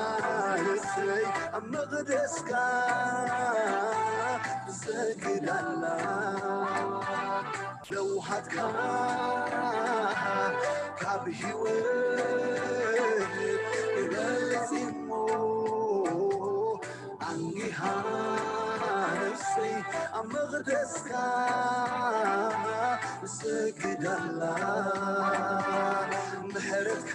ኣነሰይ ኣብ መቕደስካ ብሰግዳላ ለውሃትካ ካብ ህይወት ይበልጽ እሞ ኣንጊሃ ነፍሰይ ኣብ መቕደስካ ብሰግዳላ ምሕረትካ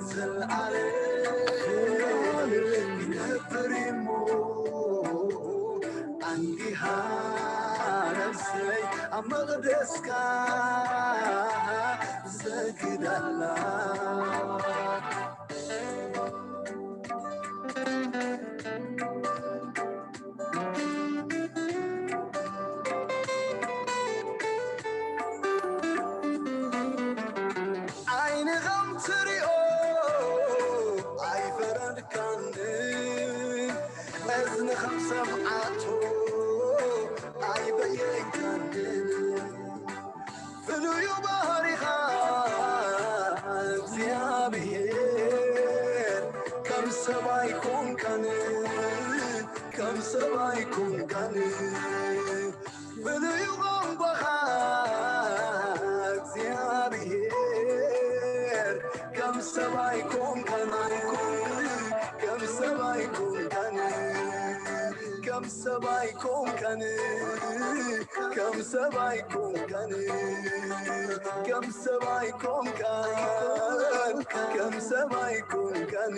ዘለኣለም ይነብር እሞ ኣንጊሃ ነፍሰይ ኣብ መቕደስካ ብሰግዳላ ዓይኒ ከም ትሪኦ ኣይፈረድካን፣ እዝኒ ከም ሰምዓቶ ኣይበየንካን። ፍሉዩ ባህሪኻ እግዚኣብሔር ከም ሰብኣይ ኮንካን፣ ከም ሰብኣይ ኮንካን። ፍሉዩ ቋንቋኻ እግዚኣብሔር ከም ሰብኣይ ኮንካን፣ ከም ሰብኣይ ኮንካን፣ ከም ሰብኣይ ኮንካን፣ ከም ሰብኣይ ኮንካን፣ ከም ሰብኣይ ኮንካን፣ ከም ሰብኣይ ኮንካን።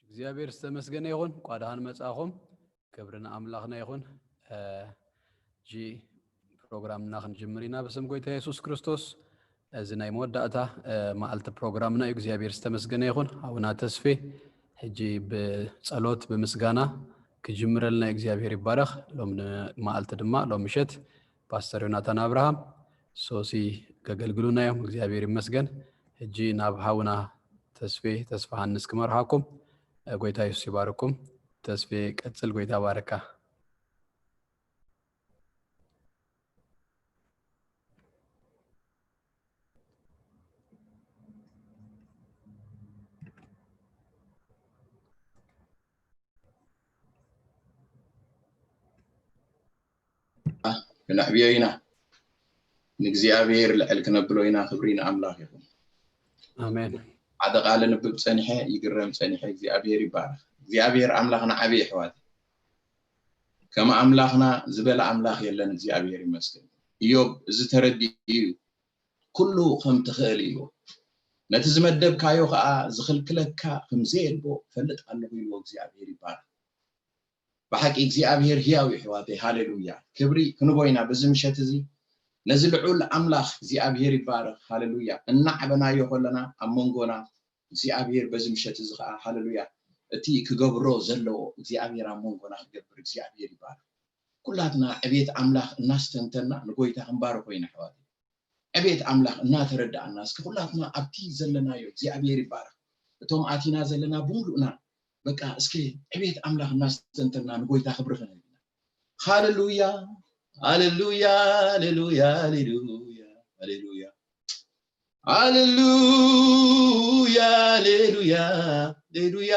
እግዚኣብሔር ዝተመስገነ ይኹን። ቋዳሃን መጻኹም ክብሪ ንኣምላኽና ይኹን። እ፣ ጂ ፕሮግራምና ክንጅምር ኢና ብስም ጎይታ የሱስ ክርስቶስ። እዚ ናይ መወዳእታ፣ እ፣ መዓልቲ ፕሮግራምና እዩ። እግዚኣብሔር ዝተመስገነ ይኹን። ኣቡና ተስፌ ሕጂ ብጸሎት ብምስጋና ክጅምረልና እዩ። እግዚኣብሔር ይባረኽ። ሎም መዓልቲ ድማ ሎም ምሸት ፓስተር ዮናታን ኣብርሃም ሶሲ ከገልግሉና እዮም። እግዚኣብሔር ይመስገን። ሕጂ ናብ ሓውና ተስፌ ተስፋ ሃንስ ክመርሓኩም። ጎይታ የሱስ ይባርኩም። ተስፌ ቀጽል፣ ጎይታ ባርካ። ክነዕብዮ ኢና። ንእግዚኣብሔር ልዕል ክነብሎ ኢና። ክብሪ ንኣምላኽ ይኹን። ኣሜን። ሓደ ቃል ንብብ ጸኒሐ፣ ይግረም ጸኒሐ። እግዚኣብሔር ይባረኽ። እግዚኣብሔር ኣምላኽና ዓብዪ፣ ኣሕዋት። ከም ኣምላኽና ዝበለ ኣምላኽ የለን። እግዚኣብሔር ይመስገን። ኢዮብ እዚ ተረዲኡ እዩ። ኩሉ ከም ትኽእል ኢልዎ። ነቲ ዝመደብካዮ ኸኣ ዝኽልክለካ ከም ዘየልቦ እፈልጥ ኣለኹ ኢልዎ። እግዚኣብሔር ይባረኽ። ብሓቂ እግዚኣብሔር ህያው እዩ፣ ኣሕዋተይ። ሃሌሉያ። ክብሪ ክንቦ ኢና በዚ ምሸት እዚ ነዚ ልዑል ኣምላኽ። እግዚኣብሔር ይባረኽ። ሃሌሉያ። እናዕበናዮ ከለና ኣብ መንጎና እግዚኣብሔር በዚ ምሸት እዚ ኸዓ፣ ሃሌሉያ፣ እቲ ክገብሮ ዘለዎ እግዚኣብሔር ኣብ መንጎና ክገብር እግዚኣብሔር ይባረኽ። ኩላትና ዕቤት ኣምላኽ እናስተንተና ንጎይታ ክንባርኮ ኢና፣ ኣሕዋተይ። ዕቤት ኣምላኽ እናተረዳእና፣ እስኪ ኩላትና ኣብቲ ዘለናዮ እግዚኣብሔር ይባረኽ። እቶም ኣቲና ዘለና ብምሉእና፣ በቃ፣ እስኪ ዕቤት ኣምላኽ እናስተንተና ንጎይታ ክብሪ ክነብ ኢና። ሃሌሉያ፣ ሃሌሉያ፣ ሃሌሉያ፣ ሃሌሉያ፣ ሃሌሉያ፣ ሃሌሉያ፣ ሃሌሉያ፣ ሃሌሉያ።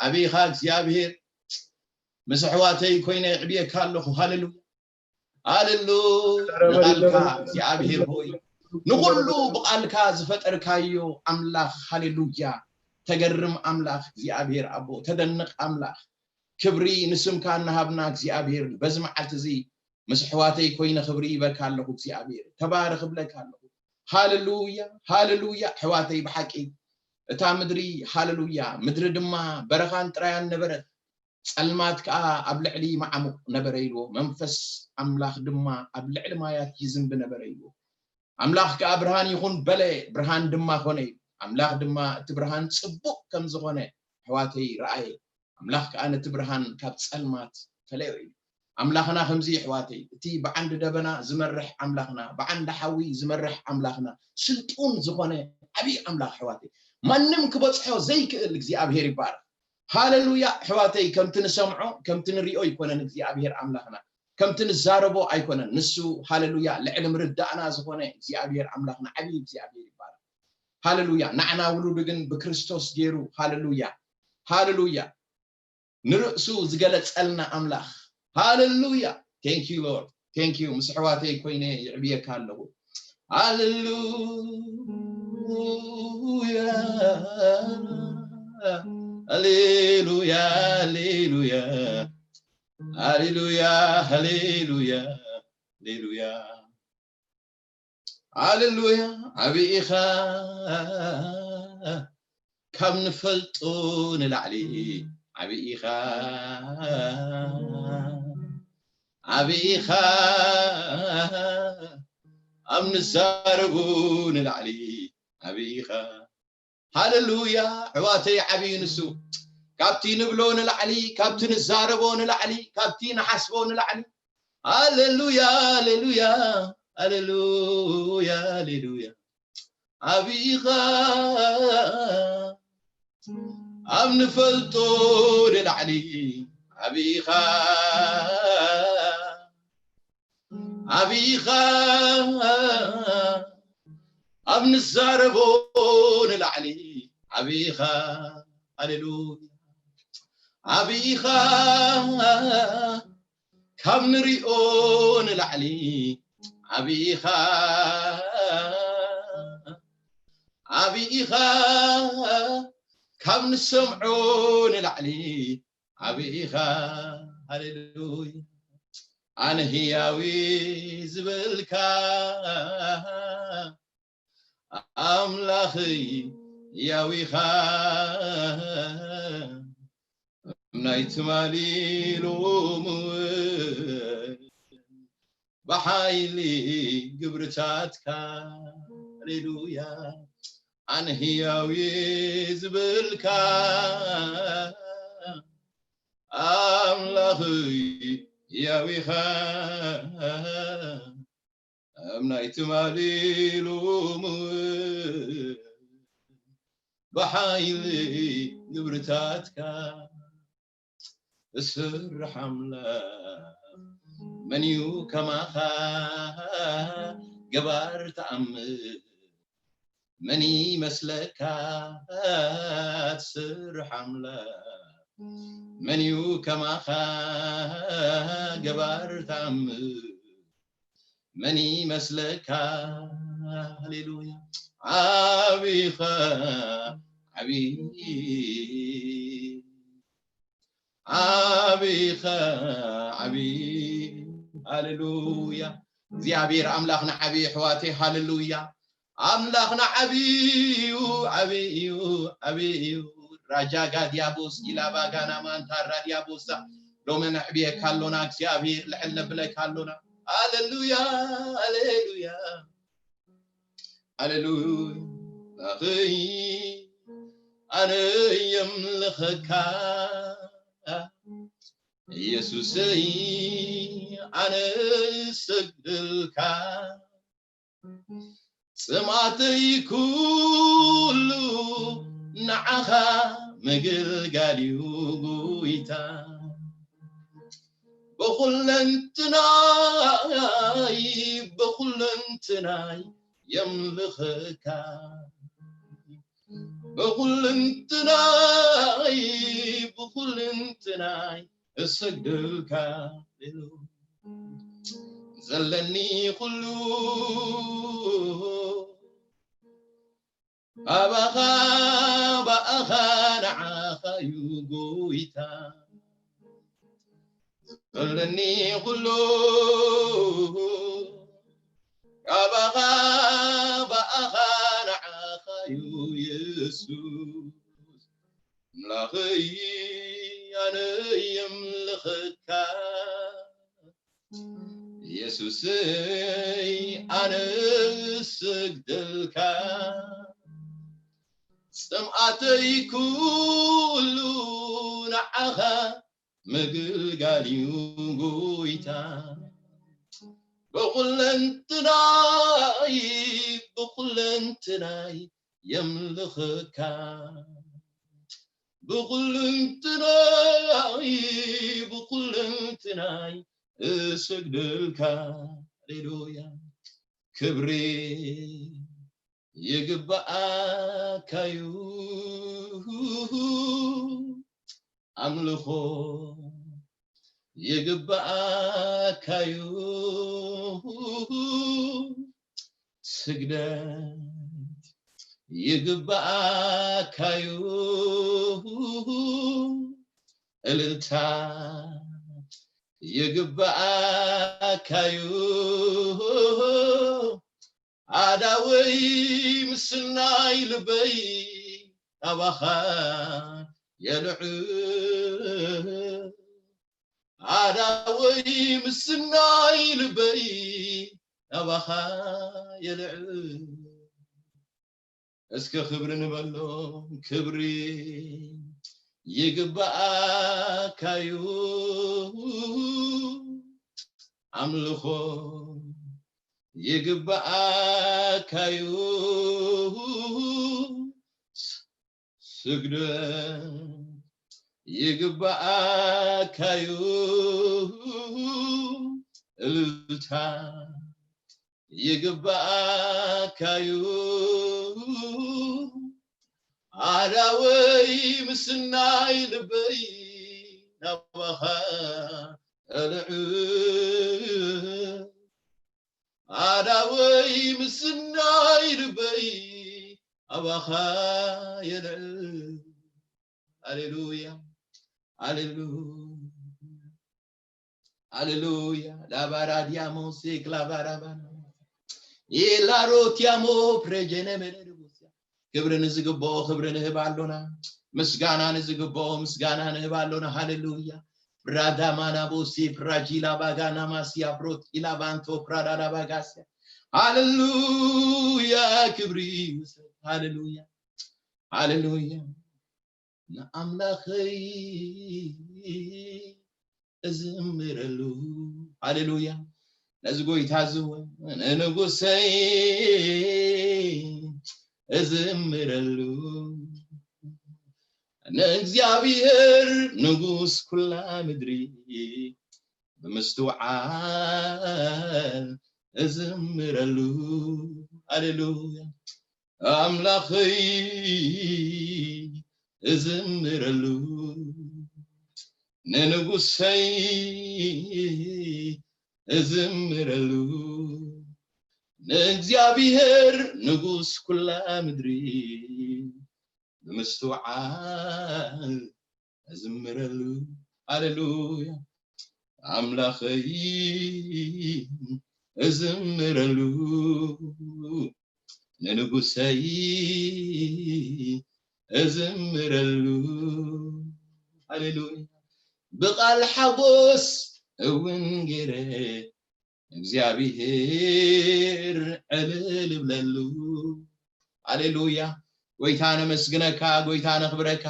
ዓቢኻ እግዚኣብሔር፣ ምስ ኣሕዋተይ ኮይነ እዕብየካ ኣለኹ። ሃሌሉያ። ሃሌሉያ። ንቓልካ እግዚኣብሔር ሆይ፣ ንኹሉ ብቓልካ ዝፈጠርካዮ ኣምላኽ፣ ሃሌሉያ። ተገርም ኣምላኽ እግዚኣብሔር ኣቦ፣ ተደንቕ ኣምላኽ። ክብሪ ንስምካ እናሃብና እግዚኣብሔር፣ በዚ መዓልቲ እዚ ምስ ኣሕዋተይ ኮይነ ክብሪ ይበካ ኣለኹ እግዚኣብሔር። ተባረኽ እብለካ ኣለኹ። ሃሌሉያ፣ ሃሌሉያ። ኣሕዋተይ፣ ብሓቂ እታ ምድሪ፣ ሃሌሉያ፣ ምድሪ ድማ በረኻን ጥራያን ነበረት። ጸልማት ከኣ ኣብ ልዕሊ ማዓሙቕ ነበረ ኢልዎ። መንፈስ ኣምላኽ ድማ ኣብ ልዕሊ ማያት ይዝንቢ ነበረ ኢልዎ። ኣምላኽ ከኣ ብርሃን ይኹን በለ፣ ብርሃን ድማ ኾነ ኢሉ። ኣምላኽ ድማ እቲ ብርሃን ጽቡቕ ከም ዝኾነ ኣሕዋተይ ረኣየ። ኣምላኽ ከኣ ነቲ ብርሃን ካብ ጸልማት ፈለዮ ኢሉ። ኣምላኽና ከምዚ ኣሕዋተይ፣ እቲ ብዓንዲ ደበና ዝመርሕ ኣምላኽና፣ ብዓንዲ ሓዊ ዝመርሕ ኣምላኽና፣ ስልጡን ዝኾነ ዓብዪ ኣምላኽ ኣሕዋተይ፣ ማንም ክበጽሖ ዘይክእል እግዚኣብሔር ይባረኽ። ሃሌሉያ ኣሕዋተይ፣ ከምቲ ንሰምዖ ከምቲ ንሪኦ ኣይኮነን እግዚኣብሔር ኣምላኽና፣ ከምቲ ንዛረቦ ኣይኮነን። ንሱ ሃሌሉያ ልዕሊ ምርዳእና ዝኾነ እግዚኣብሔር ኣምላኽና ዓብዪ እግዚኣብሔር ይባረኽ። ሃሌሉያ ንዓና ውሉዱ ግን ብክርስቶስ ገይሩ። ሃሌሉያ ሃሌሉያ ንርእሱ ዝገለጸልና ኣምላኽ። ሃሌሉያ thank you Lord thank you። ምስ ኣሕዋተይ ኮይነ ይዕብየካ ኣለኹ። ሃሌሉያ ሃሌሉያ ሃሌሉያ ሃሌሉያ ሃሌሉያ ሃሌሉያ። ሃሌሉያ ዓቢ ኢኻ ካብ ንፈልጦ ንላዕሊ ዓቢ ኢኻ ዓቢ ኢኻ ኣብ ንዛረቡ ንላዕሊ ዓቢ ኢኻ። ሃሌሉያ ኣሕዋተይ ዓብዩ ንሱ ካብቲ ንብሎ ንላዕሊ ካብቲ ንዛረቦ ንላዕሊ ካብቲ ንሓስቦ ንላዕሊ። ሃሌሉያ ሃሌሉያ ሃሌሉያ ሃሌሉያ ዓቢ ኢኻ ኣብ ንፈልጦ ንላዕሊ ዓቢ ኢኻ ዓቢ ኢኻ ኣብ ንዛረቦ ንላዕሊ ዓቢ ኢኻ። ሃሌሉያ ዓቢ ኢኻ ካብ ንሪኦ ንላዕሊ ዓቢ ኢኻ ዓቢ ኢኻ ካብ ንሰምዖ ንላዕሊ ዓቢ ኢኻ። ሃሌሉያ ኣነ ህያዊ ዝበልካ ኣምላኽይ ህያው ኢኻ ናይ ትማሊ ሎሚ እውን ብሓይሊ ግብርታትካ ሃሌሉያ ኣነ ህያው ዝበልካ ኣምላኽይ ህያው ኢኻ ኣብ ናይ ትማሊ ሎሚ እውን ብሓይሊ ግብርታትካ እሰርሕ ኣምላኽ መን እዩ ከማኻ ገባር ተኣምር መን ይመስለካ ትሰርሕ ኣምላኽ መን እዩ ከማኻ ገባር ተኣምር መን ይመስለካ ሃሌሉያ ዓቢኻ ዓቢ ዓቢኻ ዓቢ ሃሌሉያ እግዚኣብሔር ኣምላኽና ዓቢ ኣሕዋተይ ሃሌሉያ ኣምላኽና ዓቢ እዩ ዓቢ እዩ ዓቢ እዩ ራጃጋ ዲያቦስ ኢላባጋና ማንታራ ዲያቦሳ ሎሚ ነዕብየካ ኣሎና እግዚኣብሔር ልዕል ነብለካ ኣሎና ሃሌሉያ ሃሌሉያ ሃሌሉያ ኣኺ ኣነ የምልኸካ ኢየሱሰይ ኣነ ሰግድልካ ጽማተይ ኩሉ ንዓኻ ምግልጋል እዩ ጎይታ ብኹለንትናይ ብኹለንትናይ የምልኸካ ብኹለንትናይ ብኹለንትናይ እሰግደልካ ዘለኒ ኩሉ ኣባኻ ብኣኻ ንዓኻ እዩ ጎይታ ዘለኒ ኩሉ ኣባኻ ብኣኻ ንዓኻ እዩ የሱስ ኣምላኸይ ኣነ የምልኸካ። ኢየሱሰይ ኣነ እሰግደልካ። ጽምኣተይ ኩሉ ንዓኻ ምግልጋል እዩ ጎይታ። ብኹለንትናይ ብኹለንትናይ የምልኸካ። ብኹለንትናይ ብኹለንትናይ እሰግደልካ። ሃሌሉያ። ክብሪ ይግብኣካዩ። ኣምልኾ ይግብኣካዩ። ስግደት ይግብኣካዩ። እልልታ ይግብኣካዩ። ኣዳወይ ምስናይ ልበይ ናባኻ የልዕል። ኣዳወይ ምስናይ ልበይ ናባኻ የልዕል። እስከ ክብሪ ንበሎ። ክብሪ ይግብኣካዩ። ኣምልኾ ይግብኣካዩ። ስግደት ይግብኣካዩ። እልልታ ይግብኣካዩ። ኣዳወይ ምስናይ ልበይ ናባኻ እልዕል። ኣዳወይ ምስናይ ልበይ ኣባኻ የልዕል። ሃሌሉያ፣ ሃሌሉያ፣ ሃሌሉያ። ላባራ ዲያሞሴክ ላባራ ባና ኢላሮቲያሞ ፕሬጀነ መለድቦስያ። ክብሪ ንዝግብኦ ክብሪ ንህብ ኣሎና። ምስጋና ንዝግብኦ ምስጋና ንህብ ኣሎና። ሃሌሉያ። ብራዳማና ቦሲ ፕራጂላ ባጋና ማስያ ብሮት ኢላባንቶ ፕራዳዳ ባጋስያ። ሃሌሉያ። ክብሪ ይውሰድ። ሃሌሉያ፣ ሃሌሉያ። ንኣምላኸይ እዝምረሉ። ሃሌሉያ። ነዚ ጎይታ እዚ እውን ንንጉሰይ እዝምረሉ። ንእግዚኣብሔር ንጉስ ኩላ ምድሪ ብምስትውዓል እዝምረሉ። ሃሌሉያ። ኣምላኸይ እዝምረሉ፣ ንንጉሰይ እዝምረሉ፣ ንእግዚኣብሔር ንጉስ ኩላ ምድሪ ብምስትውዓል እዝምረሉ። ሃሌሉያ። ኣምላኸይ እዝምረሉ፣ ንንጉሰይ እዝምረሉ። ሃሌሉያ። ብቓል ሓጎስ እውን ገይረ እግዚኣብሔር ዕልል እብለሉ። ሃሌሉያ። ጎይታ ነመስግነካ፣ ጎይታ ነኽብረካ።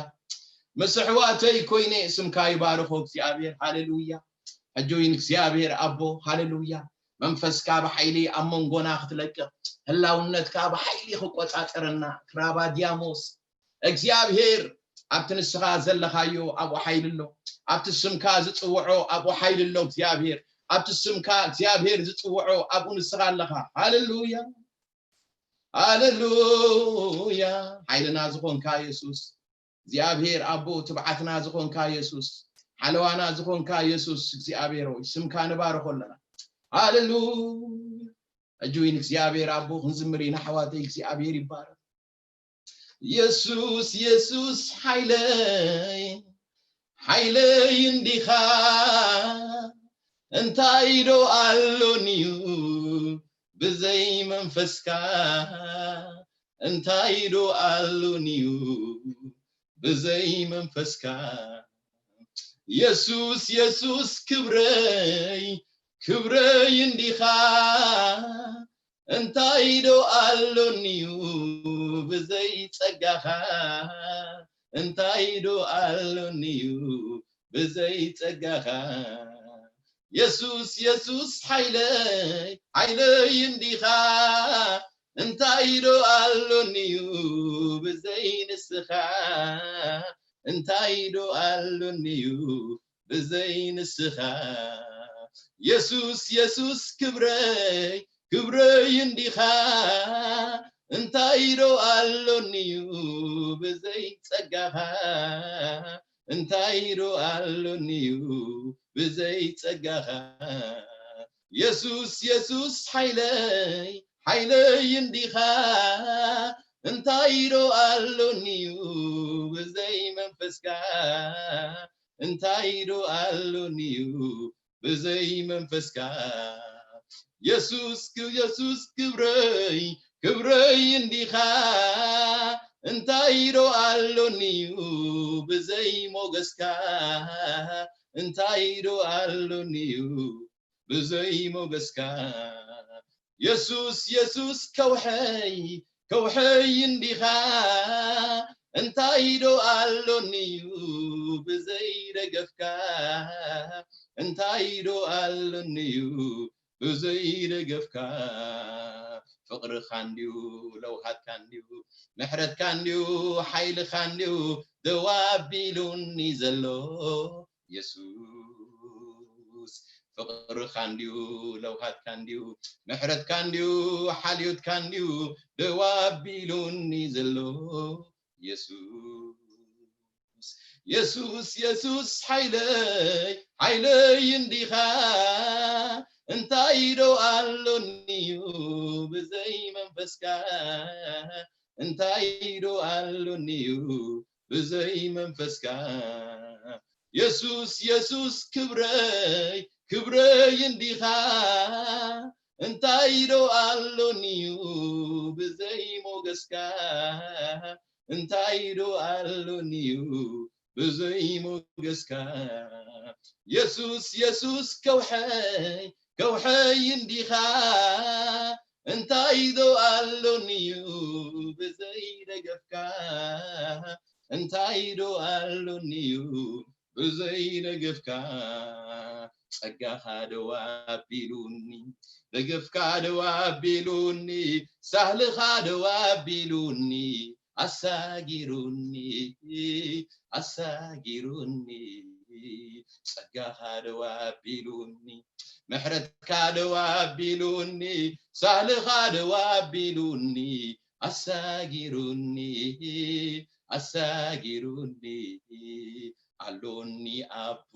ምስ ኣሕዋተይ ኮይነ ስምካ ይባርኾ እግዚኣብሔር። ሃሌሉያ። ሕጂ እውን እግዚኣብሔር ኣቦ፣ ሃሌሉያ፣ መንፈስካ ብሓይሊ ኣብ መንጎና ክትለቅቕ፣ ህላውነትካ ብሓይሊ ክቆጻጸረና፣ ክራባ ዲያሞስ እግዚኣብሔር ኣብቲ ንስኻ ዘለኻዮ ኣብኡ ሓይሊ ኣሎ። ኣብቲ ስምካ ዝጽውዖ ኣብኡ ሓይሊ ኣሎ እግዚኣብሔር። ኣብቲ ስምካ እግዚኣብሔር ዝጽውዖ ኣብኡ ንስኻ ኣለኻ። ሃሌሉያ፣ ሃሌሉያ። ሓይልና ዝኾንካ የሱስ እግዚኣብሔር ኣቦ፣ ትብዓትና ዝኾንካ የሱስ፣ ሓለዋና ዝኾንካ የሱስ እግዚኣብሔር ሆይ ስምካ ንባርኾ ኣለና። ሃሌሉያ። ሕጂ እውን እግዚኣብሔር ኣቦ ክንዝምር ኢና ኣሕዋተይ። እግዚኣብሔር ይባረኽ። የሱስ የሱስ ሓይለይ ሓይለይ እንዲኻ እንታይ ዶ ኣሎኒዩ ብዘይ መንፈስካ እንታይ ዶ ኣሎኒዩ ብዘይ መንፈስካ የሱስ የሱስ ክብረይ ክብረይ እንዲኻ እንታይ ዶ ኣሎኒዩ ብዘይ ጸጋኻ እንታይ ዶ ኣሎኒዩ ብዘይ ጸጋኻ የሱስ የሱስ ሓይለይ ሓይለይ እንዲኻ እንታይ ዶ ኣሎኒዩ ብዘይ ንስኻ እንታይ ዶ ኣሎኒዩ ብዘይ ንስኻ የሱስ የሱስ ክብረይ ክብረይ እንዲኻ እንታይ ዶ ኣሎኒዩ ብዘይ ጸጋኻ እንታይ ዶ ኣሎኒዩ ብዘይ ጸጋኻ የሱስ የሱስ ሓይለይ ሓይለይ እንዲኻ እንታይ ዶ ኣሎኒዩ ብዘይ መንፈስካ እንታይ ዶ ኣሎኒዩ ብዘይ መንፈስካ የሱስ የሱስ ክብረይ ክብረይ እንዲኻ እንታይ ዶ ኣሎኒዩ ብዘይ ሞገስካ እንታይ ዶ ኣሎኒዩ ብዘይ ሞገስካ የሱስ የሱስ ከውሐይ ከውሐይ እንዲኻ እንታይ ዶ ኣሎኒዩ ብዘይ ደገፍካ እንታይ ዶ ኣሎኒዩ ብዘይ ደገፍካ ፍቕርኻ እንድዩ ለውሃትካ እንድዩ ምሕረትካ እንድዩ ሓይልኻ እንድዩ ደው ኣቢሉኒ ዘሎ የሱስ ፍቕርኻ እንድዩ ለውሃትካ እንድዩ ምሕረትካ እንድዩ ሓልዮትካ እንድዩ ደው ኣቢሉኒ ዘሎ የሱስ የሱስ የሱስ ሓይለይ ሓይለይ እንዲኻ እንታይ ዶ ኣሎኒዩ ብዘይ መንፈስካ እንታይ ዶ ኣሎኒዩ ብዘይ መንፈስካ የሱስ የሱስ ክብረይ ክብረይ እንዲኻ እንታይ ዶ ኣሎኒዩ ብዘይ ሞገስካ እንታይ ዶ ኣሎኒዩ ብዘይ ሞገስካ የሱስ የሱስ ከውሐይ ከውሐይ እንዲኻ እንታይ ዶ ኣሎኒዩ ብዘይ ደገፍካ እንታይ ዶ ኣሎኒዩ ብዘይ ደገፍካ ጸጋኻ ደው ኣቢሉኒ ደገፍካ ደው ኣቢሉኒ ሳህልኻ ደው ኣቢሉኒ ኣሳጊሩኒ ኣሳጊሩኒ ጸጋኻ ደው ኣቢሉኒ ምሕረትካ ደው ኣቢሉኒ ሳህልኻ ደው ኣቢሉኒ ኣሳጊሩኒ ኣሳጊሩኒ ኣሎኒ ኣቦ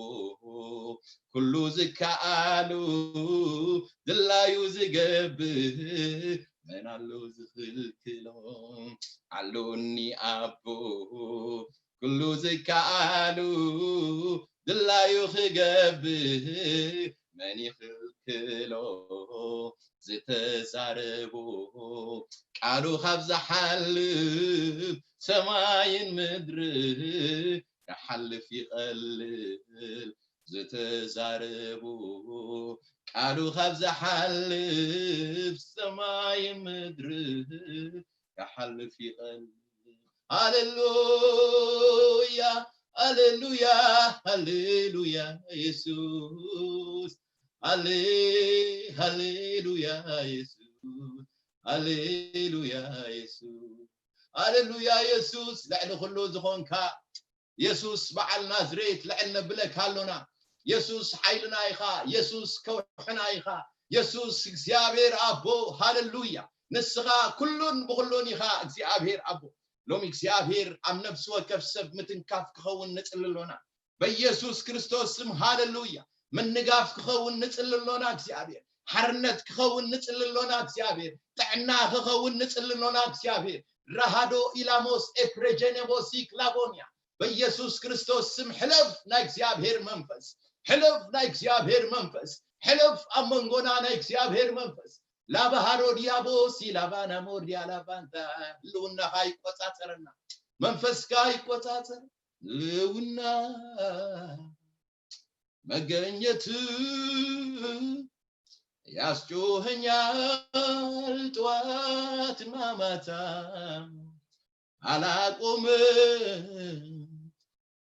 ኩሉ ዝከኣሉ ድላዩ ዝገብር መን ኣሎ ዝኽልክሎ ኣሎኒ ኣቦ ኩሉ ዝከኣሉ ድላዩ ክገብር መን ይኽልክሎ ዝተዛረቦ ቃሉ ካብ ዝሓልፍ ሰማይን ምድሪ ክሓልፍ ይቐልል ዝተዛረቦ ቃሉ ካብ ዝሓልፍ ሰማይን ምድሪ ክሓልፍ ይቐልል ሃሌሉያ ሃሌሉያ ሃሌሉያ የሱስ ሃሌ ሃሌሉያ የሱስ ሃሌሉያ የሱስ ሃሌሉያ የሱስ ልዕሊ ኩሉ ዝኾንካ የሱስ በዓል ናዝሬት ልዕል ነብለካ ኣሎና የሱስ ሓይልና ኢኻ የሱስ ከውሕና ኢኻ የሱስ እግዚኣብሔር ኣቦ ሃሌሉያ ንስኻ ኩሉን ብኩሉን ኢኻ እግዚኣብሔር ኣቦ ሎሚ እግዚኣብሔር ኣብ ነፍሲ ወከፍ ሰብ ምትንካፍ ክኸውን ንጽሊ ኣሎና በኢየሱስ ክርስቶስ ስም ሃሌሉያ ምንጋፍ ክኸውን ንጽሊ ኣሎና እግዚኣብሔር ሓርነት ክኸውን ንጽሊ ኣሎና እግዚኣብሔር ጥዕና ክኸውን ንጽሊ ኣሎና እግዚኣብሔር ራሃዶ ኢላሞስ ኤፕሬጀኔቦሲ ክላቦንያ በኢየሱስ ክርስቶስ ስም ሕለፍ ናይ እግዚኣብሔር መንፈስ ሕለፍ ናይ እግዚኣብሔር መንፈስ ሕለፍ ኣብ መንጎና ናይ እግዚኣብሔር መንፈስ ላባሃሮ ዲያቦሲ ላባና ሞርዲያ ላባንታ ህልውናኻ ይቆጻጸረና መንፈስካ ይቆጻጸር ህልውና መገኘት ያስጮኸኛል ጠዋትና ማታ አላቆምም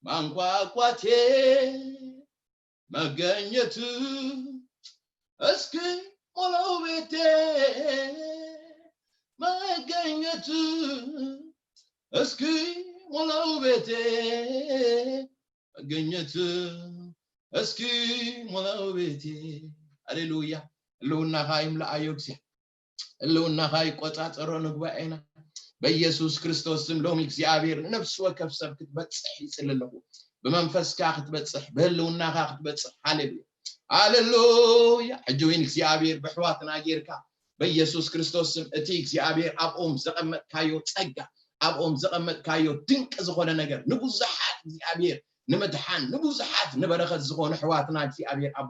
ማንኳኳቴ መገኘት እስኪ ሞላው ቤቴ መገኘት እስኪ ሞላው ቤቴ መገኘት እስኪ ሞላው ቤቴ። ሃሌሉያ። ህልውናኻ ይምልኣዮ እግዚኣብሔር። ህልውናኻ ይቆጻጸሮ ንጉባኤና በኢየሱስ ክርስቶስ ስም። ሎሚ እግዚኣብሔር ንነፍሲ ወከፍ ሰብ ክትበጽሕ ይጽሊ ኣለኹ። ብመንፈስካ ክትበጽሕ፣ ብህልውናኻ ክትበጽሕ። ሃሌሉያ፣ ሃሌሉያ። ሕጂ እውን እግዚኣብሔር ብሕዋትና ጌርካ በኢየሱስ ክርስቶስ ስም እቲ እግዚኣብሔር ኣብኦም ዘቐመጥካዮ ጸጋ፣ ኣብኦም ዘቐመጥካዮ ድንቂ ዝኾነ ነገር ንብዙሓት እግዚኣብሔር ንምድሓን ንብዙሓት ንበረኸት ዝኾኑ ኣሕዋትና እግዚኣብሔር ኣቦ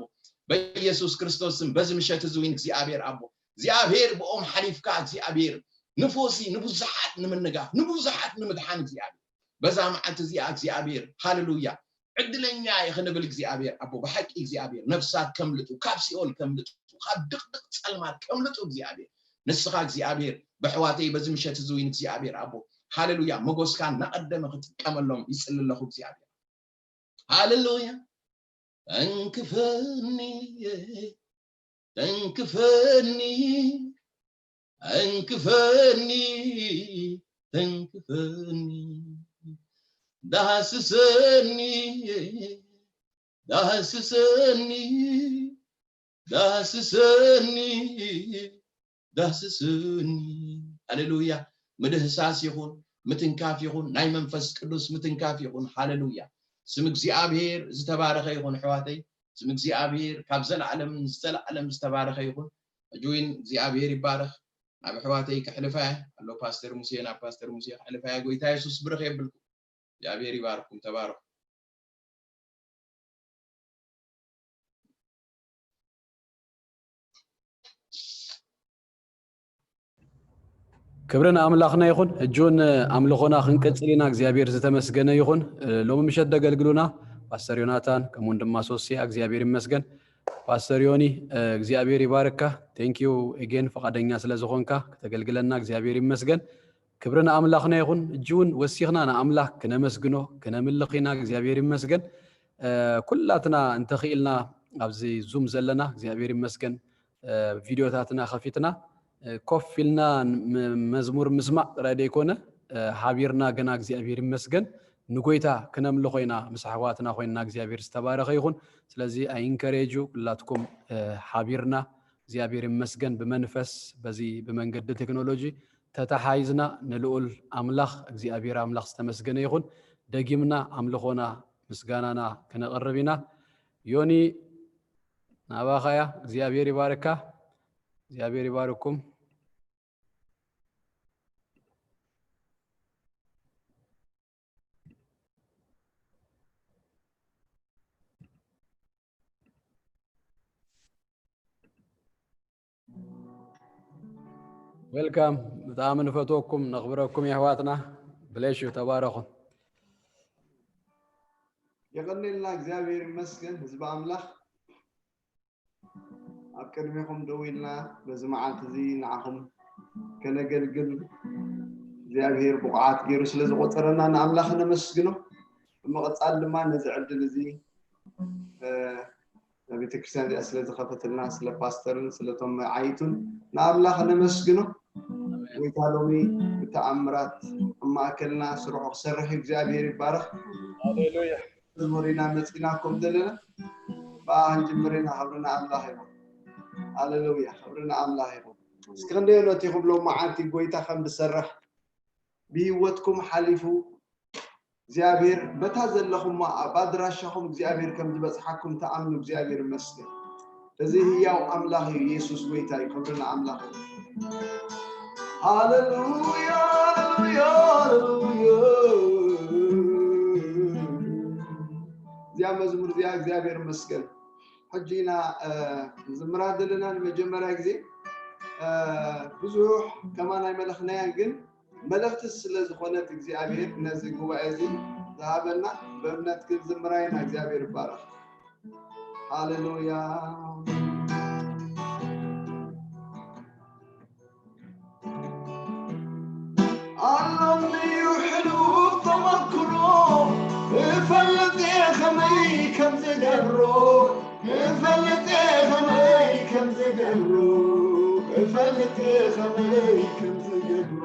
በኢየሱስ ክርስቶስ ስም በዚ ምሸት እዚ እውን እግዚኣብሔር ኣቦ እግዚኣብሔር ብኦም ሓሊፍካ እግዚኣብሔር ንፎሲ ንብዙሓት ንምንጋፍ ንብዙሓት ንምድሓን እግዚኣብሔር በዛ መዓልቲ እዚኣ እግዚኣብሔር ሃሌሉያ ዕድለኛ እየ ክንብል እግዚኣብሔር ኣቦ ብሓቂ እግዚኣብሔር ነፍሳት ከምልጡ ካብ ሲኦል ከምልጡ ካብ ድቅድቅ ጸልማት ከምልጡ እግዚኣብሔር ንስኻ እግዚኣብሔር ብሕዋተይ በዚ ምሸት እዚ እውን እግዚኣብሔር ኣቦ ሃሌሉያ ሞጎስካ እናቀደመ ክጥቀመሎም ይጽሊ ኣለኹ እግዚኣብሔር ሃሌሉያ ተንክፈኒ ተንክፈኒ ተንክፈኒ ተንክፈኒ ዳህስሰኒ ዳህስሰኒ ዳህስሰኒ ዳህስሰኒ ሃሌሉያ ምድህሳስ ይኹን ምትንካፍ ይኹን ናይ መንፈስ ቅዱስ ምትንካፍ ይኹን ሃሌሉያ ስም እግዚኣብሔር ዝተባረኸ ይኹን ኣሕዋተይ ስም እግዚኣብሔር ካብ ዘለዓለም ንዘለዓለም ዝተባረኸ ይኹን ሕጂ እውን እግዚኣብሔር ይባረኽ ናብ ኣሕዋተይ ከሕልፋ እየ ኣሎ ፓስተር ሙሴ ናብ ፓስተር ሙሴ ከሕልፋ እየ ጎይታ የሱስ ብርኽ የብልኩም እግዚኣብሔር ይባርኩም ተባረኹ ክብሪ ንኣምላኽና ይኹን። ሕጂ እውን ኣምልኾና ክንቅጽል ኢና። እግዚኣብሔር ዝተመስገነ ይኹን። ሎሚ ምሸት ደገልግሉና ፓስተር ዮናታን ከምኡውን ድማ ሶስያ እግዚኣብሔር ይመስገን። ፓስተር ዮኒ እግዚኣብሔር ይባርካ። Thank you again ፈቃደኛ ስለ ዝኾንካ ከተገልግለና እግዚኣብሔር ይመስገን። ክብሪ ንኣምላኽና ይኹን። ሕጂ እውን ወሲኽና ንኣምላኽ ክነመስግኖ ክነምልኽ ኢና። እግዚኣብሔር ይመስገን። ኩላትና እንተኽኢልና ኣብዚ ዙም ዘለና እግዚኣብሔር ይመስገን ቪድዮታትና ከፊትና ኮፍ ኢልና መዝሙር ምስማዕ ጥራይ ደይኮነ ሓቢርና ገና እግዚኣብሔር ይመስገን ንጎይታ ክነምልኾ ኢና ምስ ኣሕዋትና ኮይንና እግዚኣብሔር ዝተባረኸ ይኹን ስለዚ ኣይንከሬጁ ኩላትኩም ሓቢርና እግዚኣብሔር ይመስገን ብመንፈስ በዚ ብመንገዲ ቴክኖሎጂ ተተሓይዝና ንልኡል ኣምላኽ እግዚኣብሔር ኣምላኽ ዝተመስገነ ይኹን ደጊምና ኣምልኾና ምስጋናና ክነቕርብ ኢና ዮኒ ናባኻያ እግዚኣብሔር ይባርካ እግዚኣብሔር ይባርኩም Welcome ብጣዕሚ ንፈትወኩም ነኽብረኩም የሕዋትና ብሌሹ ተባረኹ የቐኔልና እግዚኣብሔር ይመስገን ህዝቢ ኣምላኽ ኣብ ቅድሚኹም ደው ኢልና በዚ መዓልቲ እዚ ንዓኹም ከነገልግል እግዚኣብሔር ብቑዓት ገይሩ ስለ ዝቆፀረና ንኣምላኽ ነመስግኖ ብምቕፃል ድማ ነዚ ዕድል እዚ ቤተክርስትያን እዚኣ ስለ ዝኸፈትልና ስለ ፓስተርን ስለቶም መዓይቱን ንኣምላኽ ነመስግኖ ጎይታ ሎሚ ብተኣምራት ኣብ ማእከልና ስርሑ ክሰርሕ እዩ እግዚኣብሔር ይባረኽ ሃሌሉያ መዝሙር ኢና መፂና ከም ዘለና ብኣ ክንጅምር ኢና ክብሪ ንኣምላኽ ይኹን ሃሌሉያ ክብሪ ንኣምላኽ ይኹን እስኪ ክንደየሎት ይኽብሎ መዓልቲ ጎይታ ከም ዝሰርሕ ብህይወትኩም ሓሊፉ እግዚኣብሔር በታ ዘለኹማ ኣብ ኣድራሻኹም እግዚኣብሔር ከም ዝበፅሓኩም ተኣምኑ እግዚኣብሔር ይመስገን እዚ ህያው ኣምላኽ እዩ የሱስ ጎይታ እዩ ክብሪ ንኣምላኽ እዩ ሃሌሉያ ሃሌሉያ ሃሌሉያ እዚኣ መዝሙር እዚኣ እግዚኣብሔር ይመስገን ሕጂ ኢና ዝምራ ዘለና ንመጀመርያ ግዜ ብዙሕ ከማን ኣይመለኽናያን ግን መልእኽቲ ስለ ዝኾነት እግዚኣብሔር ነዚ ጉባኤ እዚ ዝሃበና ብእምነት ክንዝምራ ኢና እግዚኣብሔር ይባረኽ ሃሌሉያ። ኣሎኒ ሕሉፍ ተመክሮ፣ እፈልጥ እየ ከመይ ከም ዝገብሮ፣ እፈልጥ እየ ከመይ ከም ዝገብሮ፣ እፈልጥ እየ ከመይ ከም ዝገብሮ።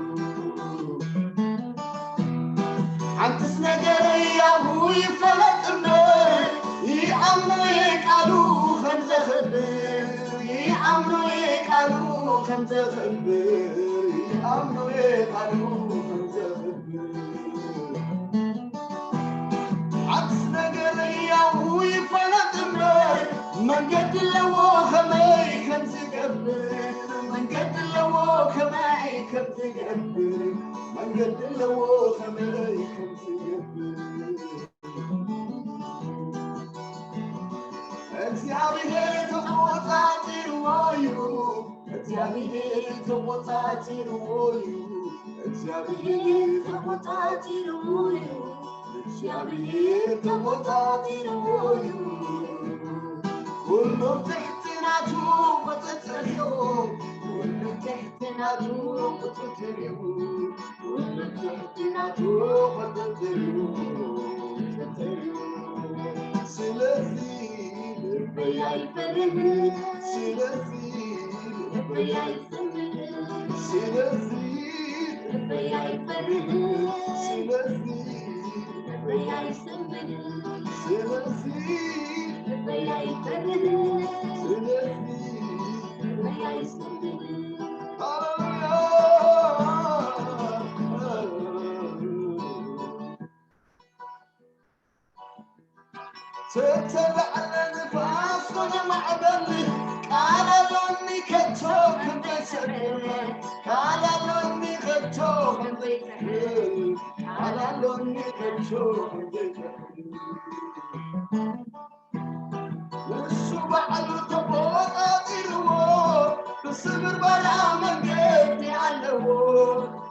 ሓንትስ ነገር ያቡ ይፈለጥ እምበር፣ ይኣምኖ እየ ቃሉ ከም ዘኽብር፣ ይኣምኖ እየ ቃሉ ከም ዘኽብር፣ ይኣምኖ እየ ቃሉ ከም ዘኽብር። ሓንትስ ነገር ያቡ ይፈለጥ እምበር፣ መንገዲ ኣለዎ ከመይ ከም ዝገብር፣ መንገዲ ኣለዎ ከመይ ከም ዝገብር፣ መንገዲ ኣለዎ ከመይ ከም ዝገብር። እግዚኣብሔር ተቆጻጺርዎ እዩ፣ እግዚኣብሔር ተቆጻጺርዎ እዩ፣ እግዚኣብሔር ተቆጻጺርዎ እዩ፣ እግዚኣብሔር ተቆጻጺርዎ እዩ። ኩሉ ትሕቲ ናቱ ቁጽጽር እዩ፣ ኩሉ ትሕቲ ናቱ ቁጽጽር እዩ። ስለዚ ልበይ ኣይፈርህን፣ ስለዚ ልበይ ኣይፈርህን፣ ስለዚ ልበይ ኣይፈርህን፣ ስለዚ ልበይ ኣይሰምንን፣ ስለዚ ልበይ ኣይፈርህን፣ ስለዚ ልበይ ኣይሰምንን። ሃሌሉያ። ተተላዕለ ንፋስ ኮነ ማዕበል፣ ቃል ኣሎኒ ከቶ ከም ዘይሰክር፣ ቃል ኣሎኒ ከቶ ከም ዘይሰክር፣ ቃል ኣሎኒ ከቶ ከም ዘይሰክር። ንሱ ባዕሉ ተቆጻጺርዎ፣ ብስብርባራ መንገዲ ኣለዎ፣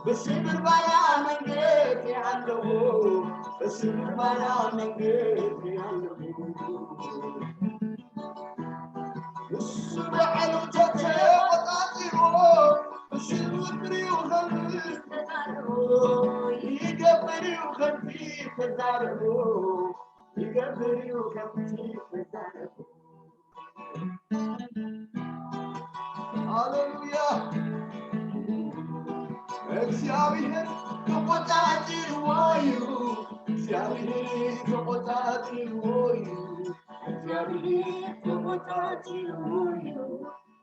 ብስብርባራ መንገዲ ኣለዎ፣ ብስብርባራ መንገዲ ኣለዎ። ንሱ ባዕሉ ተተቆጻጺርዎ፣ ብስብርባሪኡ ኸምዚ ተዛረቦ፣ ይገብር እዩ ከምዚ ተዛረቦ። ይገብር እዩ ከምቲ ተዛረቦ። ሃሌሉያ። እግዚኣብሔር ተቆጻጺርዎ እዩ፣ እግዚኣብሔር ተቆጻጺርዎ እዩ፣ እግዚኣብሔር ተቆጻጺርዎ እዩ።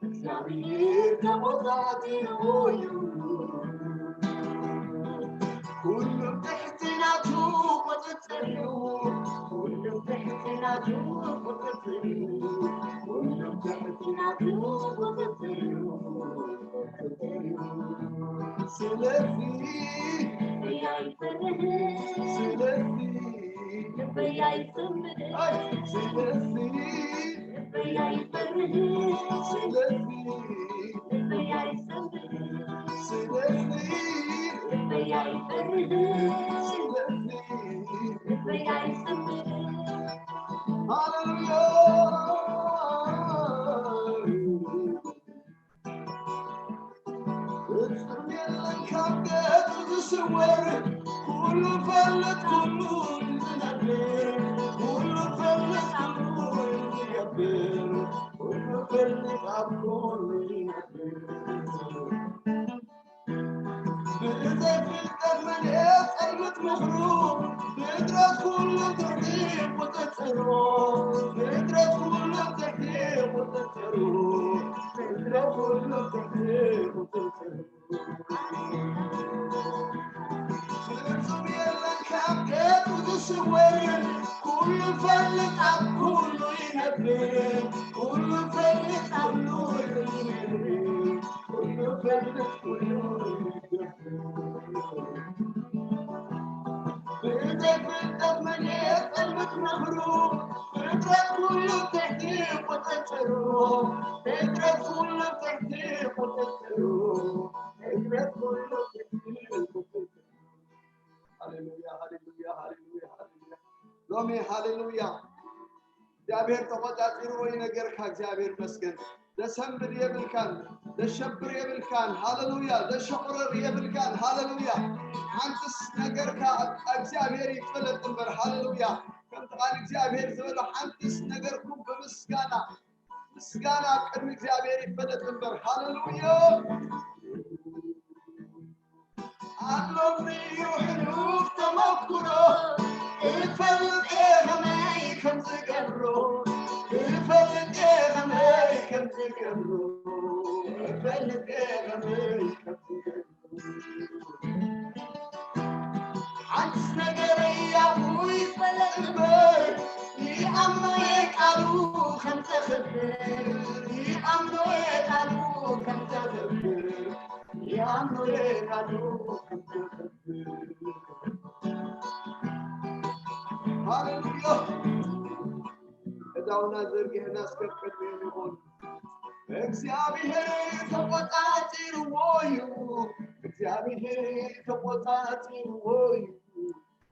እግዚኣብሔር ተቆጻጺርዎ እዩ። ኩሉ ትሕቲ ናቱ ቁጽጽር እዩ። ኩሉ ትሕቲ ናቱ ቁጽጽር እዩ። ኩሉ ትሕቲ ናቱ ቁጽጽር እዩ። ስለዚ ልበይ ኣይፈርህን። ስለዚ ልበይ ኣይጽምድን። ስለዚ ልበይ ኣይፈርህን። ስለዚ ልበይ ኣይጽምድን። ስለዚ ልበይ ኣይፈርህን። ስለዚ ልበይ ኣይጽምድን። ሃሌሉያ። ፍጹም የለን ካብ ገጹ ዝስወር፣ ኩሉ ፈልጥ፣ ኩሉ ዝነብር፣ ኩሉ ፈልጥ፣ ኩሉ ዝገብር፣ ኩሉ ፈልጥ፣ ኣብ ኩሉ ይነብር። ብዘይ ፍልጠት መን የጸልምት ምኽሩ፣ ፍጥረት ኩሉ ትሕቲ ቁጽጽሩ፣ ፍጥረት ኩሉ ትሕቲ ቁጽጽሩ፣ ፍጥረት ኩሉ ትሕቲ ቁጽጽሩ። ፍጹም የለን ካብ ገጹ ዝስወር፣ ኩሉ ፈልጥ ኣብ ኩሉ ይነብር፣ ኩሉ ፈልጥ ኣብ ኩሉ ይነብር፣ ኩሉ ፈልጥ ኩሉ ይነብር። ብዘይ ፍልጠት መን የጸልምት ምኽሩ፣ ፍጥረት ኩሉ ትሕቲ ቁጽጽሩ፣ ፍጥረት ኩሉ ትሕቲ ቁጽጽሩ፣ ፍጥረት ኩሉ ትሕቲ ቁጽጽሩ። ሃሌሉያ፣ ሃሌሉያ፣ ሃሌሉያ፣ ሃሌሉያ። ሎሚ ሃሌሉያ። እግዚኣብሔር ተቆጻጺርዎ እዩ ነገርካ። እግዚኣብሔር ይመስገን። ዘሰንብድ የብልካን፣ ዘሸብር የብልካን። ሃሌሉያ። ዘሸቑረር የብልካን። ሃሌሉያ። ሓንትስ ነገርካ ኣብ እግዚኣብሔር ይፈለጥ እምበር። ሃሌሉያ። ከምቲ ቃል እግዚኣብሔር ዝበሎ ሓንትስ ነገርኩም ብምስጋና ምስጋና ኣብ ቅድሚ እግዚኣብሔር ይፈለጥ እምበር። ሃሌሉያ። ኣሎኒ ሕሉፍ ተመኩሮ፣ እፈልጥ እየ ከመይ ከም ዝገብሮ፣ እፈልጥ እየ ከመይ ከም ዝገብሮ፣ እፈልጥ እየ ከመይ ከም ዝገብሮ። ሓንስ ነገር ያቡ ይፈለጥ እምበር፣ ይኣምኖ እየ ቃሉ ከም ተኽብር፣ ይኣምኖ እየ ቃሉ ከም ተኽብር፣ ይኣምኖ እየ ቃሉ ከም ተኽብር። ሃሌሉያ። እዳውና ዘርጊሕና እስከ ቅድሚኡ ንኾን። እግዚኣብሔር ተቆጻጺርዎ እዩ። እግዚኣብሔር ተቆጻጺርዎ እዩ።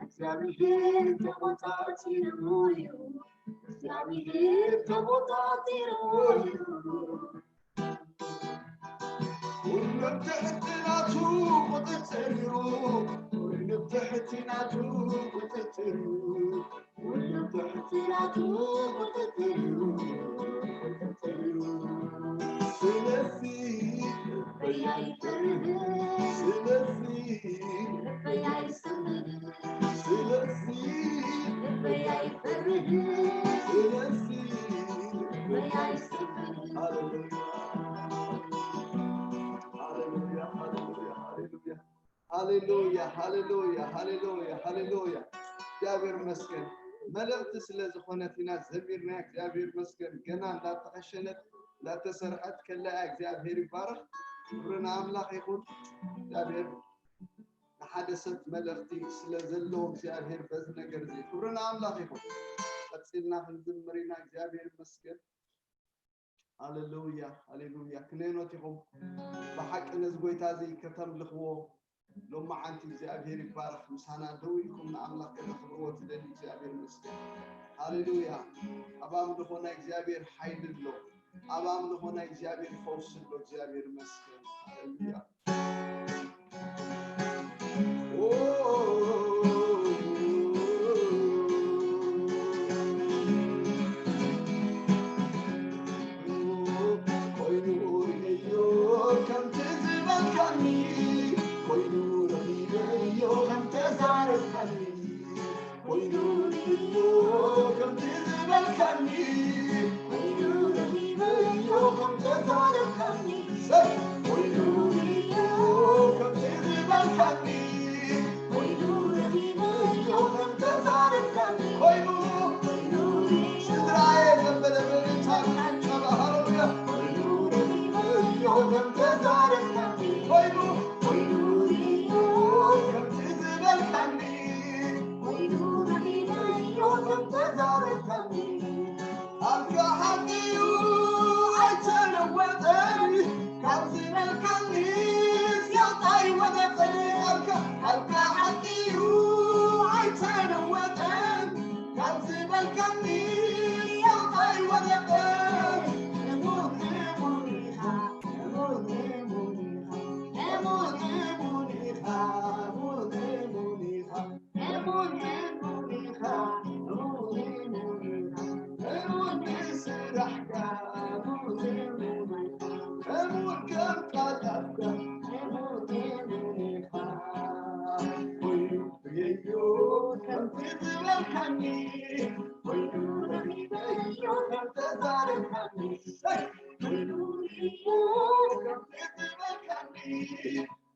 እግዚኣብሔር ተቆጻጺርዎ እዩ። እግዚኣብሔር ተቆጻጺርዎ እዩ። ኩሉ ትሕቲ ናቱ ቁጽጽር እዩ። ኩሉ ትሕቲ ናቱ ቁጽጽር እዩ። ኩሉ ትሕቲ ናቱ ቁጽጽር እዩ። ስለዚ ልበይ ኣይፈርህን። ስለዚ ልበይ ኣይሰንብድን። ስለዚ ልበይ ኣይፈርህን። ስለዚ ልበይ ኣይሰንብድን። ሃሌሉያ። ሃሌሉያ፣ ሃሌሉያ፣ ሃሌሉያ። ሃሌሉያ፣ ሃሌሉያ፣ ሃሌሉያ፣ ሃሌሉያ። እግዚኣብሔር ይመስገን። መልእኽቲ ስለ ዝኾነት ኢና ዘሚርና። እግዚኣብሔር ይመስገን። ገና እንዳተኸሸነት፣ እንዳተሰርሐት ከላ እያ። እግዚኣብሔር ይባረኽ። ክብሪ ንኣምላኽ ይኹን። እግዚኣብሔር ንሓደ ሰብ መልእኽቲ ስለ ዘለዎ እግዚኣብሔር በዚ ነገር እዚ ክብሪ ንኣምላኽ ይኹን። ቀጺልና ክንዝምር ኢና። እግዚኣብሔር ይመስገን። ሃሌሉያ፣ ሃሌሉያ። ክነይኖት ኢኹም። ብሓቂ ነዚ ጎይታ እዚ ከተምልኽዎ ሎማዓንቲ እግዚኣብሔር ይባረኽ። ምሳና ደው ኢልኩም ንኣምላኽ ከተኽብርዎ ትደልዩ እግዚኣብሔር ይመስገን። ሃሌሉያ። ኣብ ኣምልኾ ናይ እግዚኣብሔር ሓይሊ ኣሎ። ኣብ ኣምልኾ ናይ እግዚኣብሔር ፈውሲ ኣሎ። እግዚኣብሔር ይመስገን። ሃሌሉያ። ኮይኑ ርእዮ ከምቲ ዝበልካኒ፣ ኮይኑ ረኺበዮ ከምተዛረብካኒ፣ ኮይኑ ርእዮ ከምቲ ዝበልካኒ፣ ኮይኑ ረኺበዮ ከምተዛረብካኒ፣ ሰብ ኮይኑ ርእዮ ከምቲ ዝበልካኒ፣ ኮይኑ ረኺበዮ ከምተዛረብካኒ፣ ኮይኑ፣ ኮይኑ ስድራየ ዘበለ በልታ ሃሌሉያ፣ ኮይኑ ረኺበዮ ከምተዛረብካኒ፣ ኮይኑ፣ ኮይኑ ርእዮ ከምቲ ዝበልካኒ፣ ኮይኑ ረኺበዮ ከምተዛረብካኒ፣ ቃልካ ሓቂ እዩ ኣይተለወጠን፣ ካብ ዝበልካኒ ስያጣ ኣይወደቀን። ቃልካ፣ ቃልካ ሓቂ እዩ ኣይተለወጠን፣ ካብ ዝበልካኒ ስያጣ ኣይወደቀን። እሙን፣ እሙን ኢኻ፣ እሙን፣ እሙን ኢኻ፣ እሙን፣ እሙን ኢኻ፣ እሙን፣ እሙን ኢኻ። እሙን፣ እሙን ኢኻ፣ እሙን፣ እሙን ኢኻ፣ እሙን ንስራሕካ፣ እሙን፣ እሙን ኢኻ፣ እሙን ከም ቃላትካ፣ እሙን፣ እሙን ኢኻ። ኮይኑ ርእየዮ ከምቲ ዝበልካኒ፣ ኮይኑ ረኺበዮ ከምተዛረብካኒ፣ ኮይኑ ርእየዮ ከምቲ ዝበልካኒ፣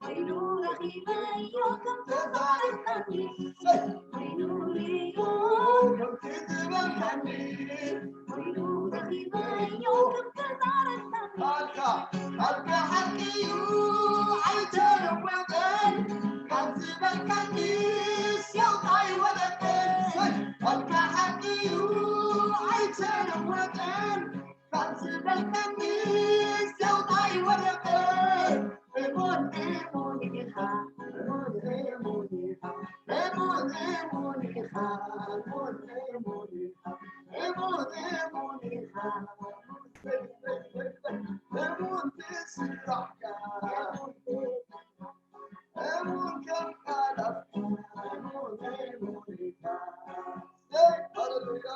ኮይኑ ረኺበዮ ከም ተዛረብካኒ፣ ኮይኑ ርእዮ ከምቲ ዝበልካኒ፣ ኮይኑ ረኺበዮ ከም ተዛረብካኒ። ቃልካ፣ ቃልካ ሓቂ እዩ ኣይተለወጠን፣ ካብ ዝበልካኒ ስያውታ ኣይወደቀን። ቃልካ ሓቂ እዩ ኣይተለወጠን፣ ካብ ዝበልካኒ ስያውታ ኣይወደቀን። እሙን፣ እሙን ኢኻ፣ እሙን፣ እሙን ኢኻ፣ እሙን፣ እሙን ኢኻ፣ እሙን፣ እሙን ኢኻ፣ እሙን፣ እሙን ከም ቃላት፣ እሙን፣ እሙን ኢኻ። ሃሌሉያ።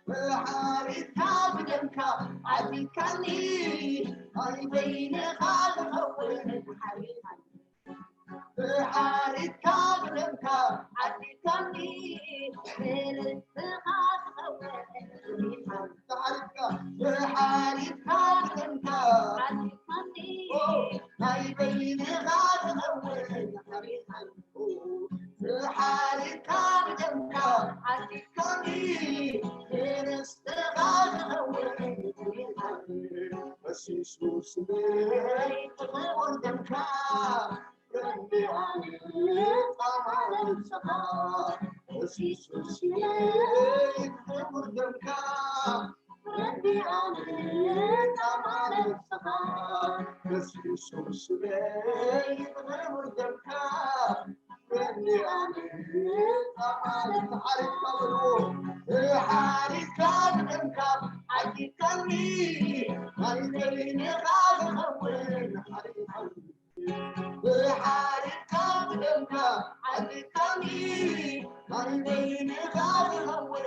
ብሓሪፍካ ብደምካ ዓዲግካኒ፣ ናይ በይንኻ ዝኸውን ሓሪፍካኒ። ብሓሪፍካ ብደምካ ዓዲግካኒ፣ ንርስትኻ ዝኸውን ሓሪፍካኒ። ብሓሪፍካ ብደምካ ዓዲግካኒ፣ ኦ፣ ናይ በይንኻ ዝኸውን ሓሪፍካኒ። ብሓሪፍካ ብደምካ ዓዲግካኒ፣ ንርስትኻ ዝኸውን ፈሲሱ ስለ እቲ ክቡር ደምካ፣ ረዲኣኒ ጻማ ነብስኻ። ፈሲሱ ስለ እቲ ክቡር ደምካ፣ ረዲኣኒ ጻማ ነብስኻ። ፈሲሱ ስለ እቲ ክቡር ደምካ፣ ብሓሪፍካ ብደምካ ዓዲግካኒ፣ ናይ በይንኻ ዝኸውን ሓሪፍካኒ። ብሓሪፍካ ብደምካ ዓዲግካኒ፣ ናይ በይንኻ ዝኸውን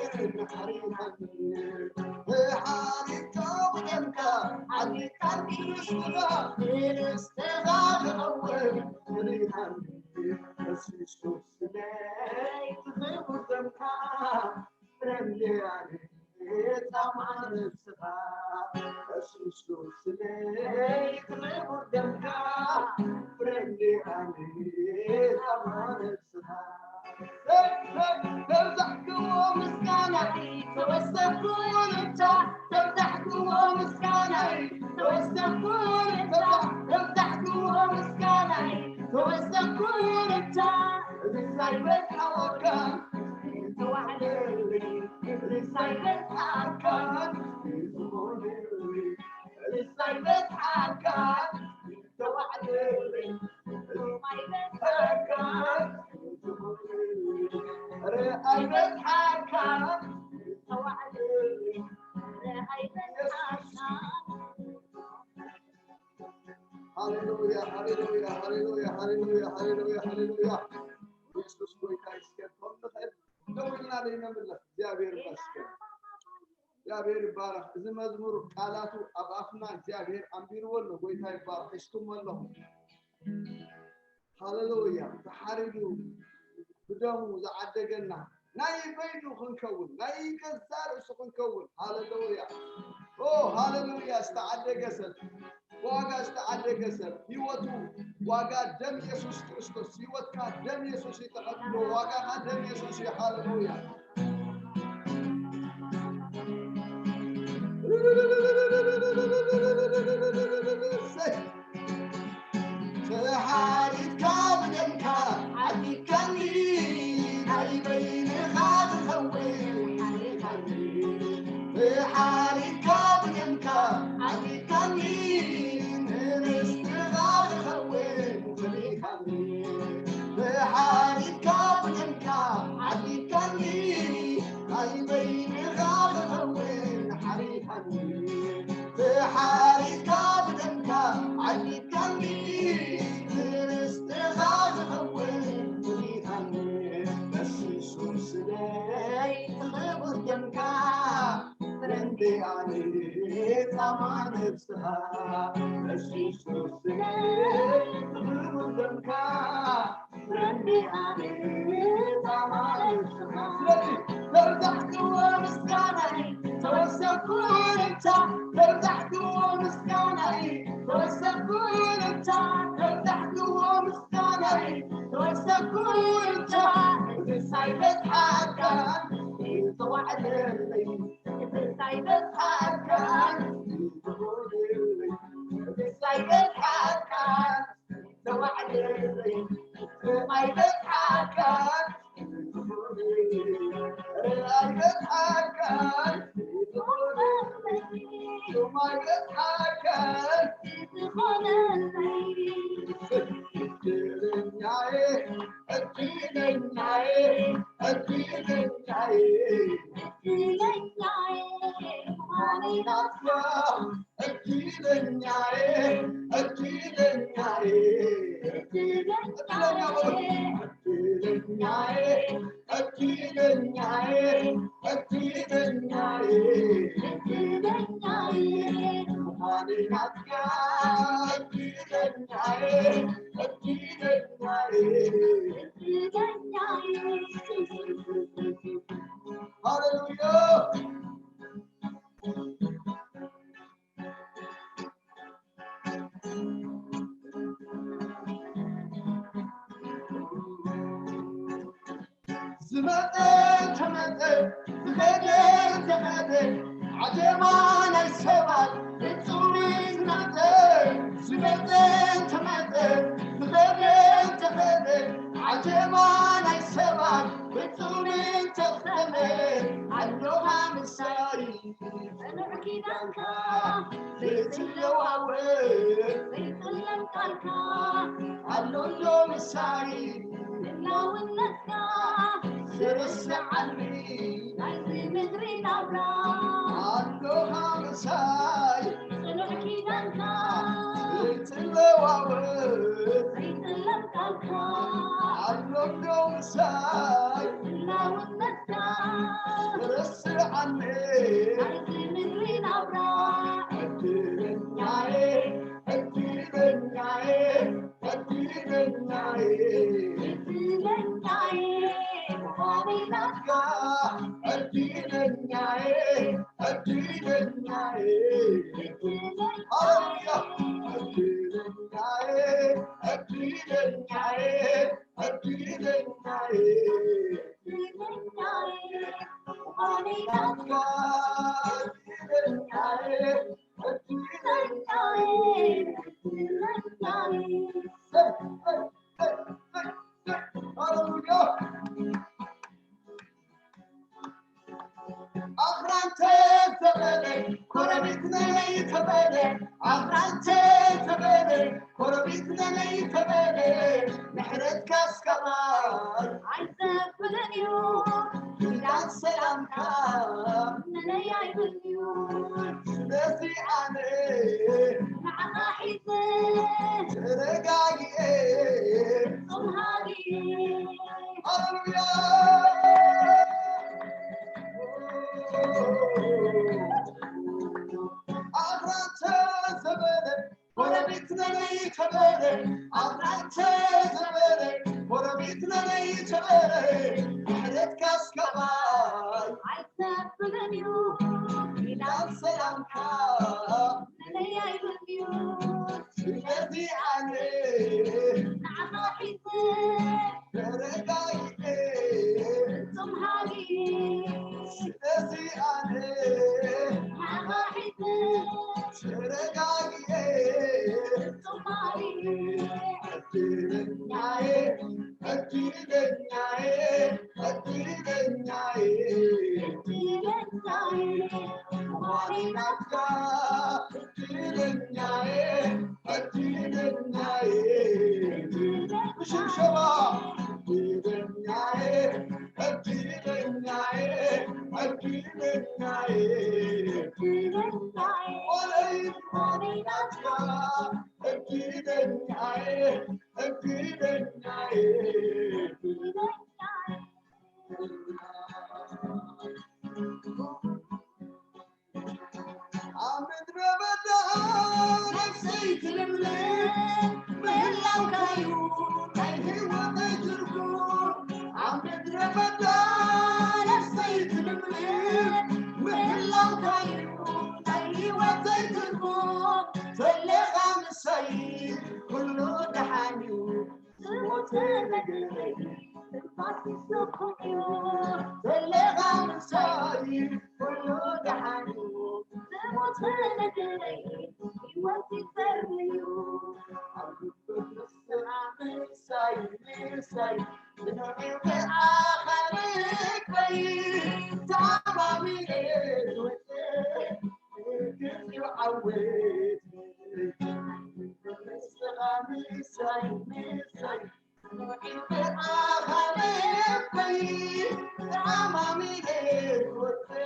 ሓሪፍካኒ። ብሓሪፍካ ብደምካ ዓዲግካኒ፣ ንርስትኻ ዝኸውን ሓሪፍካኒ። ፈሲሱ ስለይ ክቡር ደምካ፣ ረዲኣኒ ጻማ ነብስኻ። ፈሲሱ ስለይ ክቡር ደምካ፣ ረዲኣኒ ጻማ ነብስኻ። ተብዛሕክዎ ምስጋናይ፣ ተወሰኽኩ እልልታ። ተብዛሕክዎ ምስጋናይ፣ ተወሰኽኩ እልልታ። ተብዛሕክዎ ምስጋናይ፣ ተወሰኽኩ እልልታ። ርሳይ በልዓወካ፣ ተዋዕደለይ። ርሳይ በልዓካ፣ ዝኾነለይ። ርሳይ በልዓካ፣ ተዋዕደለይ። ርሳይ በልዓካ፣ ዝኾነለይ። ርኣይ በልዓካ፣ ተዋዕደለይ። ርኣይ በልዓካ። ሃሌሉያ፣ ሃሌሉያ፣ ሃሌሉያ፣ ሃሌሉያ፣ ሃሌሉያ፣ ሃሌሉያ። ኢየሱስ ጎይታ ይስገድ። ከም ንኽእል ደው ኢልና ደይነምለኽ። እግዚኣብሔር ይመስገን። እግዚኣብሔር ይባረኽ። እዚ መዝሙር ቃላቱ ኣብ ኣፍና እግዚኣብሔር ኣንቢርዎ ኣሎ። ጎይታ ይባረኽ። ሒዝኩሞ ኣለኹም። ሃሌሉያ። ተሓሪዱ ብደሙ ዝዓደገና ናይ በይኑ ክንከውን፣ ናይ ገዛ ርእሱ ክንከውን። ሃሌሉያ። ኦ፣ ሃሌሉያ። ዝተዓደገ ሰብ፣ ዋጋ ዝተዓደገ ሰብ፣ ህይወቱ ዋጋ ደም ኢየሱስ ክርስቶስ፣ ህይወትካ ደም ኢየሱስ እዩ ተኸፍሎ፣ ዋጋኻ ደም ኢየሱስ እዩ። ሃሌሉያ። እሰይ። ተሓሪድካ ብደምካ ዓዲግካኒ፣ ናይ በይንኻ ክኸውን ሓሊኻኒ። ተሓሪድካ ብደምካ ዓዲግካኒ፣ ንርስትኻ ክኸውን ፈሊኻኒ። ተሓሪድካ ብደምካ ዓዲግካኒ፣ ናይ በይንኻ ክኸውን ሓሊኻኒ። ተሓሪድካ ብደምካ ዓዲግካኒ፣ ንርስትኻ ዝኸውን ፈሊኻኒ። ፈሲሱ ስለይ እቲ ክቡር ደምካ፣ ረዲኣኒ ጻማ ነብስኻ። ፈሲሱ ስለይ እቲ ክቡር ደምካ፣ ረዲኣኒ ጻማ ነብስኻ። ስለዚ ተብዛሕክዎ ምስጋናይ፣ ተወሰኽኩ እልልታ። ተብዛሕክዎ ምስጋናይ፣ ተወሰኽኩ እልልታ። ተብዛሕክዎ ምስጋናይ፣ ተወሰኽኩ እልልታ። ንሳይ በጽሓካ፣ ዝተዋዕደለይ። ንሳይ በጽሓካ፣ ንሳይ በጽሓካ። እድለኛዬ፣ እድለኛዬ፣ እድለኛዬ፣ እድለኛ በሉ። እድለኛዬ፣ እድለኛዬ፣ እድለኛዬ፣ እድለኛዬ፣ ምዃነይ ናትካ። እድለኛዬ፣ እድለኛዬ፣ እድለኛዬ። ሃሌሉያ። ዝመጸ እንተመጸ፣ ዝኸደ እንተኸደ፣ ዓጀባ ናይ ሰባት ፍጹም እዩ ዝመጸ። ዝመጸ እንተመጸ፣ ዝኸደ እንተኸደ፣ ዓጀባ ናይ ሰባት ፍጹም እንተኸደ፣ ኣሎኻ ምሳይ። ጽኑዕ ኪዳንካ ዘይትለዋወጥ፣ ዘይጽለም ቃልካ፣ ኣሎ ኣሎ ምሳይ። ህላውነትካ ዘይርስዓኒ፣ ናይዚ ምድሪ ናብራ፣ ኣሎኻ ምሳይ። ጽኑዕ ኪዳንካ ዘይትለዋወጥ፣ ዘይጽለም ቃልካ፣ ኣሎ ኣሎ ምሳይ። ህላውነትካ ርስዓኒ። ናይዚ ምድሪ ናብራ። ዕድለኛዬ፣ ዕድለኛዬ፣ ዕድለኛዬ። ዕድለኛዬ። ምዃነይ ናትካ። ዕድለኛዬ፣ ዕድለኛዬ። ሃሌሉያ። ዕድለኛዬ፣ ዕድለኛዬ፣ ዕድለኛዬ። ኣኽራን ተዘበለ፣ ኮረቢት ነነይ ተበለ፣ ኣኽራን ተዘበለ፣ ኮረቢት ነነይ ተበለ፣ ምሕረትካ እስከ ማይ ኣይዘብልን እዩ፣ ኪዳን ሰላምካ ነነይ ኣይብልን እዩ። ስለዚ ኣነ ንዓኻ ሒዘ ተረጋጊኤ፣ ፍጹም ሃዲኤ። ሃሌሉያ። ኣኽራን ተዘበለ፣ ጎረቤት ነነይ ተበለ፣ ኣኽራን ተዘበለ፣ ጎረቤት ነነይ ተበለ፣ ምሕረትካ እስከ ማይ ኣይሰብልን እዩ፣ ኪዳን ሰላምካ ነነይ ኣይብልን እዩ። ስለዚ ኣነ ንዓኻ ሒዘ ተረጋጊኤ፣ ፍጹም ሃዲኤ። ስለዚ ኣነ ንዓኻ ሒዘ ተረጋጊኤ፣ ፍጹም ሃዲኤ። ዕድለኛዬ፣ ዕድለኛዬ፣ ዕድለኛዬ። ዕድለኛዬ። ምዃነይ ናትካ። ዕድለኛዬ፣ ዕድለኛዬ። ብሽብሸባ። ዕድለኛዬ፣ ዕድለኛዬ፣ ዕድለኛዬ። ዕድለኛዬ። ምዃነይ ናትካ። ዕድለኛዬ፣ ዕድለኛዬ። ኣብ ምድረ በዳ ነፍሰይ ትልምልም ምህላውካዩ ናይ ህይወተይ ትርጉም። ኣብ ምድረ በዳ ነፍሰይ ትልምልም ምህላውካዩ ናይ ህይወተይ ትርጉም። ተለኻ ምሳይ ኩሉ ደሓን እዩ። ዝሞተ ነገረይ ትንፋስ ይስኹም እዩ። ዘለኻ ምሳይ ኩሉ ደሓን እዩ። ዝሞተ ነገረይ ህይወት ይፈሪ እዩ። ኣብ ልበይ ንስኻ ምሳይ፣ ምሳይ፣ ጽኑዕ እዩ ብኣኻ ልበይ። ተኣማሚነ ህይወተይ፣ ግዜኡ ዓወት ንስኻ ምሳይ፣ ምሳይ፣ ጽኑዕ እዩ ብኣኻ ልበይ። ተኣማሚነ ህይወተይ፣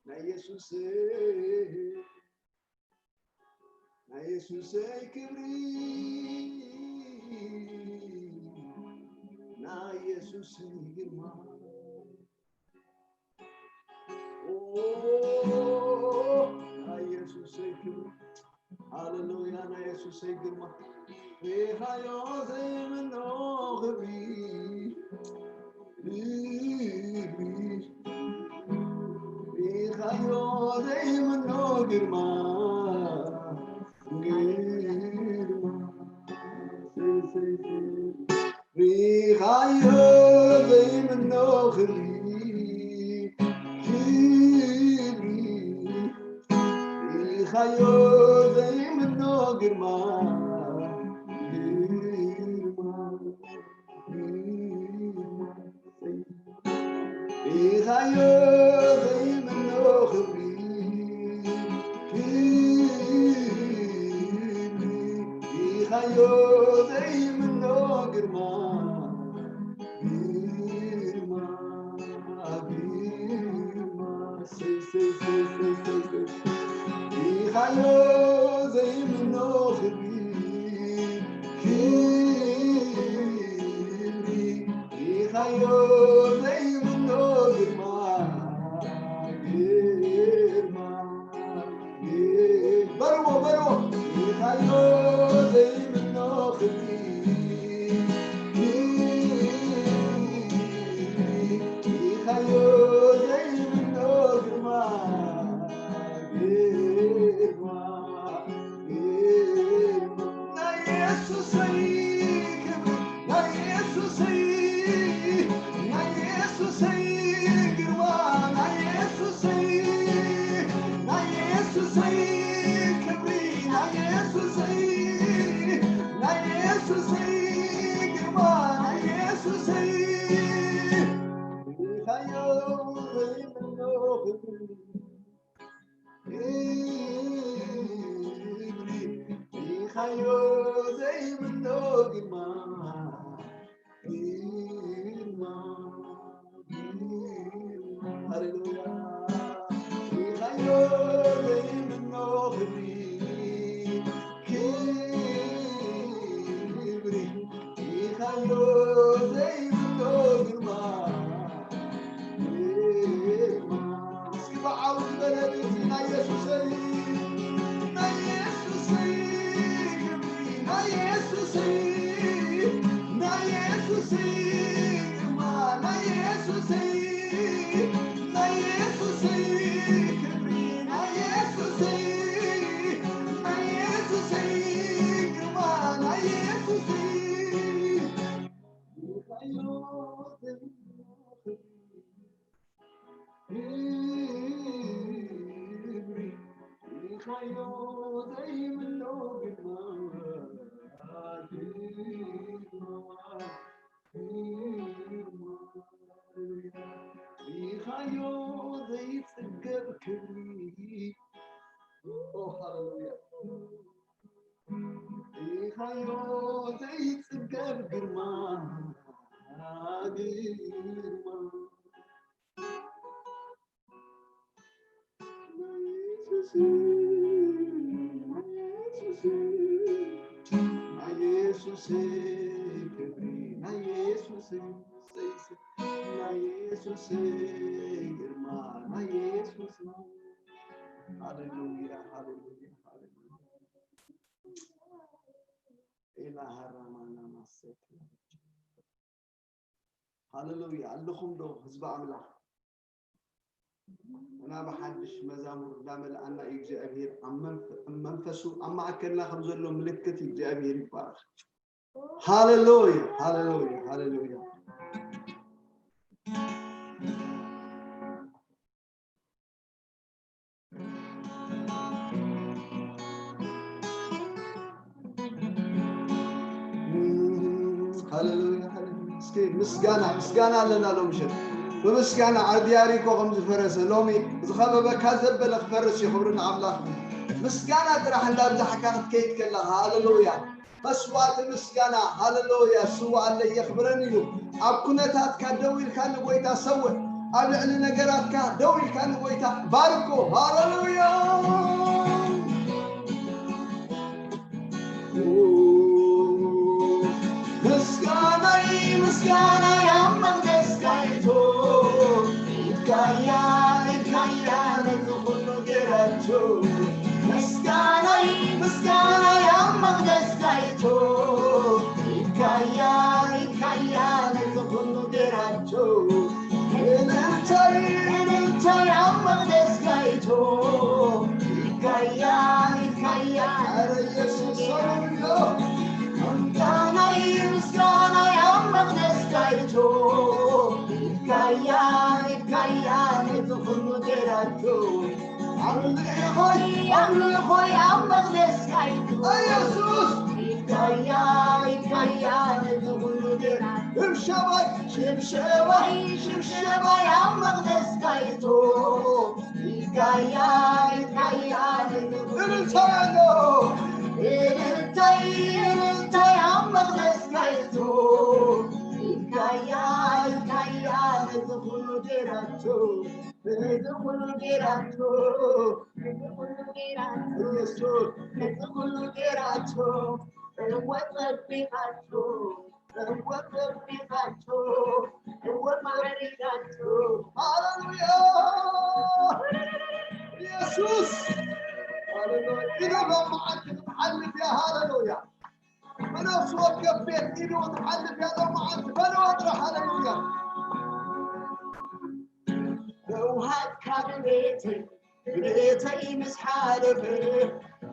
ናይ የሱስ ናይ የሱሰይ ክብሪ ናይ የሱሰይ ግርማ ናይ የሱሰይ ክብሪ ሃሌሉያ ናይ የሱሰይ ግርማ ሪኻዮ ዘይምኖ ክብሪ ሪኻዮ ዘይምኖ ግርማ ግርማ ሪኻዮ ዘይምኖ ክብሪ ክብሪ ሪኻዮ ዘይምኖ ግርማ ግርማ ሪኻዮ ዘይምኖ ክብሪ ክብሪ ሪኻዮ ዘይምኖ ግርማ ግርማ ግርማ ሪኻዮ ዘይምኖ ክብሪ ክብሪ ሪኻዮ ዘይምኖ ግርማ ግርማ በልዎ በልዎ ሪኻዮ ዘይምኖ ክብሪ ክብሪ ሪኻዮ ዘይምኖ ግርማ ግርማ ናይ የሱሰይ ክብሪ ናይ የሱሰይ ናይ የሱሰይ ግርማ ናይ የሱሰይ ናይ የሱሰይ ክብሪ ናይ የሱሰይ ናይ የሱሰይ ግርማ ናይ የሱሰይ ሪኻዮ ዘይምኖ ክብሪ ክብሪ ሪኻዮ ዘይምኖ ግርማ ግርማ ግርማ ሃሌሉያ ሪኻዮ ዘይምኖ ክብሪ ክብሪ ሪኻዮ ዘይምኖ ግርማ ግርማ እስኪ ብዓው ዝበለ ድምፂ ናይ የሱሰይ ናይ የሱሰይ ክብሪ ናይ የሱሰይ ዘይምኖ ግርማ፣ ግርማ፣ ግርማ። ርኢኻዮ ዘይጽገብ ክብሪ። ኦ፣ ሃሌሉያ። ርኢኻዮ ዘይጽገብ ግርማ፣ ግርማ። ናይ ኢየሱስ ክብሪ፣ ናይ ኢየሱስ፣ ናይ ኢየሱስ ግርማ፣ ናይ ኢየሱስ። ሃሌሉያ፣ ሃሌሉያ፣ ሃሌሉያ። ኢላ ሃራማና ማሰክ። ሃሌሉያ። ኣለኹም ዶ ህዝቢ ኣምላኽ? እና ብሓድሽ መዛሙር እንዳመልኣና እዩ እግዚኣብሔር ኣብ መንፈ-፣ ኣብ መንፈሱ ኣብ ማእከልና ከም ዘሎ ምልክት እዩ። እግዚኣብሔር ይባረኽ። ሃሌሉያ፣ ሃሌሉያ፣ ሃሌሉያ። ሃሌሉያ፣ ሃሌሉያ። እስኪ ምስጋና፣ ምስጋና ኣለና ሎምሸት። ብምስጋና ኣብ ዲያሪኮ ከም ዝፈረሰ ሎሚ ዝኸበበካ ዘበለ ክፈርስ እዩ። ክብሪ ንኣምላኽ። ምስጋና ጥራሕ እንዳብዛሕካ ክትከይድ ከለኻ፣ ሃሌሉያ። መስዋዕቲ ምስጋና፣ ሃሌሉያ፣ ስውኣለይ የኽብረኒ እዩ። ኣብ ኩነታትካ ደው ኢልካ ንጎይታ ሰውእ፣ ኣብ ልዕሊ ነገራትካ ደው ኢልካ ንጎይታ ባርኮ። ሃሌሉያ። ምስጋናይ፣ ምስጋናይ ኣብ መቕደስካ ይእቶ። ኢድካያ፣ ኢድካያ ነዚ ኩሉ ገይራቶ። ምስጋናይ፣ ምስጋናይ ኣብ መቕደስካ ይእቶ። ኢድካያ፣ ኢድካያ ነዚ ኩሉ ገይራቶ። እልልታይ፣ እልልታይ ኣብ መቕደስካ ይእቶ። ኢድካያ፣ ኢድካያ ኧረ ኢየሱስ ሃሌሉያ። ምስጋናይ፣ ምስጋናይ ኣብ መቕደስካ ይእቶ። ኢድካያ፣ ኢድካያ ነዚ ኩሉ ገይራቶ። ኣምልኾይ፣ ኣምልኾይ ኣብ መቕደስካ ይእቶ። ኢየሱስ። ኢድካያ፣ ኢድካያ ነዚ ኩሉ ገይራቶ። ሽብሸባይ፣ ሽብሸባይ፣ ሽብሸባይ ኣብ መቕደስካ ይእቶ። ኢድካያ፣ ኢድካያ ነዚ ኩሉ እልልታ ኣሎ። እልልታይ፣ እልልታይ ኣብ መቕደስካ ይእቶ። ኢድካያ፣ ኢድካያ ነዚ ኩሉ ገይራቶ። ነዚ ኩሉ ገይራቶ። ነዚ ኩሉ ገይራቶ። ኢየሱስ። ነዚ ኩሉ ገይራቶ። እወ ጸቢቓቶ። እወ ጸቢቓቶ። እወ ማዕሪጋቶ። ሃሌሉያ። ኢየሱስ። ሃሌሉያ። ኢሉ ሎመዓልቲ ክትሓልፍ እያ። ሃሌሉያ። ብነፍሲ ወከፍ ቤት ኢሉ ክትሓልፍ እያ ሎመዓልቲ። በልዎ ጥራሕ። ሃሌሉያ። ለውሃት ካብ ቤተይ ብቤተይ ምስ ሓለፈ፣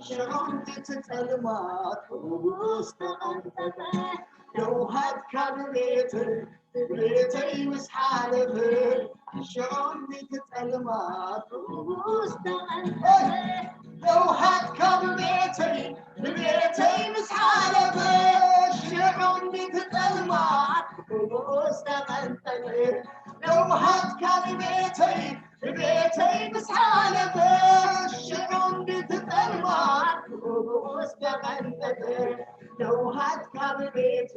ሽዑ እቲ ጸልማት ርኡስ ተቐንጠጠ። ለውሃት ካብ ቤተይ ብቤተይ ምስ ሓለፈ፣ ሽዑ እቲ ጸልማት ርኡስ ተቐንጠጠ። ለውሃት ካብ ቤተይ ብቤተይ ምስ ሓለፈ፣ ሽዑ እቲ ጸልማት ርኡስ ተቐንጠጠ። ለውሃት ካብ ቤተይ ብቤተይ ምስ ሓለፈ፣ ሽዑ እንድትጠልማ ርኡስ ተቐንጠጠ። ለውሃት ካብ ቤት፣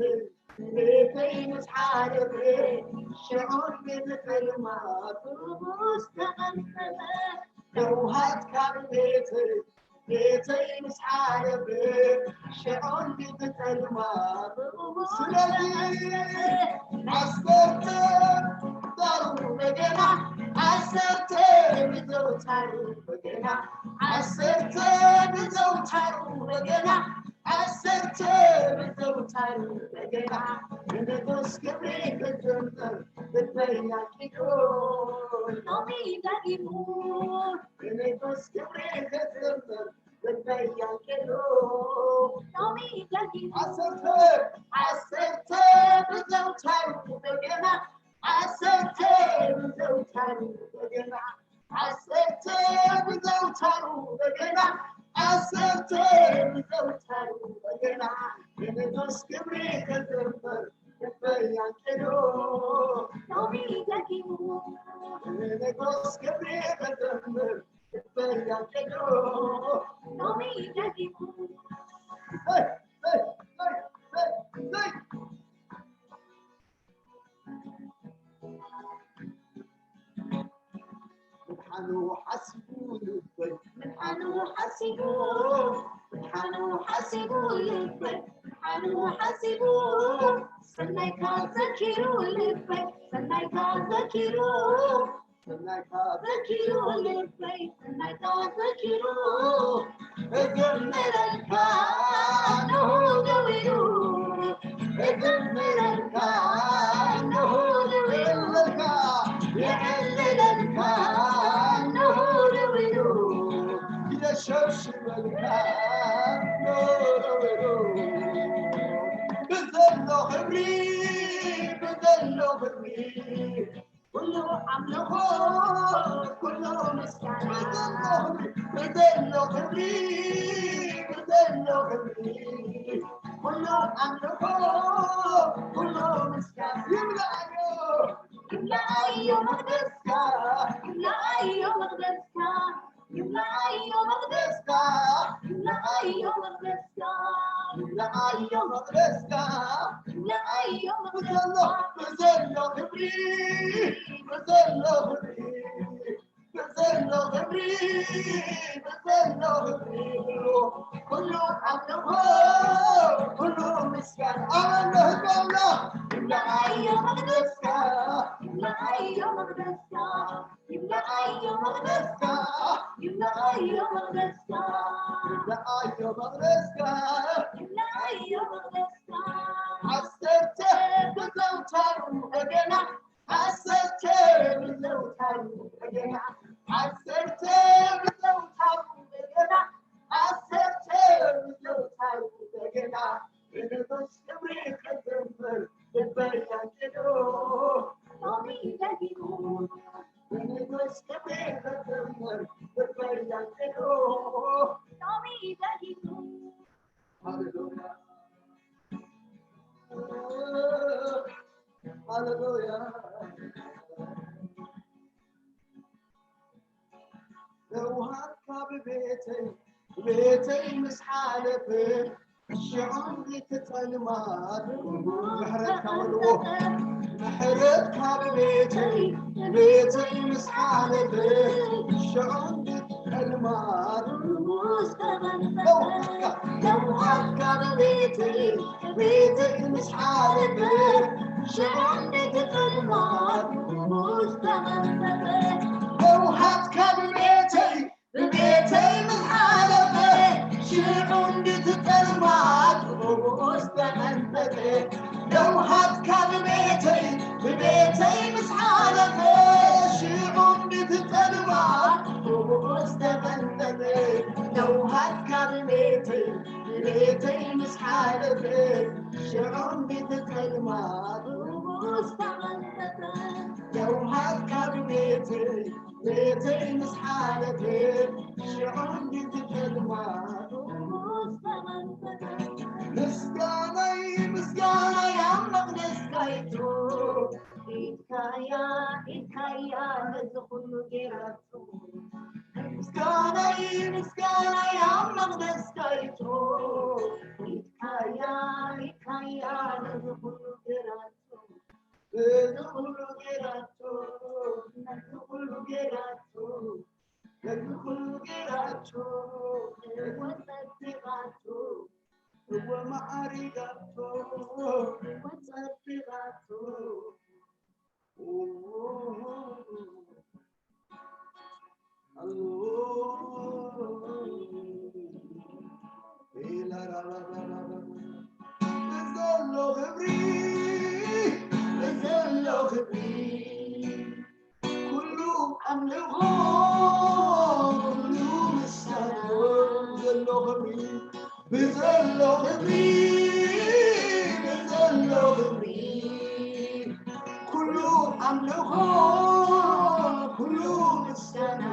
ቤተይ ምስ ሓለፈ፣ ሽዑ እንድትጠልማ ርኡስ ተቐንጠጠ። ለውሃት ካብ ቤት፣ ቤተይ ምስ ሓለፈ፣ ሽዑ እንድትጠልማ ርኡስ ስለዚ ተቐንጠጠ። ዓሰርተ ብዘውታሩ በገና፣ ዓሰርተ ብዘውታሩ በገና፣ ዓሰርተ ብዘውታሩ በገና፣ ዓሰርተ ብዘውታሩ በገና፣ ንንጉስ ክብሪ ክዘምር ልበይ ኣልቂሱ ሎሚ ደጊሙ። ንንጉስ ክብሪ ክዘምር ልበይ ኣልቂሱ ሎሚ ደጊሙ። ዓሰርተ፣ ዓሰርተ ብዘውታሩ በገና፣ ዓሰርተ ብዘውታሩ በገና፣ ዓሰርተ ብዘውታሩ በገና፣ ዓሰርተ ብዘውታሩ በገና ንንጉስ ክብሪ ክዝምር ልበይ ኣንቂዱ። ሎሚ ደጊሙ ንንጉስ ክብሪ ክዝምር ልበይ ኣንቂዱ። ሎሚ ደጊሙ። ሄይ፣ ሄይ፣ ሄይ፣ ሄይ፣ ሄይ። ምድሓኑ ሓሲቡ ልበይ፣ ምድሓኑ ሓሲቡ፣ ምድሓኑ ሓሲቡ ልበይ፣ ምድሓኑ ሓሲቡ። ሰናይካ ዘኪሩ ልበይ፣ ሰናይካ ዘኪሩ፣ ሰናይካ ዘኪሩ ልበይ፣ ሰናይካ ዘኪሩ። እዘምረልካ እንሆ ደዊሉ፣ እዘምረልካ እንሆ ደዊሉ፣ የዕልለካ፣ የዕልለካ እንሆ ደዊሉ፣ የሸብሽበልካ እንሆ ደዊሉ። ብዘሎ ክብሪ፣ ብዘሎ ክብሪ፣ ኩሉ ኣምልኾ፣ ኩሉ ምስጋና። ብዘሎ ክብሪ፣ ብዘሎ ክብሪ፣ ብዘሎ ክብሪ፣ ኩሉ ኣምልኾ፣ ኩሉ ምስጋና። ይምልኣዮ፣ ይምልኣዮ መቕደስካ፣ ይምልኣዮ መቕደስካ። ይምልኣዮ መቕደስካ፣ ይምልኣዮ መቕደስካ፣ ይምልኣዮ መቕደስካ፣ ይምልኣዮ መቕደስካ። ብዘሎ፣ ብዘሎ ክብሪ፣ ብዘሎ ክብሪ፣ ብዘሎ ክብሪ፣ ብዘሎ ክብሪ፣ ኩሉ ኣምልኾ፣ ኩሉ ምስጋና። ኣበሎ ህዝቢ ኣምላኽ። ይምልኣዮ መቕደስካ፣ ይምልኣዮ መቕደስካ። ይምልኣዮ መቕደስካ፣ ይምልኣዮ መቕደስካ። ይምልኣዮ መቕደስካ፣ ይምልኣዮ መቕደስካ። ዓሰርተ ብዘውታሩ በገና፣ ዓሰርተ ብዘውታሩ በገና፣ ዓሰርተ ብዘውታሩ በገና፣ ዓሰርተ ብዘውታሩ በገና። ንንጉስ ክብሪ ክዝምር ልበይ ኣንቂዱ፣ ሎሚ ደጊሙ። ንንጉስ ክብሪ ክዝምር ልበይ ኣንቂዱ፣ ሎሚ ደጊሙ። ሃሌሉያ፣ ሃሌሉያ። ለውሃት ካብ ቤተይ፣ ቤተይ ምስ ሓለፈ፣ ሽዑ እቲ ጸልማት ምሕረትካ በልዎ። ምሕረት ካብ ቤተይ፣ ቤተይ ምስ ሓለፈ፣ ሽዑ እቲ ጸልማት ለውሃት ካብ ቤተይ፣ ቤተይ ምስ ሓለፈ፣ ሽዑ እቲ ጸልማት ለውሃት ካብ ቤተይ፣ ብቤተይ ምስ ሓለፈ፣ ሽዑ እንድቲ ጸልማት ርኡስ ተቐንጠጠ። ለውሃት ካብ ቤተይ፣ ብቤተይ ምስ ሓለፈ፣ ሽዑ እንድቲ ጸልማት ርኡስ ተቐንጠጠ። ለውሃት ካብ ቤተይ፣ ብቤተይ ምስ ሓለፈ፣ ሽዑ እንድቲ ጸልማት ርኡስ ተቐንጠጠ። ለውሃት ካብ ቤተይ፣ ቤተይ ምስ ሓለፈ፣ ሽዑ እንድቲ ጸልማት ርኡስ ተቐንጠጠ። ምስጋናይ፣ ምስጋናይ ኣብ መቕደስካ ይትሮ። ኢድካያ፣ ኢድካያ ነዚ ኩሉ ጌራቶ። ምስጋናይ፣ ምስጋናይ ኣብ መቕደስካ ይትሮ። ኢድካያ፣ ኢድካያ ነዚ ኩሉ ጌራቶ። ነዚ ኩሉ ጌራቶ፣ ነዚ ኩሉ ጌራቶ፣ ነዚ ኩሉ ጌራቶ፣ እወ ጸቢቓቶ፣ እወ ማዕሪጋቶ፣ እወ ጸቢቓቶ። ብዘሎ ክብሪ፣ ብዘሎ ክብሪ፣ ኩሉ ኣምልኾ፣ ኩሉ ምስጋና፣ ብዘሎ ክብሪ፣ ብዘሎ ክብሪ፣ ብዘሎ ክብሪ፣ ኩሉ ኣምልኾ፣ ኩሉ ምስጋና፣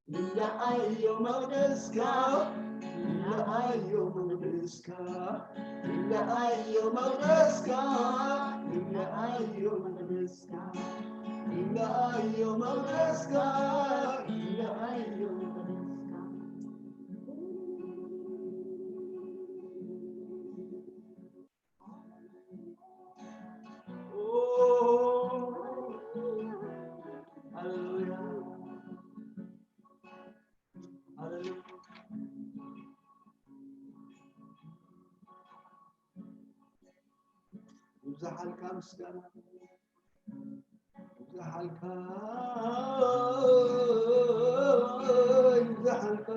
ንለኣ ኣዮ መቕደስካ፣ ኣዮ መቕደስካ፣ ኣዮ መቕደስካ፣ ኣዮ መቕደስካ፣ ኣዮ መቕደስካ፣ ኣዮ መቕደስካ። ሃሌሉያ። ሃሌሉያ። ይብዛሓልካ ምስጋና፣ ይብዛሓልካ፣ ይብዛሓልካ።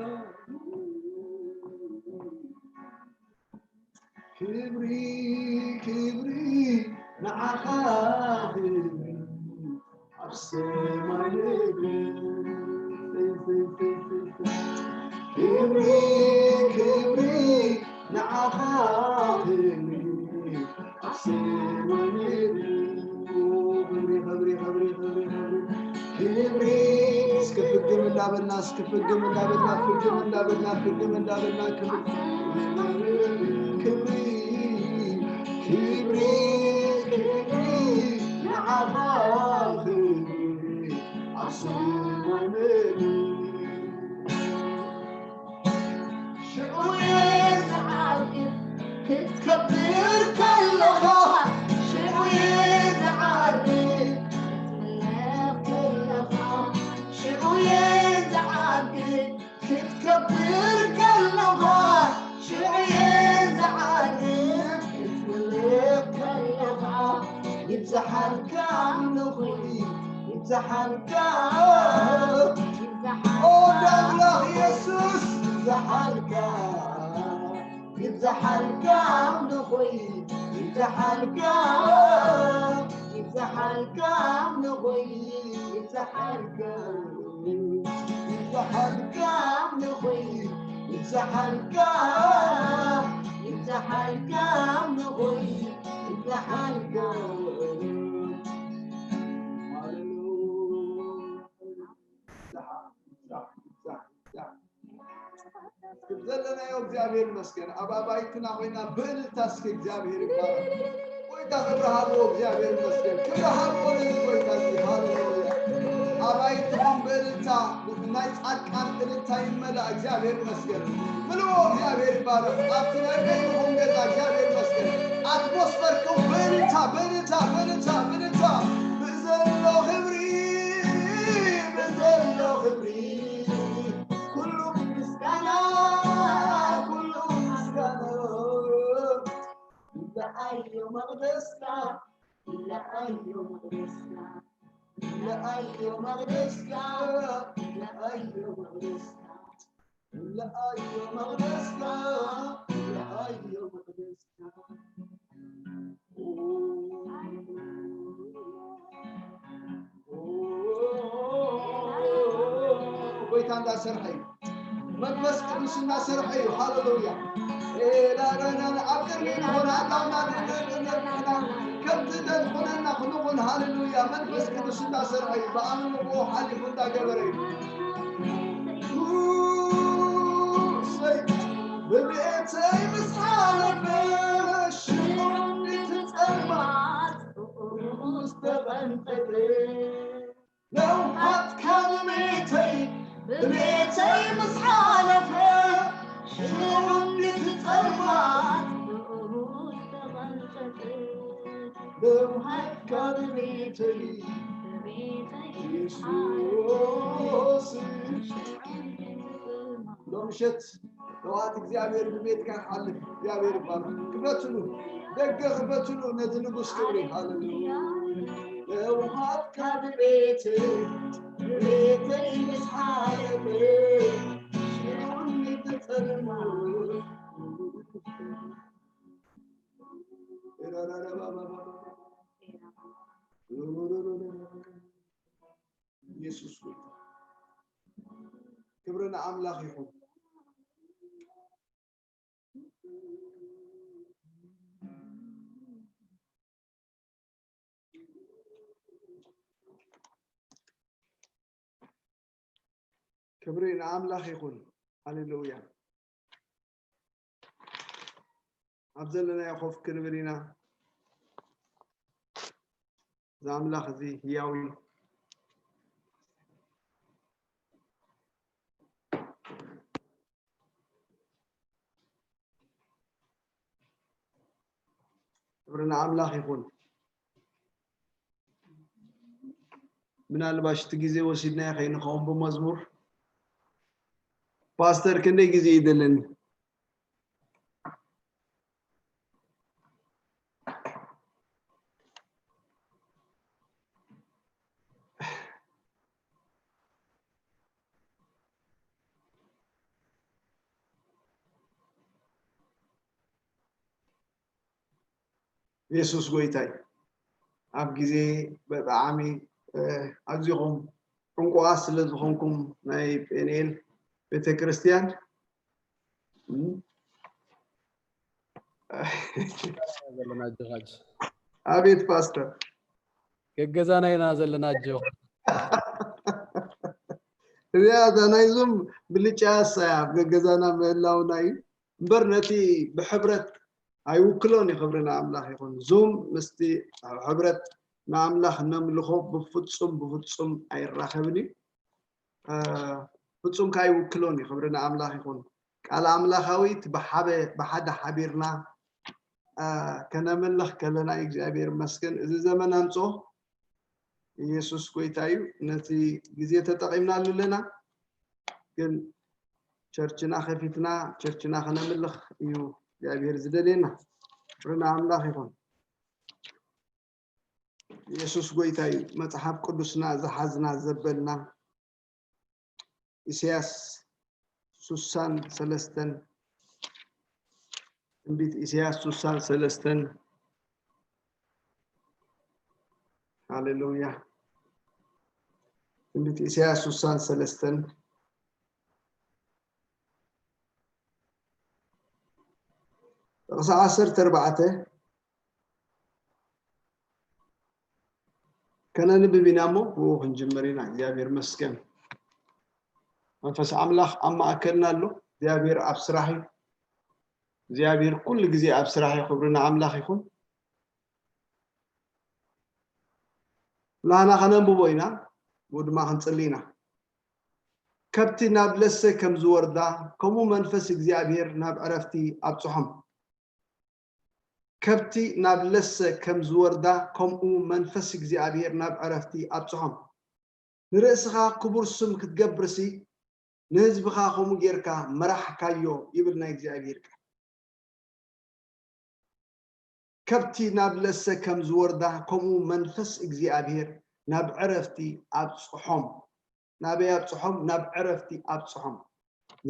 ክብሪ፣ ክብሪ ንዓኻ፣ ክብሪ ኣብ ሰማይ ምድሪ። ክብሪ፣ ክብሪ ንዓኻ፣ ክብሪ ኣብ ሰማይ ምድሪ። ክብሪ፣ ክብሪ፣ ክብሪ፣ ክብሪ፣ ክብሪ። ክብሪ እስኪ ፍግም እንዳበልና፣ እስኪ ፍግም እንዳበልና፣ ፍግም እንዳበልና፣ ፍግም እንዳበልና፣ ክብሪ፣ ክብሪ፣ ክብሪ፣ ክብሪ ንዓኻ፣ ክብሪ ኣብ ሰማይ ምድሪ። ሽዑ እየ ዝዓግብ ክትከብር ከለኻ፣ ሽዑ እየ ዝዓግብ ክትምለኽ ከለኻ፣ ሽዑ እየ ዝዓግብ ክትከብር ከለኻ፣ ሽዑ እየ ዝዓግብ ክትምለኽ ከለኻ። ይብዛሓልካ ኣምልኾይ፣ ይብዛሓልካ። ይብዛሓልካ። ኦ፣ ኣምላኽ የሱስ፣ ይብዛሓልካ። ይብዛሓልካ ኣምልኾይ፣ ይብዛሓልካ። ይብዛሓልካ ኣምልኾይ፣ ይብዛሓልካ። ይብዛሓልካ ኣምልኾይ፣ ይብዛሓልካ። ይብዛሓልካ ኣምልኾይ፣ ይብዛሓልካ። ሃሌሉያ። እስኪ ዘለናዮ እግዚኣብሔር ይመስገን። ኣብ ኣባይትና ኮይና ብእልልታ እስኪ እግዚኣብሔር ይባረክ። ጎይታ ክብሪ ሃብዎ፣ እግዚኣብሔር ይመስገን። ክብሪ ሃብዎ ነዚ ጎይታ እዚ። ሃሌሉያ። ኣባይትኹም ብእልልታ፣ ናይ ጻድቃን እልልታ ይመላእ። እግዚኣብሔር ይመስገን። ምልዎ፣ እግዚኣብሔር ይባረክ። ኣብቲ ናይ በይንኹም ገዛ እግዚኣብሔር ይመስገን። ኣትሞስፈርኩም ብእልልታ፣ ብእልልታ፣ ብእልልታ፣ ብእልልታ። ብዘሎ ክብሪ፣ ብዘሎ ክብሪ ኩሉ ምስጋና፣ ኩሉ ምስጋና ንኣዮ መቕደስካ፣ ንኣዮ መቕደስካ፣ ንኣዮ መቕደስካ፣ ንኣዮ መቕደስካ፣ ንኣዮ መቕደስካ፣ ንኣዮ መቕደስካ። ጎይታ እንዳሰርሐ እዩ። መንፈስ ቅዱስ እናሰርሐ እዩ። ሃሌሉያ። ኤላላላ፣ ኣብ ቅድሚ ንኾን፣ ኣላና ከምቲ ደልኾነና ክንኾን። ሃሌሉያ። መንፈስ ቅዱስ እናሰርሐ እዩ። ብኣምልኾ ሓሊፉ እንዳገበረ እዩ። እሰይ። ብቤተይ ምስ ሓለፈ፣ ሽዑ እቲ ጸልማት ዝተቐንጠጠ። ለውሃት ካብ ቤተይ፣ ብቤተይ ምስ ሓለፈ፣ ሽዑ እቲ ጸልማት ብእኡ ዝተቐንጠጠ። ለውሃት ካብ ቤተይ፣ ብቤተይ ምስ ሓለፈ፣ የሱስ። ሽዑ እቲ ጸልማት ሎምሸት ተዋት እግዚኣብሔር ብቤትካ ይሓልፍ። እግዚኣብሔር ይባርክ። ክፈትሉ፣ ደገ ክፈትሉ ነዚ ንጉስ ክብሪ። ሃሌሉያ። ለውሃት ካብ ቤት፣ ቤተይ ምስ ሓለፈ፣ ሽዑ እቲ ጸልማት። ኢየሱስ ጎይታ። ክብሪ ንኣምላኽ ይኹን። ክብሪ ንኣምላኽ ይኹን። ሃሌሉያ። ኣብ ዘለናዮ ኮፍ ክንብል ኢና። እዚ ኣምላኽ እዚ ህያው እዩ። ክብሪ ንኣምላኽ ይኹን። ምናልባሽ እቲ ግዜ ወሲድናዮ ከይንኸውን ብመዝሙር ፓስተር ክንደይ ግዜ ይደለኒ? የሱስ ጎይታ እዩ። ኣብ ግዜ ብጣዕሚ ኣዚኹም ዕንቁዋት ስለ ዝኾንኩም ናይ ጴንኤል ቤተክርስትያን ዘለና ጆሃጅ ኣቤት ፓስተር ገገዛና ኢና ዘለና ጆ እዚኣ እታ ናይዞም ብልጫ ያሳያ ኣብ ገገዛና ምህላውና እዩ እምበር ነቲ ብሕብረት ኣይውክሎን እዩ ክብሪ ንኣምላኽ ይኹን ዙም ምስቲ ኣብ ሕብረት ንኣምላኽ ነምልኾ ብፍጹም ብፍጹም ኣይራኸብን እዩ ፍጹም ከኣ ይውክሎን እዩ ክብሪ ንኣምላኽ ይኹን ቃል ኣምላኻዊት ብሓደ ሓቢርና ከነምልኽ ከለና እግዚኣብሔር መስገን እዚ ዘመን ኣምጾ ኢየሱስ ጎይታ እዩ ነቲ ግዜ ተጠቒምናሉ ኣለና ግን ቸርችና ከፊትና ቸርችና ከነምልኽ እዩ እግዚኣብሔር ዝደልየና ክብሪ ንኣምላኽ ይኹን ኢየሱስ ጎይታ እዩ መጽሓፍ ቅዱስና ዝሓዝና ዘበልና ኢሳያስ ሱሳን ሰለስተን ትንቢት ኢሳያስ ሱሳን ሰለስተን ሃሌሉያ ትንቢት ኢሳያስ ሱሳን ሰለስተን ጥቕሲ ዓሰርተ ኣርባዕተ ከነንብብ ኢና እሞ ብኡ ክንጅምር ኢና እግዚኣብሔር መስገን መንፈስ ኣምላኽ ኣብ ማእከልና ኣሎ እግዚኣብሔር ኣብ ስራሕ እዩ እግዚኣብሔር ኩሉ ግዜ ኣብ ስራሕ እዩ ክብሪ ንኣምላኽ ይኹን ላና ከነንብቦ ኢና ብኡ ድማ ክንጽሊ ኢና ከብቲ ናብ ለሰ ከም ዝወርዳ ከምኡ መንፈስ እግዚኣብሔር ናብ ዕረፍቲ ኣብጽሖም ከብቲ ናብ ለሰ ከም ዝወርዳ ከምኡ መንፈስ እግዚኣብሔር ናብ ዕረፍቲ ኣብጽሖም ንርእስኻ ክቡር ስም ክትገብርሲ ንህዝብኻ ከምኡ ጌርካ መራሕካዮ ይብል ናይ እግዚኣብሔር ቃል ከብቲ ናብ ለሰ ከም ዝወርዳ ከምኡ መንፈስ እግዚኣብሔር ናብ ዕረፍቲ ኣብጽሖም ናበይ ኣብጽሖም ናብ ዕረፍቲ ኣብጽሖም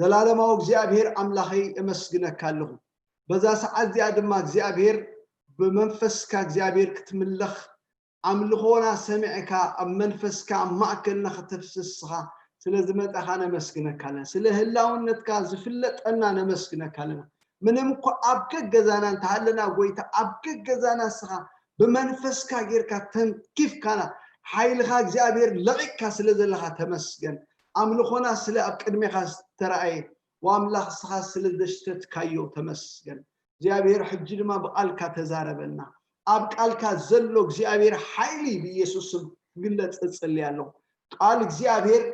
ዘላለማዊ እግዚኣብሔር ኣምላኸይ እመስግነካ ኣለኹ በዛ ሰዓት እዚኣ ድማ እግዚኣብሔር ብመንፈስካ እግዚኣብሔር ክትምለኽ ኣምልኾና ሰሚዕካ ኣብ መንፈስካ ኣብ ማእከልና ከተፍስስኻ ስለ ዝመጻኻ ነመስግነካ ኣለና ስለ ህላውነትካ ዝፍለጠና ነመስግነካ ኣለና ምንም እኳ ኣብ ገገዛና እንተሃለና ጎይታ ኣብ ገገዛና ስኻ ብመንፈስካ ጌርካ ተንኪፍካና ሓይልኻ እግዚኣብሔር ለቒቅካ ስለ ዘለኻ ተመስገን ኣምልኾና ስለ ኣብ ቅድሜኻ ዝተረኣየ ወኣምላኽ ስኻ ስለ ዘሽተትካዮ ተመስገን እግዚኣብሔር ሕጂ ድማ ብቓልካ ተዛረበና ኣብ ቃልካ ዘሎ እግዚኣብሔር ሓይሊ ብኢየሱስ ስም ክግለጽ እጽሊ ኣለኹ ቃል እግዚኣብሔር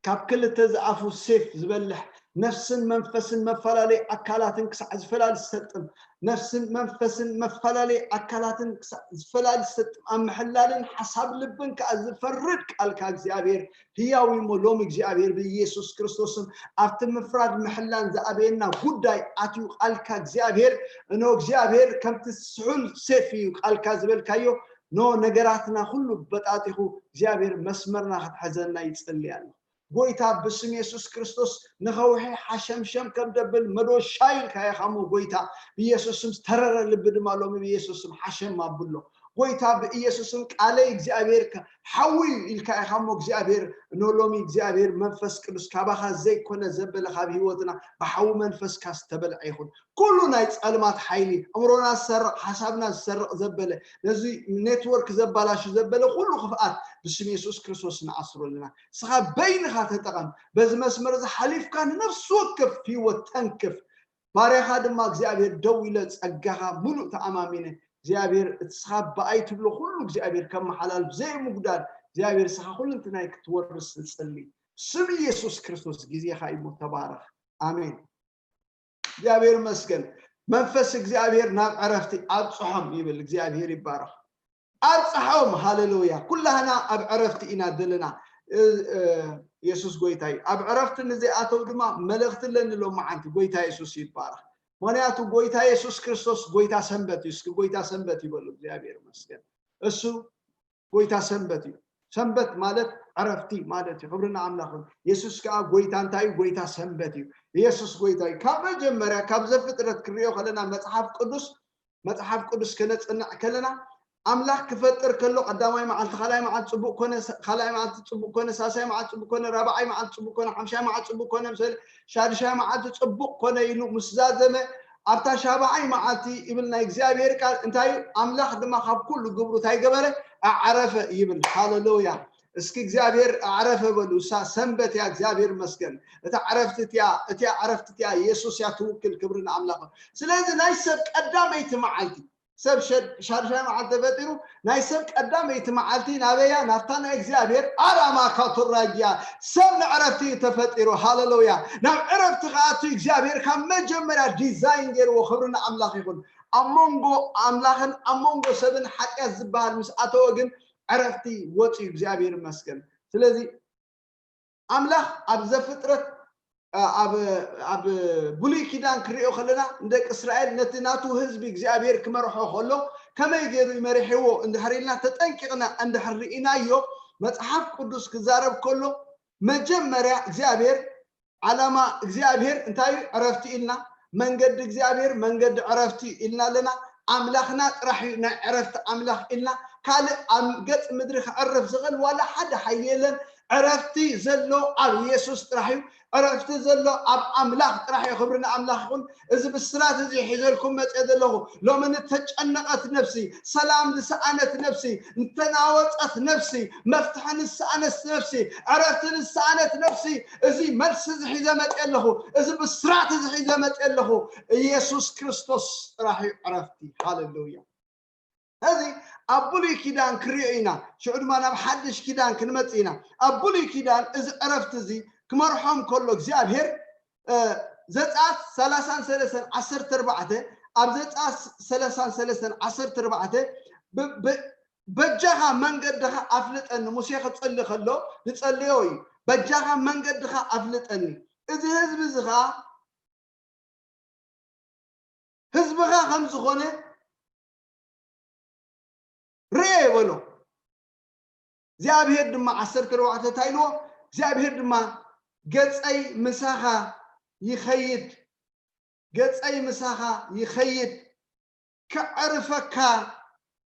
ካብ ክልተ ዝኣፉ ሴፍ ዝበልሕ ነፍስን መንፈስን መፈላለይ ኣካላትን ክሳዕ ዝፈላል ዝሰጥም ነፍስን መንፈስን መፈላለይ ኣካላትን ክሳዕ ዝፈላል ዝሰጥም ኣብ ምሕላልን ሓሳብ ልብን ከዓ ዝፈርድ ቃልካ እግዚኣብሔር ህያው እሞ ሎሚ እግዚኣብሔር ብኢየሱስ ክርስቶስን ኣብቲ ምፍራድ ምሕላን ዝኣበየና ጉዳይ ኣትዩ ቃልካ እግዚኣብሔር እኖ እግዚኣብሔር ከምቲ ስሑል ሴፍ እዩ ቃልካ ዝበልካዮ ኖ ነገራትና ኩሉ በጣጢኹ እግዚኣብሔር መስመርና ክትሕዘና ይጸልይ ኣሎ ጎይታ ብስም የሱስ ክርስቶስ ንኸውሒ ሓሸምሸም ከም ደብል መዶሻ ኢልካ ኢኻሞ ጎይታ ብኢየሱስ ስም ዝተረረ ልቢ ድማ ሎሚ ብኢየሱስ ስም ሓሸም ኣብሎ ጎይታ ብኢየሱስም ቃለይ እግዚኣብሔር ከ-፣ ሓዊ ኢልካ ኢኻ እሞ እግዚኣብሔር፣ ኖሎሚ እግዚኣብሔር መንፈስ ቅዱስ ካባኻ ዘይኮነ ዘበለ ካብ ህይወትና ብሓዊ መንፈስካ ዝተበልዐ ይኹን። ኩሉ ናይ ጸልማት ሓይሊ፣ እምሮና ዝሰርቕ፣ ሓሳብና ዝሰርቕ ዘበለ፣ ነዚ ኔትወርክ ዘባላሹ ዘበለ ኩሉ ክፍኣት ብስም የሱስ ክርስቶስ ንኣስሮ ኣለና። ንስኻ በይንኻ ተጠቐም። በዚ መስመር እዚ ሓሊፍካ ንነፍሲ ወከፍ ህይወት ተንክፍ። ባርያኻ ድማ እግዚኣብሔር ደው ኢለ ጸጋኻ ምሉእ ተኣማሚነ እግዚኣብሔር እስኻ ብኣይ ትብሎ ኩሉ እግዚኣብሔር ከመሓላልፍ ዘይምጉዳል እግዚኣብሔር እስኻ ኩልንትናይ ክትወርስ ንጸሊ። ስም ኢየሱስ ክርስቶስ ግዜኻ እዩ እሞ ተባረኽ። ኣሜን። እግዚኣብሔር ይመስገን። መንፈስ እግዚኣብሔር ናብ ዕረፍቲ ኣብጽሖም ይብል። እግዚኣብሔር ይባረኽ። ኣብጽሖም። ሃሌሉያ። ኩላህና ኣብ ዕረፍቲ ኢና ዘለና። እ፣ እ፣ የሱስ ጎይታ እዩ። ኣብ ዕረፍቲ ንዘይኣተው ድማ መልእኽቲ ኣለኒ ሎም መዓንቲ። ጎይታ የሱስ ይባረኽ። ምኽንያቱ ጎይታ የሱስ ክርስቶስ ጎይታ ሰንበት እዩ። እስኪ ጎይታ ሰንበት ይበሉ። እግዚኣብሔር ይመስገን። እሱ ጎይታ ሰንበት እዩ። ሰንበት ማለት ዕረፍቲ ማለት እዩ። ክብሪ ንኣምላኽ ይኹን። የሱስ ከኣ ጎይታ እንታይ እዩ? ጎይታ ሰንበት እዩ። የሱስ ጎይታ እዩ። ካብ መጀመርያ ካብ ዘፍጥረት ክንሪኦ ከለና መጽሓፍ ቅዱስ፣ መጽሓፍ ቅዱስ ከነጽንዕ ከለና ኣምላኽ ክፈጥር ከሎ ቀዳማይ መዓልቲ፣ ካልኣይ መዓልቲ ጽቡቕ ኮነ፣ ሳ-፣ ካልኣይ መዓልቲ ጽቡቕ ኮነ፣ ሳልሳይ መዓልቲ ጽቡቕ ኮነ፣ ራብዓይ መዓልቲ ጽቡቕ ኮነ፣ ሓምሻይ መዓልቲ ጽቡቕ ኮነ፣ ምስ በለ ሻድሻይ መዓልቲ ጽቡቕ ኮነ ኢሉ ምስ ዛዘመ ኣብታ ሻብዓይ መዓልቲ ይብል ናይ እግዚኣብሔር ቃል እንታይ እዩ? ኣምላኽ ድማ ካብ ኩሉ ግብሩ እንታይ ገበረ? ኣዕረፈ ይብል። ሃሌሉያ። እስኪ እግዚኣብሔር ኣዕረፈ በሉ። እሳ ሰንበት እያ፣ እግዚኣብሔር ይመስገን። እታ ዕረፍቲ እቲያ፣ እቲያ ዕረፍቲ እቲያ የሱስ እያ ትውክል። ክብሪ ንኣምላኽ። ስለዚ ናይ ሰብ ቀዳመይቲ መዓልቲ፣ ሰብ ሸድ-፣ ሻድሻይ መዓልቲ ተፈጢሩ፣ ናይ ሰብ ቀዳመይቲ መዓልቲ ናበያ? ናብታ ናይ እግዚኣብሔር ኣራማ ካቶራጊያ። ሰብ ንዕረፍቲ እዩ ተፈጢሩ። ሃሌሉያ። ናብ ዕረፍቲ ክኣቱ እግዚኣብሔር ካብ መጀመርያ ዲዛይን ገይርዎ። ክብሪ ንኣምላኽ ይኹን። ኣብ መንጎ ኣምላኽን ኣብ መንጎ ሰብን ሓጢኣት ዝበሃል ምስ ኣተወ ግን ዕረፍቲ ወፂኡ። እግዚኣብሔር ይመስገን። ስለዚ ኣምላኽ ኣብ ዘፍጥረት፣ ኣ-፣ ኣብ፣ ኣብ ብሉይ ኪዳን ክንሪኦ ከለና ንደቂ እስራኤል ነቲ ናቱ ህዝቢ እግዚኣብሔር ክመርሖ ከሎ ከመይ ገይሩ ይመርሕዎ እንድሕር ኢልና ተጠንቂቕና እንድሕር ርኢናዮ፣ መጽሓፍ ቅዱስ ክዛረብ ከሎ መጀመርያ እግዚኣብሔር ዓላማ እግዚኣብሔር እንታይ እዩ? ዕረፍቲ ኢልና። መንገዲ እግዚኣብሔር መንገዲ ዕረፍቲ እዩ ኢልና ኣለና። ኣምላኽና ጥራሕ እዩ ናይ ዕረፍቲ ኣምላኽ ኢልና። ካልእ ኣብ ገጽ ምድሪ ክዕርፍ ዝኽእል ዋላ ሓደ ሓይሊ የለን። ዕረፍቲ ዘሎ ኣብ የሱስ ጥራሕ እዩ። ዕረፍቲ ዘሎ ኣብ ኣምላኽ ጥራሕ እዩ። ክብሪ ንኣምላኽ ይኹን። እዚ ብስራት እዚ ሒዘልኩም መጽየ ዘለኹ። ሎሚ ንተጨነቐት ነፍሲ፣ ሰላም ዝሰኣነት ነፍሲ፣ እንተናወጸት ነፍሲ፣ መፍትሒ ንሰኣነት ነፍሲ፣ ዕረፍቲ ንሰኣነት ነፍሲ፣ እዚ መልሲ እዚ ሒዘ መጽየ ኣለኹ። እዚ ብስራት እዚ ሒዘ መጽየ ኣለኹ። ኢየሱስ ክርስቶስ ጥራሕ እዩ ዕረፍቲ። ሃሌሉያ። እዚ ኣብ ብሉይ ኪዳን ክንሪኦ ኢና። ሽዑ ድማ ናብ ሓድሽ ኪዳን ክንመጽእ ኢና። ኣብ ብሉይ ኪዳን እዚ ዕረፍቲ እዚ ክመርሖም ከሎ እግዚኣብሔር፣ እ፣ ዘጸኣት ሰላሳን ሰለስተን ዓሰርተ ኣርባዕተ፣ ኣብ ዘጸኣት ሰላሳን ሰለስተን ዓሰርተ ኣርባዕተ፣ ብ-፣ ብ-፣ በጃኻ መንገድኻ ኣፍልጠኒ፣ ሙሴ ክጽሊ ከሎ ዝጸለዮ እዩ። በጃኻ መንገድኻ ኣፍልጠኒ። እዚ ህዝቢ እዚ ኸኣ ህዝብኻ ከም ዝኾነ ርኤ በሎ። እግዚኣብሔር ድማ ዓሰርተ ኣርባዕተ እንታይ ኢልዎ? እግዚኣብሔር ድማ ገጸይ ምሳኻ ይኸይድ፣ ገጸይ ምሳኻ ይኸይድ፣ ከዕርፈካ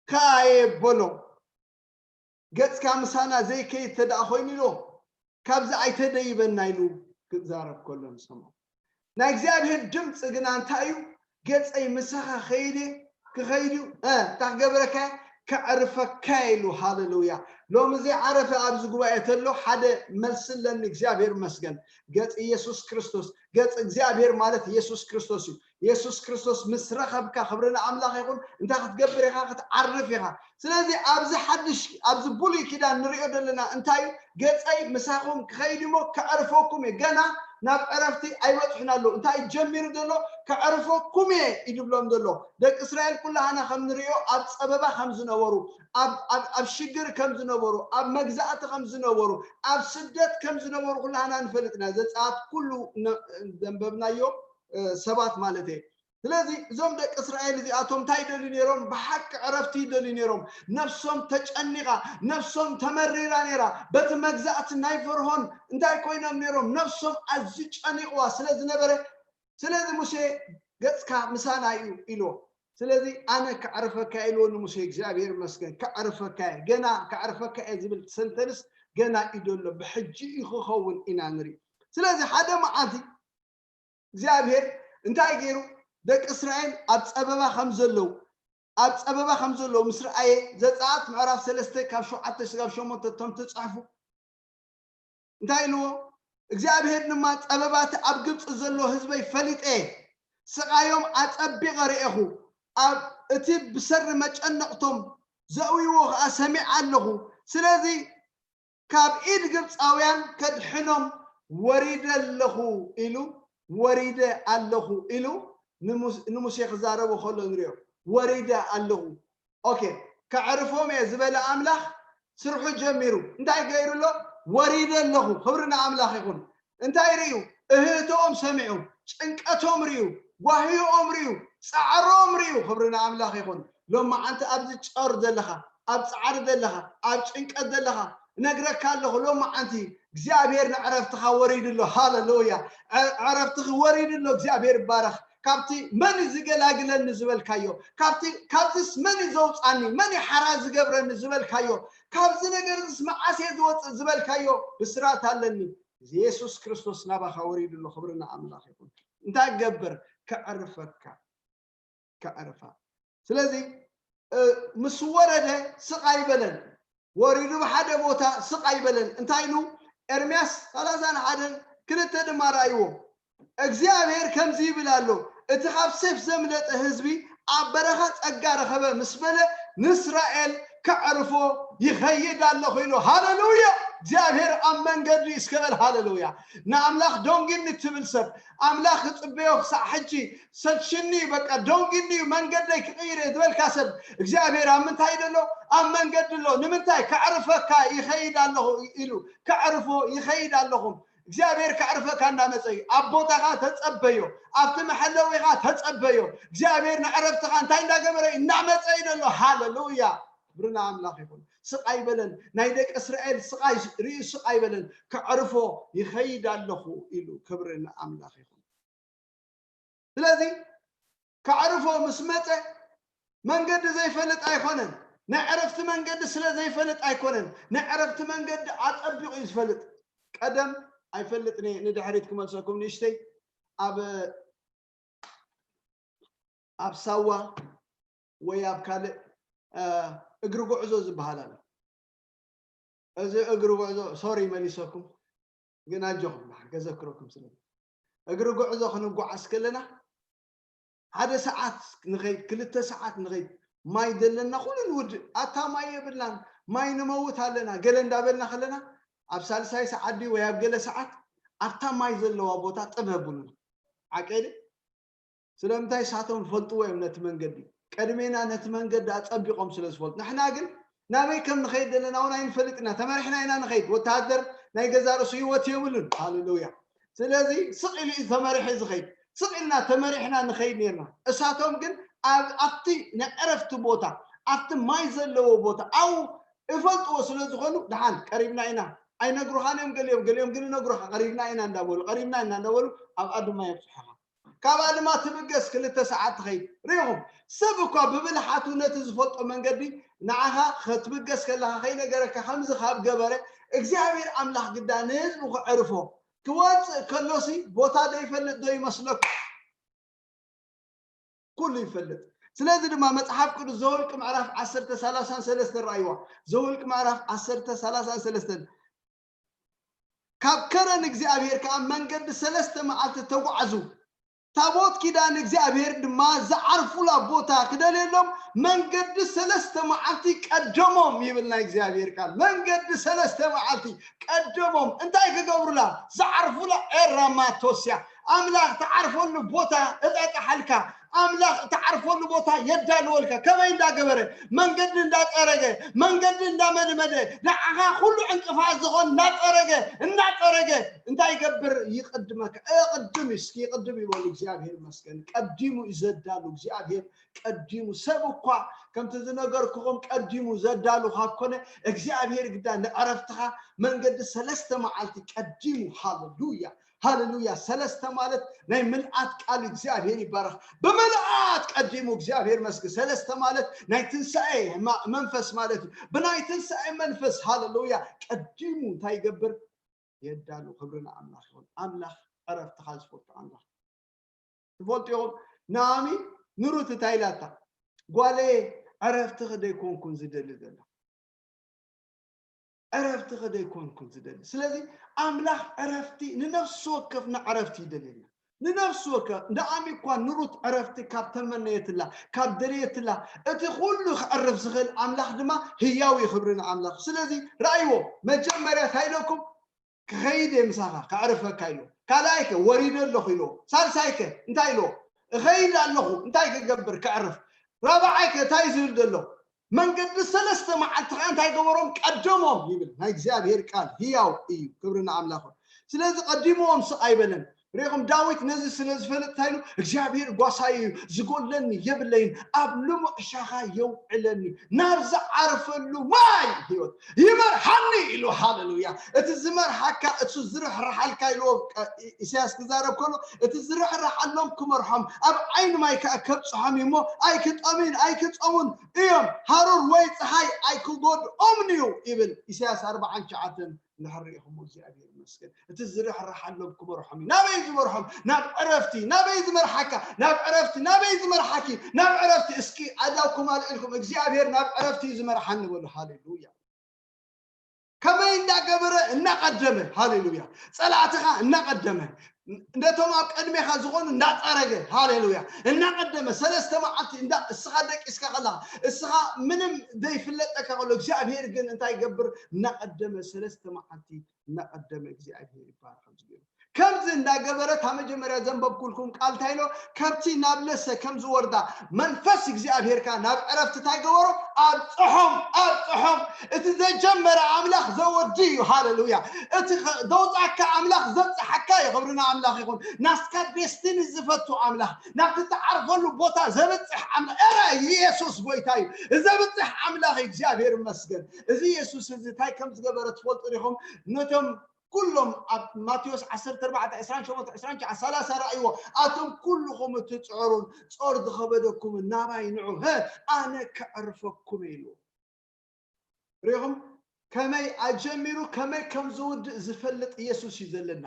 ከኣ እየ በሎ። ገጽካ ምሳና ዘይከይድ እንተ ደኣ ኮይኑ ኢልዎ፣ ካብዚ ኣይተደይበና ኢሉ ክዛረብ ከሎ ንሰምዖ። ናይ እግዚኣብሔር ድምፂ ግና እንታይ እዩ? ገፀይ ምሳኻ ኸይደ ክኸይድ እዩ። እ፣ እንታይ ክገብረካ? ከዕርፈካ ኢሉ። ሃሌሉያ። ሎሚ ዘይዓረፈ ኣብዚ ጉባኤ ተሎ ሓደ መልሲ ኣለኒ። እግዚኣብሔር ይመስገን። ገፅ ኢየሱስ ክርስቶስ፣ ገፅ እግዚኣብሔር ማለት ኢየሱስ ክርስቶስ እዩ። ኢየሱስ ክርስቶስ ምስ ረኸብካ፣ ክብሪ ንኣምላኽ ይኹን፣ እንታይ ክትገብር ኢኻ? ክትዓርፍ ኢኻ። ስለዚ ኣብዚ ሓድሽ፣ ኣብዚ ብሉይ ኪዳን ንሪኦ ዘለና እንታይ እዩ? ገፀይ ምሳኹም ክኸይድ እሞ ከዕርፈኩም እየ። ገና ናብ ዕረፍቲ ኣይበፅሑን ኣለዉ። እንታይ እዩ ጀሚሩ ዘሎ? ከዕርፈኩም እየ እዩ ዝብሎም ዘሎ። ደቂ እስራኤል ኩላህና ከም ንሪኦ ኣብ ፀበባ ከም ዝነበሩ፣ ኣብ፣ ኣብ፣ ኣብ ሽግር ከም ዝነበሩ፣ ኣብ መግዛእቲ ከም ዝነበሩ፣ ኣብ ስደት ከም ዝነበሩ ኩላህና ንፈልጥ ኢና። ዘፀኣት ኩሉ ነ-፣ ዘንበብናዮ፣ እ፣ ሰባት ማለት እየ። ስለዚ እዞም ደቂ እስራኤል እዚኣቶም እንታይ ይደልዩ ነይሮም? ብሓቂ ዕረፍቲ ይደልዩ ነይሮም። ነፍሶም ተጨኒቓ፣ ነፍሶም ተመሪራ ነይራ። በቲ መግዛእቲ ናይ ፈርዖን እንታይ ኮይኖም ነይሮም? ነፍሶም ኣዝዩ ጨኒቕዋ ስለ ዝነበረ፣ ስለዚ ሙሴ ገጽካ ምሳና እዩ ኢልዎ። ስለዚ ኣነ ከዕርፈካ እየ ኢልዎ ንሙሴ። እግዚኣብሔር ይመስገን። ከዕርፈካ እየ፣ ገና ከዕርፈካ እየ ዝብል ሰንተንስ ገና እዩ ዘሎ። ብሕጂ እዩ ክኸውን ኢና ንርኢ። ስለዚ ሓደ መዓልቲ እግዚኣብሔር እንታይ ገይሩ? ደቂ እስራኤል ኣብ ጸበባ ከም ዘለዉ፣ ኣብ ጸበባ ከም ዘለዉ ምስ ረኣየ፣ ዘጸኣት ምዕራፍ ሰለስተ ካብ ሸውዓተ ስጋብ ሸሞንተ እቶም ትጽሕፉ እንታይ ኢልዎ? እግዚኣብሔር ድማ፣ ጸበባቲ ኣብ ግብጺ ዘሎ ህዝበይ ፈሊጠ፣ ስቓዮም ኣጸቢቐ ርኤኹ፣ ኣብ እቲ ብሰሪ መጨነቕቶም ዘእውይዎ ኸኣ ሰሚዐ ኣለኹ። ስለዚ ካብ ኢድ ግብጻውያን ከድሕኖም ወሪደ ኣለኹ ኢሉ፣ ወሪደ ኣለኹ ኢሉ ንሙስ-፣ ንሙሴ ክዛረቦ ከሎ ንሪኦ። ወሪደ ኣለኹ። ኦኬ፣ ከዕርፎም እየ ዝበለ ኣምላኽ ስርሑ ጀሚሩ። እንታይ ገይሩ ኣሎ? ወሪደ ኣለኹ። ክብሪ ንኣምላኽ ይኹን። እንታይ ርእዩ? እህህቶኦም ሰሚዑ፣ ጭንቀቶም ርእዩ፣ ጓህዮኦም ርእዩ፣ ጻዕሮም ርእዩ። ክብሪ ንኣምላኽ ይኹን። ሎማዓንቲ ኣብዚ ጾር ዘለኻ፣ ኣብ ጻዕሪ ዘለኻ፣ ኣብ ጭንቀት ዘለኻ፣ እነግረካ ኣለኹ፣ ሎማዓንቲ እግዚኣብሔር ንዕረፍትኻ ወሪዱ ኣሎ። ሃለሉያ። ዕ-፣ ዕረፍትኺ ወሪዱ ኣሎ። እግዚኣብሔር ይባረኽ። ካብቲ መን እዩ ዝገላግለኒ ዝበልካዮ፣ ካብቲ፣ ካብዚስ መን እዩ ዘውጻኒ፣ መን እዩ ሓራ ዝገብረኒ ዝበልካዮ፣ ካብዚ ነገር እዚስ መዓስ እየ ዝወጽእ ዝበልካዮ፣ ብስራት ኣለኒ። የሱስ ክርስቶስ ናባኻ ወሪዱ ኣሎ። ክብሪ ንኣምላኽ ይኹን። እንታይ ክገብር? ከዕርፈካ፣ ከዕርፋ። ስለዚ፣ እ፣ ምስ ወረደ ስቕ ኣይበለን። ወሪዱ ብሓደ ቦታ ስቕ ኣይበለን። እንታይ ኢሉ? ኤርምያስ ሰላሳን ሓደን ክልተ ድማ ረኣይዎ። እግዚኣብሔር ከምዚ ይብል ኣሎ፣ እቲ ካብ ሴፍ ዘምለጠ ህዝቢ ኣብ በረኻ ጸጋ ረኸበ ምስ በለ፣ ንእስራኤል ከዕርፎ ይኸይድ ኣለኹ ኢሉ። ሃለሉያ! እግዚኣብሔር ኣብ መንገዲ እዩ እስከ በል። ሃለሉያ! ንኣምላኽ ደንጉይኒ እትብል ሰብ፣ ኣምላኽ ክጽበዮ ክሳዕ ሕጂ ሰልችኒ፣ በቃ ደንጉይኒ እዩ መንገደይ ክቕይር እየ ዝበልካ ሰብ፣ እግዚኣብሔር ኣብ ምንታይ ዘሎ? ኣብ መንገዲ ኣሎ። ንምንታይ? ከዕርፈካ ይኸይድ ኣለኹ ኢሉ። ከዕርፎ ይኸይድ ኣለኹ። እግዚኣብሔር ከዕርፈካ እናመጸ እዩ። ኣብ ቦታኻ ተጸበዮ፣ ኣብቲ መሐለዊኻ ተጸበዮ። እግዚኣብሔር ንዕረፍትኻ እንታይ እንዳገበረ እዩ? እናመጸ እዩ ዘሎ። ሃለሉያ! ክብሪ ንኣምላኽ ይኹን። ስቕ ኣይበለን። ናይ ደቂ እስራኤል ስቓይ ርእዩ ስቕ ኣይበለን። ከዕርፎ ይኸይድ ኣለኹ ኢሉ። ክብሪ ንኣምላኽ ይኹን። ስለዚ ከዕርፎ ምስ መጸ መንገዲ ዘይፈልጥ ኣይኮነን። ናይ ዕረፍቲ መንገዲ ስለ ዘይፈልጥ ኣይኮነን። ናይ ዕረፍቲ መንገዲ ኣጸቢቑ እዩ ዝፈልጥ። ቀደም ኣይፈልጥን እየ፣ ንድሕሪት ክመልሰኩም ንእሽተይ። ኣብ፣ ኣብ ሳዋ ወይ ኣብ ካልእ፣ እ፣ እግሪ ጉዕዞ ዝበሃል ኣሎ። እዚ እግሪ ጉዕዞ፣ ሶሪ መሊሰኩም፣ ግን ኣጆኹም፣ ደሓን ከዘክረኩም ስለ እግሪ ጉዕዞ ክንጓዓዝ ከለና ሓደ ሰዓት ንኸይድ፣ ክልተ ሰዓት ንኸይድ፣ ማይ ዘለና ኩሉ ንውድእ፣ ኣታ ማይ የብልናን፣ ማይ ንመውት ኣለና ገለ እንዳበልና ከለና፣ ኣብ ሳልሳይ ሰዓት ድዩ ወይ ኣብ ገለ ሰዓት ኣብታ ማይ ዘለዋ ቦታ ጥብ የብሉና። ዓቀይደ ስለምንታይ? ንሳቶም ይፈልጥዎ እዮም ነቲ መንገዲ። ቀድሜና ነቲ መንገዲ ኣጸቢቖም ስለ ዝፈልጡ። ንሕና ግን ናበይ ከም ንኸይድ ዘለና እውን ኣይንፈልጥ ኢና። ተመሪሕና ኢና ንኸይድ። ወተሃደር ናይ ገዛ ርእሱ ህይወት የብሉን። ሃሌሉያ። ስለዚ ስቕ ኢሉ እዩ ተመሪሑ ዝኸይድ። ስቕ ኢልና ተመሪሕና ንኸይድ ነርና። እሳቶም ግን ኣብ፣ ኣብቲ ናይ ዕረፍቲ ቦታ፣ ኣብቲ ማይ ዘለዎ ቦታ፣ ኣብኡ ይፈልጥዎ ስለ ዝኾኑ፣ ደሓን ቀሪብና ኢና። ኣይነግሩኻን እዮም ገሊኦም፣ ገሊኦም ግን ይነግሩኻ፣ ቀሪብና ኢና እንዳበሉ፣ ቀሪብና ኢና እንዳበሉ ኣብኣ ድማ የብጽሑኻ። ካብኣ ድማ ትብገስ፣ ክልተ ሰዓት ትኸይድ። ርኢኹም፣ ሰብ እኳ ብብልሓቱ ነቲ ዝፈልጦ መንገዲ ንዓኻ ክትብገስ ከለኻ ከይነገረካ ከምዚ ካብ ገበረ፣ እግዚኣብሔር ኣምላኽ ግዳ ንህዝቡ ከዕርፎ ክወጽእ ከሎሲ ቦታ ዘይፈልጥ ዶ ይመስለኩም? ኩሉ ይፈልጥ። ስለዚ ድማ መጽሓፍ ቅዱስ ዘኍልቍ ምዕራፍ ዓሰርተ ሰላሳን ሰለስተን ረኣይዋ። ዘኍልቁ ምዕራፍ ዓሰርተ ሰላሳን ሰለስተን። ካብ ከረን እግዚኣብሔር ከኣ መንገዲ ሰለስተ መዓልቲ ተጓዕዙ። ታቦት ኪዳን እግዚኣብሔር ድማ ዝዓርፉላ ቦታ ክደልየሎም መንገዲ ሰለስተ መዓልቲ ቀደሞም ይብል ናይ እግዚኣብሔር ቃል። መንገዲ ሰለስተ መዓልቲ ቀደሞም እንታይ ክገብሩላ? ዝዓርፉላ። ኤራማቶስያ፣ ኣምላኽ ትዓርፈሉ ቦታ እጠጥሓልካ። ኣምላኽ እትዓርፈሉ ቦታ የዳልወልካ። ከመይ እንዳገበረ? መንገዲ እንዳጸረገ፣ መንገዲ እንዳመድመደ፣ ንዓኻ ኩሉ ዕንቅፋት ዝኾን እናጸረገ፣ እናጸረገ እንታይ ይገብር? ይቕድመካ። እቕድም እስኪ፣ ይቕድም ይበሉ። እግዚኣብሔር ይመስገን። ቀዲሙ እዩ ዘዳሉ እግዚኣብሔር፣ ቀዲሙ። ሰብ እኳ ከምቲ ዝነገርኩኹም ቀዲሙ ዘዳሉ ካብ ኮነ፣ እግዚኣብሔር ግዳ ንዕረፍትኻ መንገዲ ሰለስተ መዓልቲ ቀዲሙ። ሃሌሉያ። ሃሌሉያ። ሰለስተ ማለት ናይ ምልኣት ቃል እግዚኣብሔር ይባረኽ። ብምልኣት ቀዲሙ እግዚኣብሔር መስክ ሰለስተ ማለት ናይ ትንሳኤ መንፈስ ማለት እዩ። ብናይ ትንሳኤ መንፈስ ሃሌሉያ ቀዲሙ እንታይ ይገብር? የዳሉ። ክብሪ ንኣምላኽ ይኹን። ኣምላኽ ዕረፍትኻ ዝፈቱ ኣምላኽ ትፈልጡ ኢኹም። ናኦሚ ንሩት እንታይ ኢላታ? ጓለየ ዕረፍትኺ ደይኮንኩን ዝደሊ ዘሎ ዕረፍትኺ ደይኮንኩን ዝደሊ። ስለዚ ኣምላኽ ዕረፍቲ ንነፍሲ ወከፍና ዕረፍቲ ይደልየና። ንነፍሲ ወከፍ እንዳ ኣሚ እኳ ንሩት ዕረፍቲ ካብ ተመነየትላ ካብ ደልየትላ እቲ ኩሉ ክዕርፍ ዝኽእል ኣምላኽ ድማ ህያው እዩ። ክብሪ ንኣምላኽ። ስለዚ ረኣይዎ መጀመርያ እንታይ ኢለኩም ክኸይድ እየ ምሳኻ ከዕርፈካ ኢሎ። ካልኣይከ ወሪደ ኣለኹ ኢሎ። ሳልሳይከ እንታይ ኢሎ? እኸይድ ኣለኹ እንታይ ክገብር ከዕርፍ? ራብዓይከ እንታይ ዝብል ዘሎ? መንገዲ ሰለስተ መዓልቲ ኸዓ እንታይ ገበሮም? ቀደሞም ይብል ናይ እግዚኣብሔር ቃል ህያው እዩ። ክብሪ ንኣምላኽ። ስለዚ ቀዲሞም ስቕ ኣይበለን። ሪኹም ዳዊት ነዚ ስለ ዝፈልጥ እንታይ ኢሉ እግዚኣብሔር ጓሳይ እዩ ዝጎለኒ የብለይን ኣብ ልሙዕ ሻኻ የውዕለኒ ናብ ዝዓርፈሉ ማይ ህይወት ይመርሓኒ ኢሉ። ሃሌሉያ። እቲ ዝመርሓካ እሱ ዝርሕርሓልካ ኢልዎ። ኢሳያስ ክዛረብ ከሎ እቲ ዝርሕርሓሎም ክመርሖም ኣብ ዓይኒ ማይ ከዓ ከብፅሖም እዩ እሞ ኣይክጠምን ኣይክፀሙን እዮም ሃሩር ወይ ፀሓይ ኣይክጎድኦምን እዩ ይብል ኢሳያስ ኣርባዓን ትሽዓተን። እንድሕር ርኢኹሞ እግዚኣብሔር ይመስገን። እቲ ዝርሕርሓሎም ክመርሖም እዩ። ናበይ ዝመርሖም? ናብ ዕረፍቲ። ናበይ ዝመርሓካ? ናብ ዕረፍቲ። ናበይ ዝመርሓኪ? ናብ ዕረፍቲ። እስኪ ኣእዳውኩም ኣልዒልኩም እግዚኣብሔር ናብ ዕረፍቲ እዩ ዝመርሓኒ በሉ። ሃሌሉያ። ከመይ እንዳገበረ እናቐደመ፣ ሃሌሉያ፣ ጸላእትኻ እናቐደመ፣ ነቶም ኣብ ቅድሜኻ ዝኾኑ እናጸረገ፣ ሃሌሉያ፣ እናቐደመ ሰለስተ መዓልቲ እንዳ እስኻ ደቂስካ ከለኻ እስኻ ምንም ዘይፍለጠካ ከሎ እግዚኣብሔር ግን እንታይ ይገብር? እናቐደመ ሰለስተ መዓልቲ እናቐደመ እግዚኣብሔር ይባረኽ። ከምዚ ገይሩ ከምዚ እንዳገበረ እታ መጀመርያ ዘንበብኩልኩም ቃል እንታይ ኢሎ? ከብቲ ናብ ለሰ ከም ዝወርዳ መንፈስ እግዚኣብሔር ከኣ ናብ ዕረፍቲ እንታይ ገበሮ? ኣብጽሖም ኣብጽሖም። እቲ ዘጀመረ ኣምላኽ ዘወዲ እዩ። ሃሌሉያ። እቲ ዘውፃካ ኣምላኽ ዘብፅሓካ እዩ። ክብሪ ንኣምላኽ ይኹን። ናስካ ዴስቲኒ ዝፈቱ ኣምላኽ ናብቲ ትዓርፈሉ ቦታ ዘብፅሕ ኣምላኽ ኤረ ኢየሱስ ጎይታ እዩ። ዘብፅሕ ኣምላኽ እዩ። እግዚኣብሔር ይመስገን። እዚ ኢየሱስ እዚ እንታይ ከም ዝገበረ ትፈልጡ ዲኹም? ነቶም ኩሎም ኣብ ማቴዎስ ዓሰርተ ኣርባዕተ ዕስራን ሸሞንተን ዕስራን ትሽዓን ሰላሳ ረኣይዎ። ኣቶም ኩልኹም እትፅዕሩን ጾር ዝኸበደኩምን ናባይ ንዑ፣ ኣነ ከዕርፈኩም ኢሉ። ሪኹም ከመይ ኣጀሚሩ ከመይ ከም ዝውድእ ዝፈልጥ ኢየሱስ እዩ ዘለና።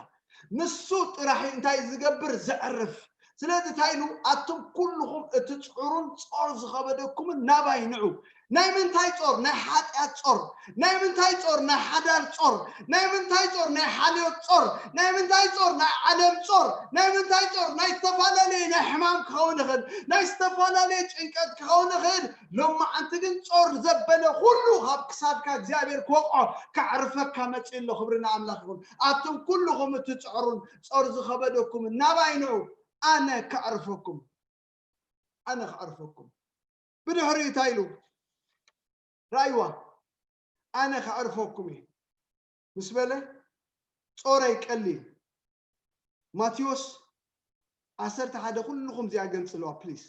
ንሱ ጥራሕ እንታይ ዝገብር ዘዕርፍ። ስለዚ እንታይ ኢሉ ኣቱም ኩልኹም እትፅዕሩን ጾር ዝኸበደኩምን ናባይ ንዑ። ናይ ምንታይ ጾር? ናይ ሓጢኣት ጾር። ናይ ምንታይ ጾር? ናይ ሓዳር ጾር። ናይ ምንታይ ጾር? ናይ ሓልዮት ጾር። ናይ ምንታይ ጾር? ናይ ዓለም ጾር። ናይ ምንታይ ጾር? ናይ ዝተፈላለየ ናይ ሕማም ክኸውን ይኽእል፣ ናይ ዝተፈላለየ ጭንቀት ክኸውን ይኽእል። ሎማዓንቲ ግን ጾር ዘበለ ኩሉ ካብ ክሳድካ እግዚኣብሔር ክወቕዖ ከዕርፈካ መጺኡ ኣሎ። ክብሪ ንኣምላኽ ይኹን። ኣቱም ኩልኹም እትጽዕሩን ጾር ዝኸበደኩም ናባይ ንዑ፣ ኣነ ከዕርፈኩም። ኣነ ከዕርፈኩም። ብድሕሪኡ እንታይ ኢሉ? ራእይዋ ኣነ ከዕርፈኩም እየ ምስ በለ ጾረይ ቀሊል። ማቴዎስ ዓሰርተ ሓደ ኩልኹም እዚኣ ገንጽልዋ ፕሊስ።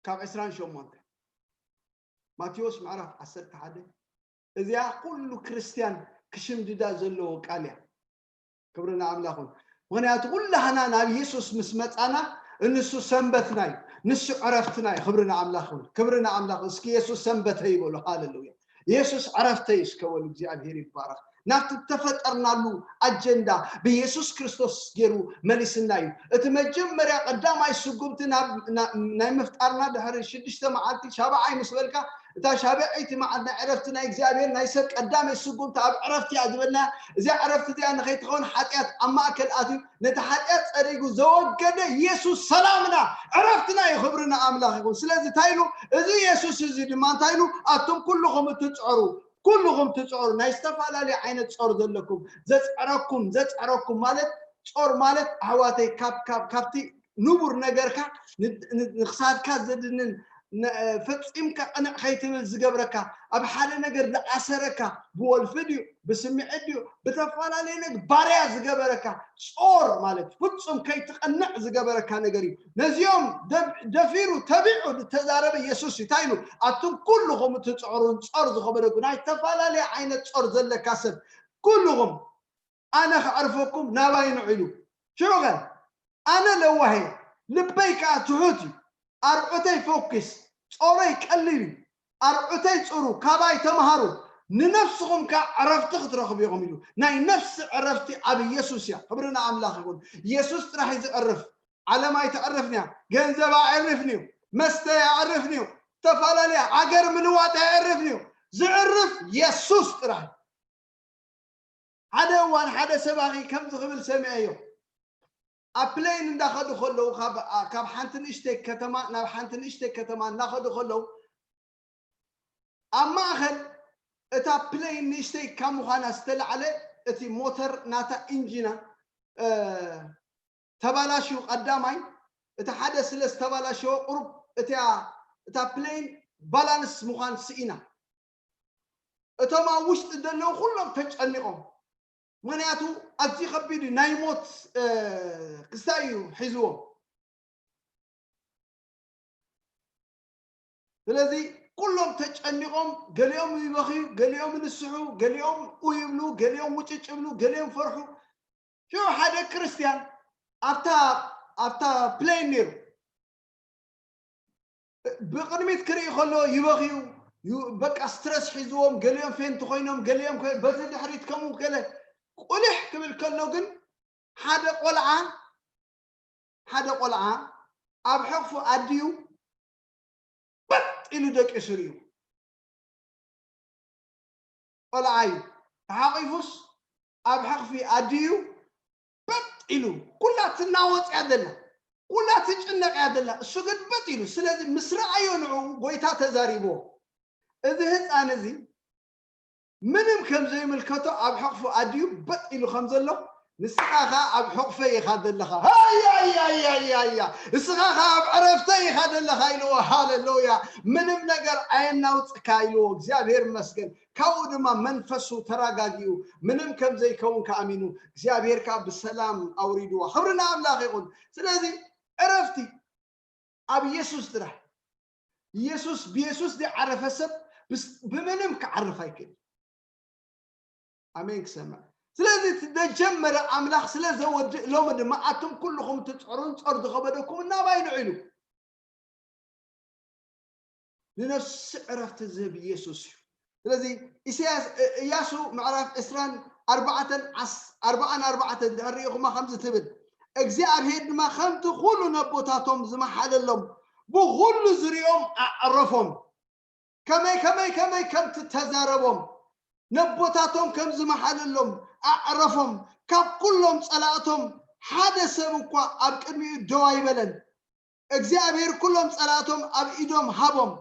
ካብ ዕስራን ሸሞንተ ማቴዎስ ምዕራፍ ዓሰርተ ሓደ። እዚኣ ኩሉ ክርስትያን ክሽምድዳ ዘለዎ ቃል እያ። ክብሪ ንኣምላኽ ይኹን። ምኽንያቱ ኩላህና ናብ ኢየሱስ ምስ መጻና ንሱ ሰንበትና እዩ፣ ንሱ ዕረፍትና እዩ። ክብሪ ንኣምላኽ ይኹን። ክብሪ ንኣምላኽ። እስኪ ኢየሱስ ሰንበተይ ይበሉ። ሃሌሉያ። ኢየሱስ ዕረፍተይ እስከ በሉ። እግዚኣብሔር ይባረኽ። ናብቲ ተፈጠርናሉ ኣጀንዳ ብኢየሱስ ክርስቶስ ገይሩ መሊስና እዩ። እቲ መጀመርያ ቀዳማይ ስጉምቲ ናይ ምፍጣርና ድሕሪ ሽዱሽተ መዓልቲ ሻብዓይ ምስ በልካ እታ ሻብዐይቲ መዓልቲ ናይ ዕረፍቲ ናይ እግዚኣብሔር ናይ ሰብ ቀዳመይ ስጉምቲ ኣብ ዕረፍቲ እያ ዝበልና። እዚኣ ዕረፍቲ እዚኣ ንኸይትኸውን ሓጢኣት ኣብ ማእከል ኣትዩ ነቲ ሓጢኣት ጸሪጉ ዘወገደ ኢየሱስ ሰላምና ዕረፍትና እዩ። ክብሪ ንኣምላኽ ይኹን። ስለዚ እንታይ ኢሉ እዚ ኢየሱስ እዚ ድማ እንታይ ኢሉ ኣቱም ኩልኹም እትጽዕሩ ኩልኹም ትፅዕሩ ናይ ዝተፈላለዩ ዓይነት ፆር ዘለኩም ዘፅዕረኩም ዘፅዕረኩም ማለት ፆር ማለት ኣሕዋተይ ካብ ካብ ካብቲ ንቡር ነገርካ ንክሳድካ ዘድንን ፈፂምካ ቅንዕ ከይትብል ዝገብረካ፣ ኣብ ሓደ ነገር ዝኣሰረካ፣ ብወልፊ ድዩ ብስምዒት ድዩ ብተፈላለየ ነገር ባርያ ዝገበረካ ጾር ማለት ፍጹም ከይትቐንዕ ዝገበረካ ነገር እዩ። ነዚኦም ደፊሩ ተቢዑ ዝተዛረበ የሱስ እዩ። እንታይ ኢሉ? ኣቱም ኩልኹም እትፅዕሩን ጾር ዝኸበደኩም፣ ናይ ዝተፈላለየ ዓይነት ጾር ዘለካ ሰብ ኩልኹም ኣነ ከዕርፈኩም ናባይ ንዑ ኢሉ። ሽዑኸ ኣነ ለዋሄ ልበይ ከዓ ትሑት እዩ። ኣርዑተይ ፈኩስ፣ ጾረይ ቀሊል እዩ። ኣርዑተይ ጽሩ፣ ካባይ ተምሃሩ፣ ንነፍስኹም ከዓ ዕረፍቲ ክትረኽቡ ኢኹም ኢሉ። ናይ ነፍሲ ዕረፍቲ ኣብ ኢየሱስ እያ። ክብሪ ንኣምላኽ ይኹን። ኢየሱስ ጥራሕ እዩ ዝዕርፍ። ዓለም ኣይተዕርፍን እያ። ገንዘብ ኣዕርፍን እዩ። መስተ ኣዕርፍን እዩ። ዝተፈላለያ ሃገር ምልዋጥ ኣዕርፍን እዩ። ዝዕርፍ ኢየሱስ ጥራሕ እዩ። ሓደ እዋን ሓደ ሰባኺ ከምዚ ክብል ሰሚዐዮ። ኣብ ፕሌን እንዳኸዱ ከለዉ ካብ ሓንቲ ንእሽተይ ከተማ ናብ ሓንቲ ንእሽተይ ከተማ እንዳኸዱ ከለዉ ኣብ ማእኸል እታ ፕሌን ንእሽተይ ካብ ምዃና ዝተላዕለ እቲ ሞተር ናታ ኢንጂና ተባላሽዩ ቀዳማይ እቲ ሓደ ስለ ዝተባላሸወ ቁሩብ እታ ፕሌን ባላንስ ምዃን ስኢና። እቶም ኣብ ውሽጢ ዘለዉ ኩሎም ተጨኒቖም። ምኽንያቱ ኣዝዩ ከቢድ እዩ። ናይ ሞት ክስታይ እዩ ሒዝዎም። ስለዚ ኩሎም ተጨኒቖም፣ ገሊኦም ይበኽዩ፣ ገሊኦም ንስሑ፣ ገሊኦም ኡ ይብሉ፣ ገሊኦም ውጭጭ ይብሉ፣ ገሊኦም ፈርሑ። ሽዑ ሓደ ክርስትያን ኣብታ ኣብታ ፕሌን ነይሩ። ብቕድሚት ክርኢ ከሎ ይበኽዩ፣ በቃ ስትረስ ሒዝዎም፣ ገሊኦም ፌንት ኮይኖም፣ ገሊኦም በዚ ድሕሪት ከምኡ ገለ ቁልሕ ክብል ከሎ ግን ሓደ ቆልዓ ሓደ ቆልዓ ኣብ ሕቕፉ ኣድዩ በጥ ኢሉ ደቂሱ ርእዩ። ቆልዓ እዩ። ተሓቒፉስ ኣብ ሕቕፊ ኣድዩ በጥ ኢሉ፣ ኩላ ትናወጽ እያ ዘላ፣ ኩላ ትጭነቕ እያ ዘላ። እሱ ግን በጥ ኢሉ። ስለዚ ምስ ረኣዮ ንዕኡ ጎይታ ተዛሪብዎ። እዚ ህፃን እዚ ምንም ከም ዘይምልከቶ ኣብ ሕቕፉ ኣድዩ በጥ ኢሉ ከም ዘሎ፣ ንስኻ ኸዓ ኣብ ሕቕፈይ ኢኻ ዘለኻ። ሃያያያያያ! ንስኻ ኸዓ ኣብ ዕረፍተይ ኢኻ ዘለኻ ኢልዎ። ሃሌሉያ! ምንም ነገር ኣየናውጽካ ኢልዎ። እግዚኣብሔር ይመስገን። ካብኡ ድማ መንፈሱ ተረጋጊኡ ምንም ከም ዘይከውን ከኣሚኑ እግዚኣብሔር ከዓ ብሰላም ኣውሪድዋ። ክብሪ ንኣምላኽ ይኹን። ስለዚ ዕረፍቲ ኣብ ኢየሱስ ጥራሕ። ኢየሱስ ብኢየሱስ ዘይዓረፈ ሰብ ብስ- ብምንም ክዓርፍ ኣይክእል። ኣሜን ክሰምዕ። ስለዚ እቲ ዘጀመረ ኣምላኽ ስለ ዘወድእ ሎሚ ድማ ኣቱም ኩልኹም ትፅዕሩን ጾር ዝኸበደኩም እናባይ ንዑ ኢሉ። ንነፍሲ ዕረፍቲ ዝህብ ኢየሱስ እዩ። ስለዚ ኢሳያስ እ- ኢያሱ ምዕራፍ ዕስራን ኣርባዕተን ዓስ- ኣርባዓን ኣርባዕተን ድሕር ርኢኹማ ከምዚ ትብል፣ እግዚኣብሔር ድማ ከምቲ ኩሉ ነቦታቶም ዝመሓለሎም ብኹሉ ዝሪኦም ኣዕረፎም። ከመይ ከመይ ከመይ ከምቲ ተዛረቦም ነቦታቶም ከም ዝመሓለሎም ኣዕረፎም። ካብ ኩሎም ጸላእቶም ሓደ ሰብ እኳ ኣብ ቅድሚኡ ደው ኣይበለን። እግዚኣብሔር ኩሎም ጸላእቶም ኣብ ኢዶም ሃቦም።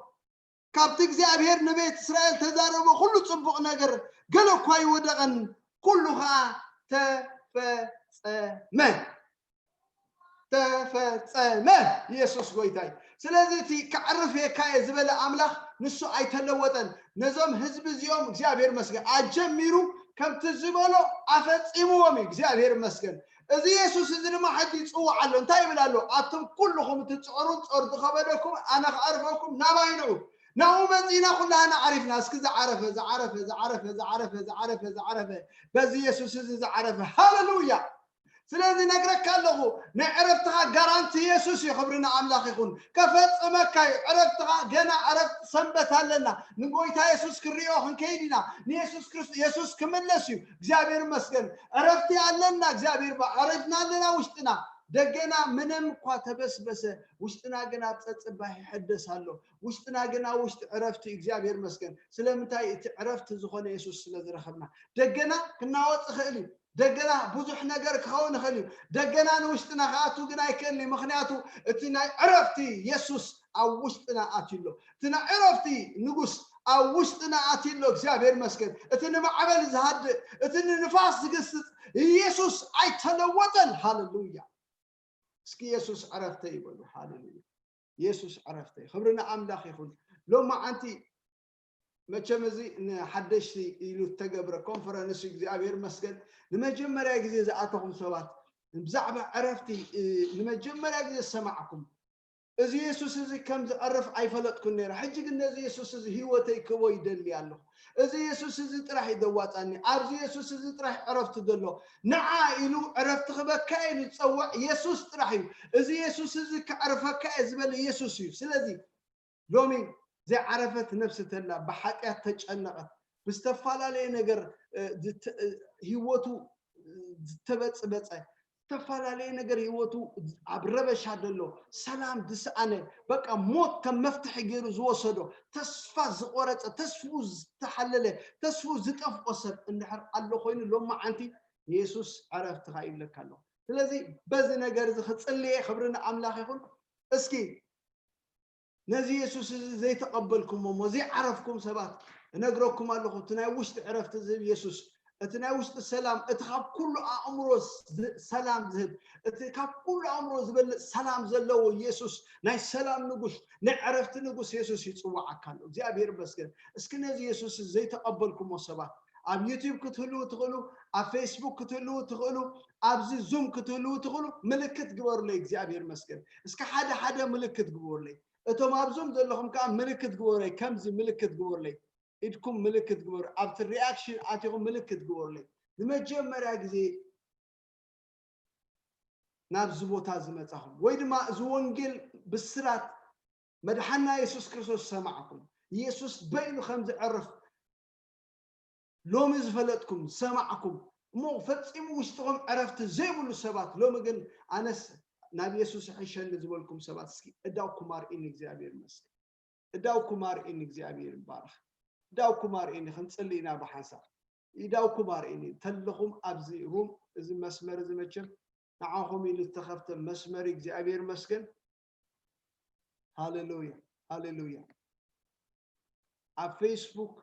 ካብቲ እግዚኣብሔር ንቤት እስራኤል ተዛረቦ ኩሉ ጽቡቕ ነገር ገለ እኳ ኣይወደቐን፣ ኩሉ ኸኣ ተፈጸመ። ተፈጸመ። ኢየሱስ ጎይታ እዩ። ስለዚ እቲ ከዕርፍ የካየ ዝበለ ኣምላኽ ንሱ ኣይተለወጠን። ነዞም ህዝቢ እዚኦም እግዚኣብሔር መስገን ኣጀሚሩ ከምቲ ዝበሎ ኣፈጺምዎም እዩ። እግዚኣብሔር መስገን። እዚ የሱስ እዚ ድማ ሕጂ ይጽውዕ ኣሎ። እንታይ ይብል ኣሎ? ኣቱም ኩልኹም እትጽዕሩን ጾር ዝኸበደኩም ኣነ ክዕርፈኩም ናባይ ንዑ። ናብኡ መጺእና ኩላህና ዓሪፍና። እስኪ ዝዓረፈ ዝዓረፈ ዝዓረፈ ዝዓረፈ ዝዓረፈ ዝዓረፈ በዚ የሱስ እዚ ዝዓረፈ። ሃሌሉያ! ስለዚ ነግረካ ኣለኹ ናይ ዕረፍትኻ ጋራንቲ የሱስ እዩ። ክብሪ ንኣምላኽ ይኹን። ከፈጽመካ እዩ ዕረፍትኻ። ገና ዕረፍቲ ሰንበት ኣለና። ንጎይታ የሱስ ክንሪኦ ክንከይድ ኢና። ንየሱስ ክርስቶስ የሱስ ክምለስ እዩ። እግዚኣብሔር ይመስገን። ዕረፍቲ ኣለና። እግዚኣብሔር ባ- ዕረፍና ኣለና ውሽጥና። ደገና ምንም እኳ ተበስበሰ ውሽጥና ግን ኣብ ጸጽባሕ ይሕደስ ኣሎ። ውሽጥና ግን ኣብ ውሽጢ ዕረፍቲ እዩ። እግዚኣብሔር ይመስገን። ስለምንታይ? እቲ ዕረፍቲ ዝኾነ የሱስ ስለ ዝረኸብና። ደገና ክናወጽ ይኽእል እዩ። ደገና ብዙሕ ነገር ክኸውን ይኽእል እዩ። ደገና ንውሽጥና ክኣቱ ግን ኣይክእልን እዩ። ምኽንያቱ እቲ ናይ ዕረፍቲ የሱስ ኣብ ውሽጥና ኣትዩ ኣሎ። እቲ ናይ ዕረፍቲ ንጉስ ኣብ ውሽጥና ኣትዩ ኣሎ። እግዚኣብሔር ይመስገን። እቲ ንማዕበል ዝሃድእ፣ እቲ ንንፋስ ዝግስጽ ኢየሱስ ኣይተለወጠን። ሃሌሉያ! እስኪ ኢየሱስ ዕረፍተይ ይበሉ። ሃሌሉያ! የሱስ ዕረፍተይ። ክብሪ ንኣምላኽ ይኹን። ሎማዓንቲ መቸም እዚ ንሓደሽቲ ኢሉ እተገብረ ኮንፈረንስ እዩ። እግዚኣብሔር ይመስገን። ንመጀመርያ ግዜ ዝኣተኹም ሰባት ብዛዕባ ዕረፍቲ እ፣ ንመጀመርያ ግዜ ዝሰማዕኩም፣ እዚ የሱስ እዚ ከም ዝቐርፍ ኣይፈለጥኩን ነይረ። ሕጂ ግን ነዚ የሱስ እዚ ህይወተይ ክቦ ይደሊ ኣለኹ። እዚ የሱስ እዚ ጥራሕ እዩ ዘዋፃኒ። ኣብዚ የሱስ እዚ ጥራሕ ዕረፍቲ ዘሎ። ንዓ ኢሉ ዕረፍቲ ክበካ እዩ ዝፀውዕ የሱስ ጥራሕ እዩ። እዚ የሱስ እዚ ከዕርፈካ እየ ዝበለ የሱስ እዩ። ስለዚ ሎሚ ዘይዓረፈት ነፍሲ ተላ፣ ብሓጢኣት ተጨነቐት፣ ብዝተፈላለየ ነገር እ፣ ዝተ- እ፣ ህይወቱ እ፣ ዝተበፅበፀ፣ ዝተፈላለየ ነገር ህይወቱ ኣብ ረበሻ ዘሎ፣ ሰላም ዝሰኣነ፣ በቃ ሞት ከም መፍትሒ ገይሩ ዝወሰዶ፣ ተስፋ ዝቆረፀ፣ ተስፍኡ ዝተሓለለ፣ ተስፍኡ ዝጠፍኦ ሰብ እንድሕር ኣሎ ኮይኑ፣ ሎማዓንቲ የሱስ ዕረፍትኻ ይብለካ ኣለኹ። ስለዚ በዚ ነገር እዚ ክፅልየ፣ ክብሪ ንኣምላኽ ይኹን። እስኪ ነዚ የሱስ እዚ ዘይተቐበልኩሞ እሞ ዘይዓረፍኩም ሰባት እነግረኩም ኣለኹ። እቲ ናይ ውሽጢ ዕረፍቲ ዝህብ የሱስ፣ እቲ ናይ ውሽጢ ሰላም፣ እቲ ካብ ኩሉ ኣእምሮ ዝ- ሰላም ዝህብ፣ እቲ ካብ ኩሉ ኣእምሮ ዝበልፅ ሰላም ዘለዎ የሱስ፣ ናይ ሰላም ንጉስ፣ ናይ ዕረፍቲ ንጉስ የሱስ ይፅዋዓካ ኣሎ። እግዚኣብሔር ይመስገን። እስኪ ነዚ የሱስ እዚ ዘይተቐበልኩሞ ሰባት ኣብ ዩቲዩብ ክትህልዉ ትኽእሉ፣ ኣብ ፌስቡክ ክትህልዉ ትኽእሉ፣ ኣብዚ ዙም ክትህልዉ ትኽእሉ፣ ምልክት ግበሩለይ። እግዚኣብሔር ይመስገን። እስኪ ሓደ ሓደ ምልክት ግበሩለይ። እቶም ኣብዞም ዘለኹም ከዓ ምልክት ግበሩለይ። ከምዚ ምልክት ግበሩለይ። ኢድኩም ምልክት ግበሩ። ኣብቲ ሪኣክሽን ኣቲኹም ምልክት ግበሩለይ። ንመጀመርያ ግዜ ናብዚ ቦታ ዝመጻኹም ወይ ድማ እዚ ወንጌል ብስራት መድሓና የሱስ ክርስቶስ ሰማዕኩም፣ የሱስ በይኑ ከም ዝዕርፍ ሎሚ ዝፈለጥኩም ዝሰማዕኩም እሞ ፈጺሙ ውሽጥኹም ዕረፍቲ ዘይብሉ ሰባት፣ ሎሚ ግን ኣነስ ናብ የሱስ ይሕሸኒ ዝበልኩም ሰባት፣ እስኪ እዳውኩም ኣርእኒ። እግዚኣብሔር ይመስገን። እዳውኩም ኣርእኒ። እግዚኣብሔር ይባረኽ። እዳውኩም ኣርእኒ። ክንጽሊ ኢና ብሓንሳብ። እዳውኩም ኣርእኒ። ተለኹም ኣብዚ ሩም፣ እዚ መስመር እዚ መቸም ንዓኹም ኢሉ ዝተኸፍተ መስመር እዩ። እግዚኣብሔር ይመስገን። ሃሌሉያ፣ ሃሌሉያ። ኣብ ፌስቡክ፣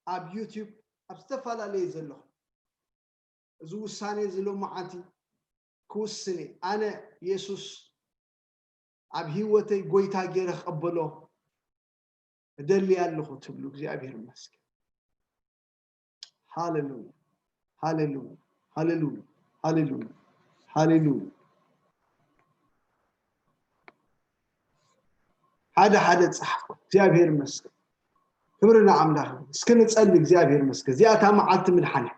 ኣብ ዩቲዩብ፣ ኣብ ዝተፈላለየ ዘለኹም፣ እዚ ውሳኔ እዚ ሎማዓንቲ ክውስን እየ። ኣነ የሱስ ኣብ ህይወተይ ጎይታ ገይረ ክቐበሎ እደሊ ኣለኹ ትብሉ፣ እግዚኣብሔር ይመስገን። ሃሌሉያ፣ ሃሌሉያ፣ ሃሌሉያ፣ ሃሌሉያ፣ ሃሌሉያ። ሓደ ሓደ ጸሓፍኩ። እግዚኣብሔር ይመስገን። ክብሪ ንኣምላኽ። እስኪ ንጸሊ። እግዚኣብሔር ይመስገን። እዚኣ እታ መዓልቲ ምድሓን እያ።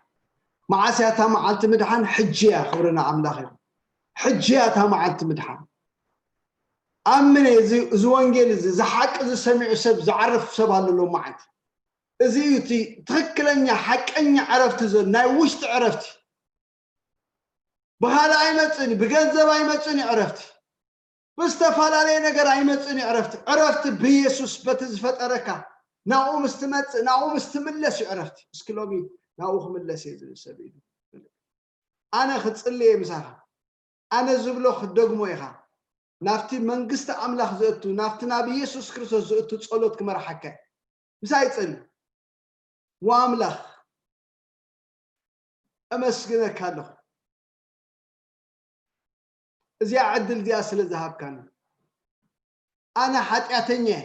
መዓስ እያ እታ መዓልቲ ምድሓን? ሕጂ እያ። ክብሪ ንኣምላኽ ይኹን። ሕጂ እያ እታ መዓልቲ ምድሓን። ኣምን እዚ እዚ ወንጌል እዚ፣ እዚ ሓቂ እዚ ሰሚዑ ሰብ ዝዓርፍ ሰብ ኣሎ ሎማዓንቲ። እዚ እዩ እቲ ትኽክለኛ ሓቀኛ ዕረፍቲ ዘሎ፣ ናይ ውሽጢ ዕረፍቲ። ብኻልእ ኣይመጽእን እዩ፣ ብገንዘብ ኣይመጽእን እዩ ዕረፍቲ። ብዝተፈላለየ ነገር ኣይመጽእን እዩ ዕረፍቲ። ዕረፍቲ ብየሱስ በቲ ዝፈጠረካ ናብኡ ምስ ትመጽእ፣ ናብኡ ምስ ትምለስ እዩ ዕረፍቲ። እስኪ ሎሚ ናብኡ ክምለስ እየ ዝብል ሰብ ኢሉ። ኣነ ክጽሊ እየ ምሳኻ። ኣነ ዝብሎ ክትደግሞ ኢኻ። ናብቲ መንግስቲ ኣምላኽ ዘእቱ፣ ናብቲ ናብ ኢየሱስ ክርስቶስ ዘእቱ ጸሎት ክመርሓካ እየ። ምሳይ ጸሊ። ወኣምላኽ፣ እመስግነካ ኣለኹ። እዚኣ ዕድል እዚኣ ስለ ዝሃብካኒ። ኣነ ሓጢኣተኛ እየ።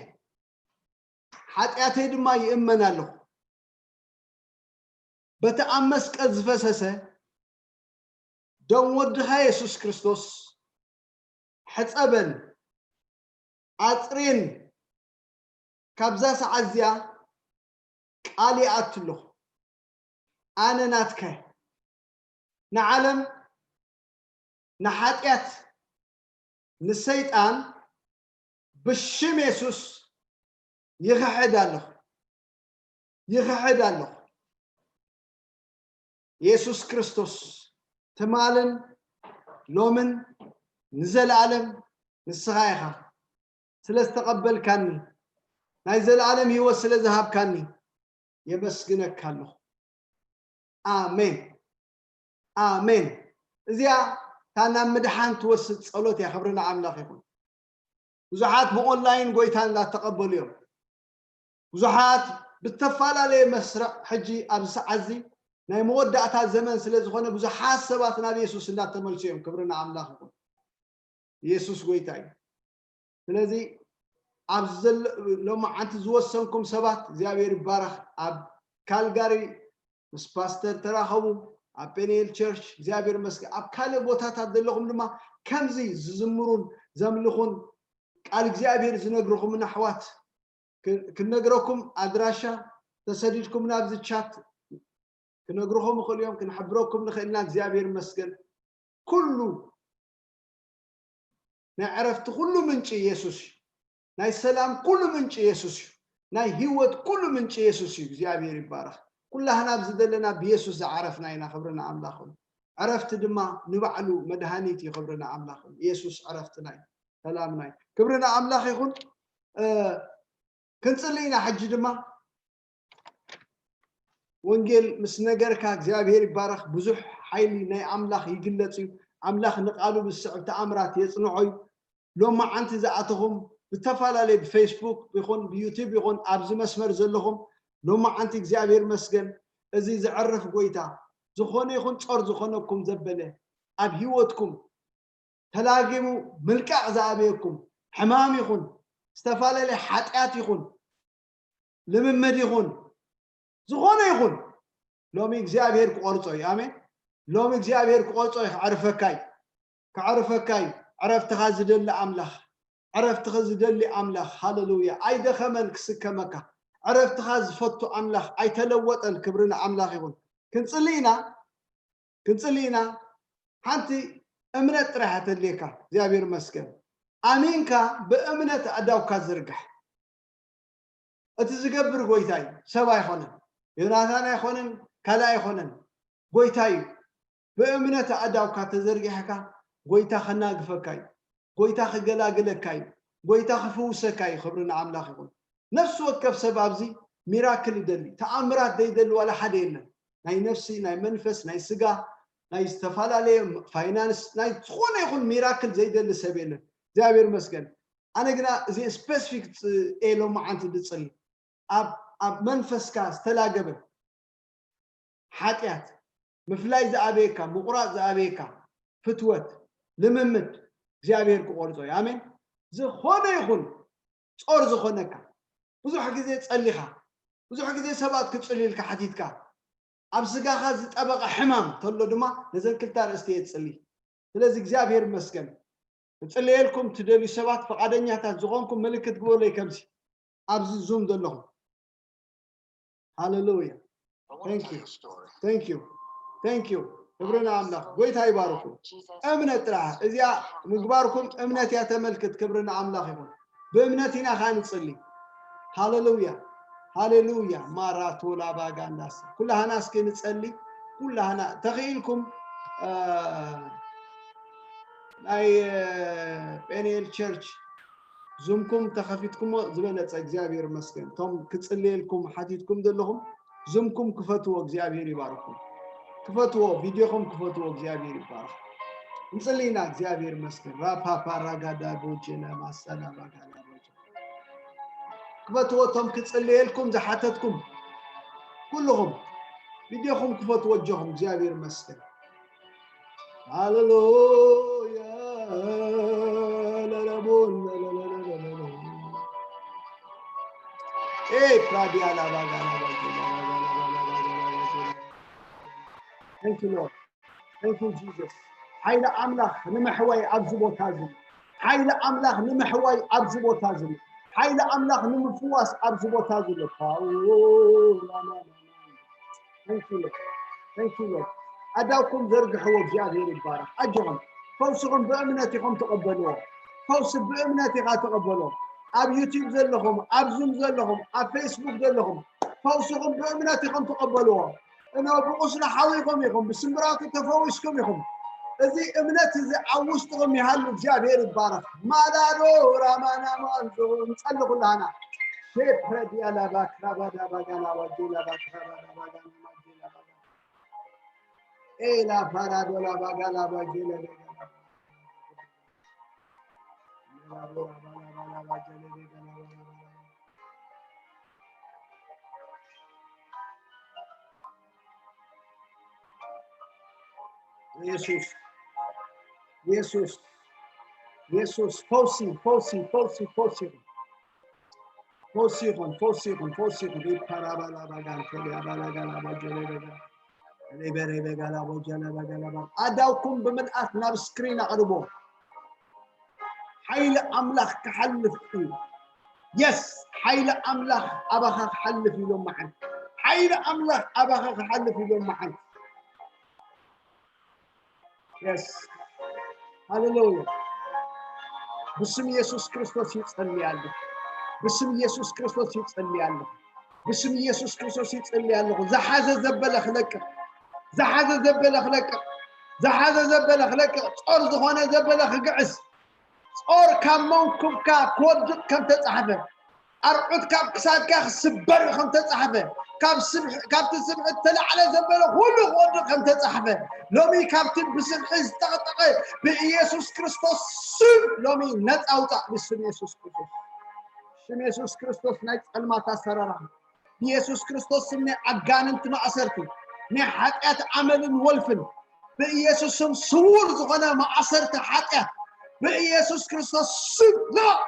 ሓጢኣተይ ድማ ይእመን ኣለኹ። በቲ ኣብ መስቀል ዝፈሰሰ ደም ወድኻ የሱስ ክርስቶስ ሕጸበን፣ ኣጽሬን። ካብዛ ሰዓት እዚኣ ቃል ይኣቱ ኣለኹ። ኣነ ናትካ እየ። ንዓለም፣ ንሓጢኣት፣ ንሰይጣን ብሽም የሱስ ይኽሕድ ኣለኹ። ይኽሕድ ኣለኹ። የሱስ ክርስቶስ ትማልን ሎምን ንዘለኣለም ንስኻ ኢኻ። ስለ ዝተቐበልካኒ፣ ናይ ዘለኣለም ህይወት ስለ ዝሃብካኒ የመስግነካ ኣለኹ። ኣሜን፣ ኣሜን። እዚኣ እታ ናብ ምድሓን ትወስድ ጸሎት እያ። ክብሪ ንኣምላኽ ይኹን። ብዙሓት ብኦንላይን ጎይታ እናተቐበሉ እዮም። ብዙሓት ብተፈላለየ መስርዕ፣ ሕጂ ኣብዚ ሰዓት እዚ ናይ መወዳእታ ዘመን ስለ ዝኾነ ብዙሓት ሰባት ናብ የሱስ እናተመልሱ እዮም። ክብሪ ንኣምላኽ ይኹን። የሱስ ጎይታ እዩ። ስለዚ ኣብዚ ዘሎ ሎማዓንቲ ዝወሰንኩም ሰባት እግዚኣብሔር ይባረኽ። ኣብ ካልጋሪ ምስ ፓስተር ተራኸቡ፣ ኣብ ፔኒኤል ቸርች እግዚኣብሔር ይመስገን። ኣብ ካልእ ቦታታት ዘለኹም ድማ ከምዚ ዝዝምሩን ዘምልኹን ቃል እግዚኣብሔር ዝነግርኹምን ኣሕዋት ክ- ክንነግረኩም ኣድራሻ ተሰዲድኩም ናብዚ ቻት ክነግርኹም ይኽእሉ እዮም፣ ክንሕብረኩም ንኽእል ኢና። እግዚኣብሔር ይመስገን። ኩሉ ናይ ዕረፍቲ ኩሉ ምንጪ ኢየሱስ እዩ። ናይ ሰላም ኩሉ ምንጪ ኢየሱስ እዩ። ናይ ህይወት ኩሉ ምንጪ ኢየሱስ እዩ። እግዚኣብሔር ይባረኽ። ኩላህና ኣብዚ ዘለና ብኢየሱስ ዝዓረፍና ኢና። ክብሪ ንኣምላኽ ይኹን። ዕረፍቲ ድማ ንባዕሉ መድሃኒት እዩ። ክብሪ ንኣምላኽ ይኹን። ኢየሱስ ዕረፍትና እዩ፣ ሰላምና እዩ። ክብሪ ንኣምላኽ ይኹን። እ፣ ክንጽሊ ኢና። ሕጂ ድማ ወንጌል ምስ ነገርካ እግዚኣብሔር ይባረኽ። ብዙሕ ሓይሊ ናይ ኣምላኽ ይግለጽ እዩ። ኣምላኽ ንቃሉ ብዝስዕብ ተኣምራት የጽንዖ እዩ። ሎማዓንቲ ዝኣተኹም ብተፈላለየ ብፌስቡክ ይኹን ብዩቱብ ይኹን ኣብዚ መስመር ዘለኹም ሎማዓንቲ እግዚኣብሔር መስገን፣ እዚ ዘዕርፍ ጎይታ ዝኾነ ይኹን ጾር ዝኾነኩም ዘበለ ኣብ ህይወትኩም ተላጊሙ ምልቃቕ ዝኣበየኩም ሕማም ይኹን ዝተፈላለየ ሓጢኣት ይኹን ልምምድ ይኹን ዝኾነ ይኹን ሎሚ እግዚኣብሔር ክቆርጾ እዩ። ኣሜን። ሎሚ እግዚኣብሔር ክቆርጾ እዩ። ክዕርፈካ እዩ። ክዕርፈካ እዩ። ዕረፍትኻ ዝደሊ ኣምላኽ፣ ዕረፍትኻ ዝደሊ ኣምላኽ። ሃሌሉያ። ኣይደኸመን ክስከመካ። ዕረፍትኻ ዝፈቱ ኣምላኽ ኣይተለወጠን። ክብሪ ንኣምላኽ ይኹን። ክንጽሊ ኢና። ክንጽሊ ኢና። ሓንቲ እምነት ጥራሕ እያ ተድልየካ። እግዚኣብሔር ይመስገን። ኣሚንካ ብእምነት ኣእዳውካ ዝርጋሕ። እቲ ዝገብር ጎይታ እዩ፣ ሰብ ኣይኮነን። ዮናታን ኣይኮነን፣ ካልእ ኣይኮነን። ጎይታ እዩ። ብእምነት ኣእዳውካ ተዘርጊሕካ ጎይታ ከናግፈካ እዩ። ጎይታ ክገላግለካ እዩ። ጎይታ ክፍውሰካ እዩ። ክብሪ ንኣምላኽ ይኹን። ነፍሲ ወከፍ ሰብ ኣብዚ ሚራክል ይደሊ፣ ተኣምራት ዘይደሊ ዋላ ሓደ የለን። ናይ ነፍሲ፣ ናይ መንፈስ፣ ናይ ስጋ፣ ናይ ዝተፈላለየ ፋይናንስ፣ ናይ ዝኾነ ይኹን ሚራክል ዘይደሊ ሰብ የለን። እግዚኣብሔር ይመስገን። ኣነ ግና እዚ ስፔሲፊክ ኤ ሎማዓንቲ ዝጽሊ ኣብ ኣብ መንፈስካ ዝተላገበ ሓጢኣት፣ ምፍላይ ዝኣበየካ፣ ምቑራጽ ዝኣበየካ፣ ፍትወት፣ ልምምድ እግዚኣብሔር ክቆርጾ እዩ። ኣሜን። ዝኾነ ይኹን ጾር ዝኾነካ፣ ብዙሕ ግዜ ጸሊኻ፣ ብዙሕ ግዜ ሰባት ክጽልዩልካ ሓቲትካ፣ ኣብ ስጋኻ ዝጠበቐ ሕማም ተሎ ድማ ነዘን ክልተ ኣርእስቲ እየ ዝጽሊ። ስለዚ እግዚኣብሔር ይመስገን። ክጽልየልኩም ትደልዩ ሰባት፣ ፈቓደኛታት ዝኾንኩም ምልክት ግበሩለይ። ከምዚ ኣብዚ ዙም ዘለኹም፣ ሃሌሉያ። Thank you. Thank you. Thank you. ክብሪ ንኣምላኽ። ጎይታ ይባርኩም። እምነት ጥራሕ እዚኣ ምግባርኩም እምነት እያ ተመልክት። ክብሪ ንኣምላኽ ይኹን። ብእምነት ኢና ኸዓ ንጽሊ። ሃሌሉያ፣ ሃሌሉያ። ማራቶ ላባጋንዳስ ኩላህና እስኪ ንጸሊ። ኩላህና ተኽኢልኩም፣ እ፣ ናይ፣ እ፣ ፔኒኤል ቸርች ዙምኩም ተኸፊትኩሞ ዝበለጸ። እግዚኣብሔር ይመስገን። እቶም ክጽልየልኩም ሓቲትኩም ዘለኹም ዙምኩም ክፈትዎ፣ እግዚኣብሔር ይባርኩም። ክፈትዎ፣ ቪድዮኹም ክፈትዎ፣ እግዚኣብሔር ይባርክ። እንጽልይና። እግዚኣብሔር ይመስገን። ራፓፓ ራጋዳ ቦጀና ማሳና ራጋዳ ቦጀ ክፈትዎ፣ እቶም ክጽልየልኩም ዝሓተትኩም ኩልኹም ቪድዮኹም ክፈትዎ ኣጆኹም። እግዚኣብሔር ይመስገን። ሃሌሉያ። ላላቦን ላላላላላላ። ኤ ፕራዲያ ላባጋ ላባጋ ላባጋ ላባጋ ላባጋ። Thank you, Lord. Thank you, Jesus. ሓይሊ ኣምላኽ ንምሕዋይ ኣብዚ ቦታ እዚ፣ ሓይሊ ኣምላኽ ንምሕዋይ ኣብዚ ቦታ እዚ፣ ሓይሊ ኣምላኽ ንምፍዋስ ኣብዚ ቦታ እዚ ኣሎ። ፓውላና Thank you, Lord. Thank you, Lord. ኣእዳውኩም ዘርግሕዎ፣ እግዚኣብሔር ይባረኽ። ኣጆኹም፣ ፈውስኹም ብእምነት ኢኹም ተቐበልዎ። ፈውሲ ብእምነት ኢኻ ተቐበሎ። ኣብ ዩቲዩብ ዘለኹም፣ ኣብ ዙም ዘለኹም፣ ኣብ ፌስቡክ ዘለኹም፣ ፈውስኹም ብእምነት ኢኹም ተቐበልዎ። እነሆ ብቁስሊ ሓዊኹም ኢኹም፣ ብስምብራቱ ተፈዊስኩም ኢኹም። እዚ እምነት እዚ ኣብ ውሽጥኹም ይሃሉ። እግዚኣብሔር ይባረኽ። ማላዶ ራማና ማንዞ ንጸሊ ኩላና። ሼፕረዲያ ላባክራባዳ ባጋላ ዋጆ ላባክራባዳ ባጋላ ዋጆ ላባጋ ኤላ ፓራዶ ላባጋ ላባጌ ለሌ ኢየሱስ ኢየሱስ ኢየሱስ ፈውሲ ፈውሲ ፈውሲ ፈውሲ ፈውሲ ይኹን፣ ፈውሲ ይኹን፣ ፈውሲ ይኹን። ሪፓራባላባጋን ቶሊያባላጋላባጀለበጋ ሪበሬበጋላቦጀለበገለባ ኣዳውኩም ብምልኣት ናብ ስክሪን ኣቕርቦ። ሓይሊ ኣምላኽ ክሓልፍ እዩ። የስ፣ ሓይሊ ኣምላኽ ኣባኻ ክሓልፍ ኢሎም መዓል። ሓይሊ ኣምላኽ ኣባኻ ክሓልፍ ኢሎም መዓል። የስ፣ ሃሌሉያ። ብስም ኢየሱስ ክርስቶስ ይጸልይ ኣለኹ። ብስም ኢየሱስ ክርስቶስ ይጸልይ ኣለኹ። ብስም ኢየሱስ ክርስቶስ ይጸልይ ኣለኹ። ዝሓዘ ዘበለ ክለቅቕ፣ ዝሓዘ ዘበለ ክለቅቕ፣ ዝሓዘ ዘበለ ክለቅቕ፣ ጾር ዝኾነ ዘበለ ክግዕዝ፣ ጾር ካብ መንኩብካ ክወድቕ ከም ተጻሕፈ፣ ኣርዑት ካብ ክሳድካ ክስበር ከም ተጻሕፈ፣ ካብ ስብሒ፣ ካብቲ ስብሒ እተላዕለ ዘበለ ኩሉ ክወድቕ ከም ተጻሕፈ፣ ሎሚ ካብቲ ብስብሒ ዝጠቕጠቐ ብኢየሱስ ክርስቶስ ስም ሎሚ ነጻ ውጻእ፣ ብስም ኢየሱስ ክርስቶስ። ስም ኢየሱስ ክርስቶስ ናይ ጸልማት ኣሰራርሓ፣ ብኢየሱስ ክርስቶስ ስም ናይ ኣጋንንቲ ማእሰርቲ፣ ናይ ሓጢኣት ኣመልን ወልፍን፣ ብኢየሱስ ስም ስውር ዝኾነ ማእሰርቲ ሓጢኣት ብኢየሱስ ክርስቶስ ስም ልቐቕ።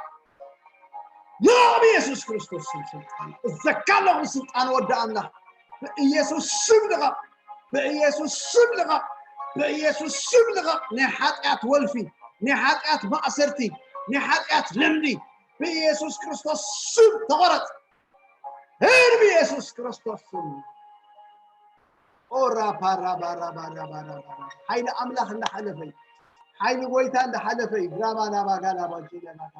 ልቐቕ ብኢየሱስ ክርስቶስ ስም ስልጣን። እዘካ ኣለኹ ስልጣን ወዲ ኣምላኽ። ብኢየሱስ ስም ልቐቕ። ብኢየሱስ ስም ልቐቕ። ብኢየሱስ ስም ልቐቕ። ናይ ሓጢኣት ወልፊ፣ ናይ ሓጢኣት ማእሰርቲ፣ ናይ ሓጢኣት ልምዲ ብኢየሱስ ክርስቶስ ስም ተቖረጽ። ህር ብኢየሱስ ክርስቶስ ስም። ኦራ ፓራ ባራ ባራ ባራ ባራ። ሓይሊ ኣምላኽ እንዳሓለፈ እዩ። ሓይሊ ጎይታ እንዳሓለፈ እዩ። ብራማ ናባጋ ናባጂ ናባጋ።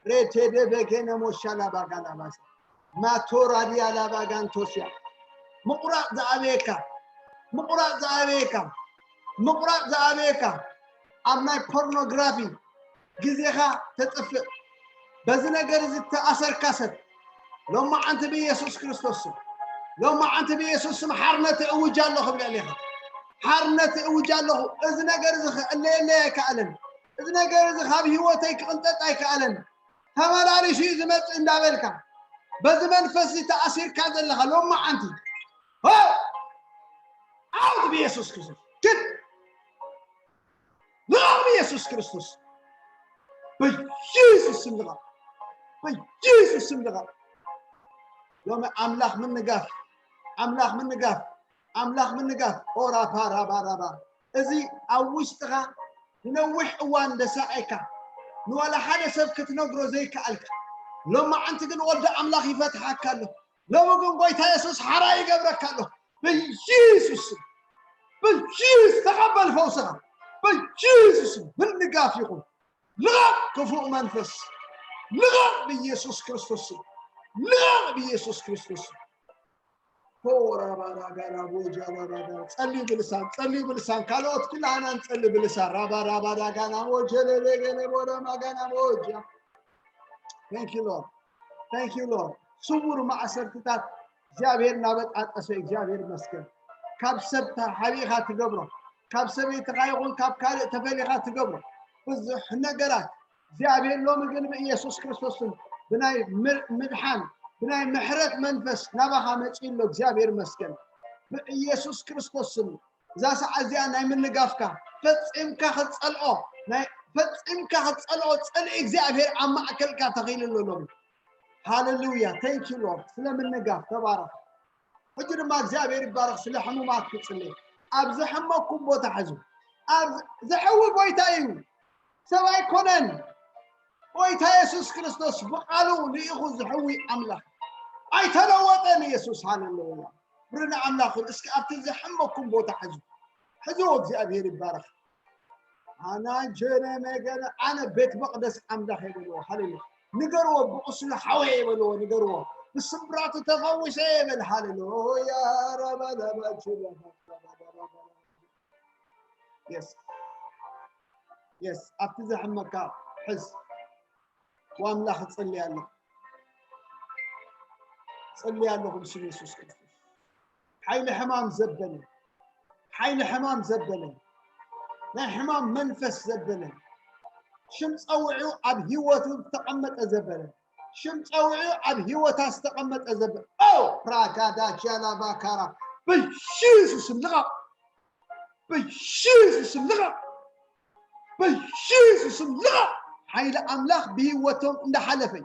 ሬቴ ደበኬ ነሞሻ ናባጋ ናባሳ። ማቶራ ዲያ ናባጋ ንቶስያ። ምቑራጽ ዝኣበየካ፣ ምቑራጽ ዝኣበየካ፣ ምቑራጽ ዝኣበየካ ኣብ ናይ ፖርኖግራፊ ግዜኻ ተጥፍእ። በዚ ነገር እዚ እተኣሰርካ ሰብ ሎማዓንቲ ብኢየሱስ ክርስቶስ ስም፣ ሎማዓንቲ ብኢየሱስ ስም ሓርነት እውጅ ኣለኹ ኣብ ልዕሌኻ። ሓርነት እውጅ ኣለኹ። እዚ ነገር እዚ ክእለየለይ ኣይከኣለን። እዚ ነገር እዚ ካብ ህይወተይ ክቕንጠጥ ኣይከኣለን። ተመላሊሱ እዩ ዝመጽእ እንዳበልካ በዚ መንፈስ እዚ ተኣሲርካ ዘለኻ ሎማዓንቲ ሆ! ኣውት ብኢየሱስ ክርስቶስ ግን ልቐቕ ብኢየሱስ ክርስቶስ። በኢየሱስ ስም ልቐቕ። በኢየሱስ ስም ልቐቕ። ሎሚ ኣምላኽ ምንጋፍ፣ ኣምላኽ ምንጋፍ፣ ኣምላኽ ምንጋፍ። ኦራፓ ራባ ራባ። እዚ ኣብ ውሽጥኻ ንነዊሕ እዋን ደሳቐካ፣ ንዋላ ሓደ ሰብ ክትነግሮ ዘይከኣልካ፣ ሎማዓንቲ ግን ወልዲ ኣምላኽ ይፈትሓካ ኣሎ። ሎሚ ግን ጎይታ የሱስ ሓራ ይገብረካ ኣሎ። በኢየሱስ ስም፣ በኢየሱስ ተቐበል ፈውስኻ። በኢየሱስ ስም ምንጋፍ ይኹን። ልቐቕ ክፉእ መንፈስ። ልቐቕ ብኢየሱስ ክርስቶስ ስም። ልቐቕ ብኢየሱስ ክርስቶስ ስም። ሆ ራባ ራጋ ራቦ ጃ ራባ ራጋ። ጸልዩ ብልሳን፣ ጸልዩ ብልሳን። ካልኦት ኩላህና ንጸሊ ብልሳን። ራባ ራባ ራጋ ናሞ ጀለቤ ገለቦ ረማጋ ናሞ ጃ። Thank you Lord. Thank you Lord. ስውር ማእሰርትታት እግዚኣብሔር እናበጣጠሰ እግዚኣብሔር ይመስገን። ካብ ሰብ ተሓቢእኻ ትገብሮ፣ ካብ ሰበይትኻ ይኹን ካብ ካልእ ተፈሊኻ ትገብሮ ብዙሕ ነገራት እግዚኣብሔር ሎሚ ግን ብኢየሱስ ክርስቶስን ብናይ ምር-፣ ምድሓን ብናይ ምሕረት መንፈስ ናባኻ መጺኡ ኣሎ። እግዚኣብሔር ይመስገን። ብኢየሱስ ክርስቶስን እዛ ሰዓት እዚኣ ናይ ምንጋፍካ ፈጺምካ ክትጸልኦ፣ ናይ ፈጺምካ ክትጸልኦ ጽልኢ እግዚኣብሔር ኣብ ማእከልካ ተኺሉ ኣሎ ሎሚ። ሃሌሉያ። Thank you Lord ስለ ምንጋፍ ተባረኽ። ሕጂ ድማ እግዚኣብሔር ይባረኽ። ስለ ሕሙማት ክጽልይ ኣብ ዝሐመኩም ቦታ ሕዙ። ኣብ ዝሐዊ ጎይታ እዩ፣ ሰብ ኣይኮነን። ጎይታ የሱስ ክርስቶስ ብቃሉ ልኢኹ ዝሕዊ ኣምላኽ ኣይተለወጠን። የሱስ ሃሌሉያ። ክብሪ ንኣምላኽ ይኹን። እስኪ ኣብቲ ዝሐመኩም ቦታ ሕዙ። ሕዝዎ። እግዚኣብሔር ይባረኽ። ኣና ጀነ መገነ ኣነ ቤት መቕደስ ኣምላኽ የበልዎ። ሃሌሉያ። ንገርዎ ብቁስሉ ሓወየ የበልዎ። ንገርዎ ብስብራቱ ተፈዊሰ የበል። ሃሌሉያ። ረባዳባ ችላ። የስ የስ ኣብቲ ዘሕመካ ሕዝ። ኣምላኽ እጽሊ ኣለኹ፣ እጽሊ ኣለኹ ብስም የሱስ ክርስቶስ። ሓይሊ ሕማም ዘበለ፣ ሓይሊ ሕማም ዘበለ፣ ናይ ሕማም መንፈስ ዘበለ፣ ሽም ጸውዑ ኣብ ህይወቱ ዝተቐመጠ ዘበለ፣ ሽም ጸውዑ ኣብ ህይወታ ዝተቐመጠ ዘበለ። ኦ ፕራካዳ ጃላባካራ በኢየሱስ ስም ልቐቕ፣ በኢየሱስ ስም ልቐቕ፣ በኢየሱስ ስም ልቐቕ። ሓይሊ ኣምላኽ ብህይወቶም እንዳሓለፈ እዩ።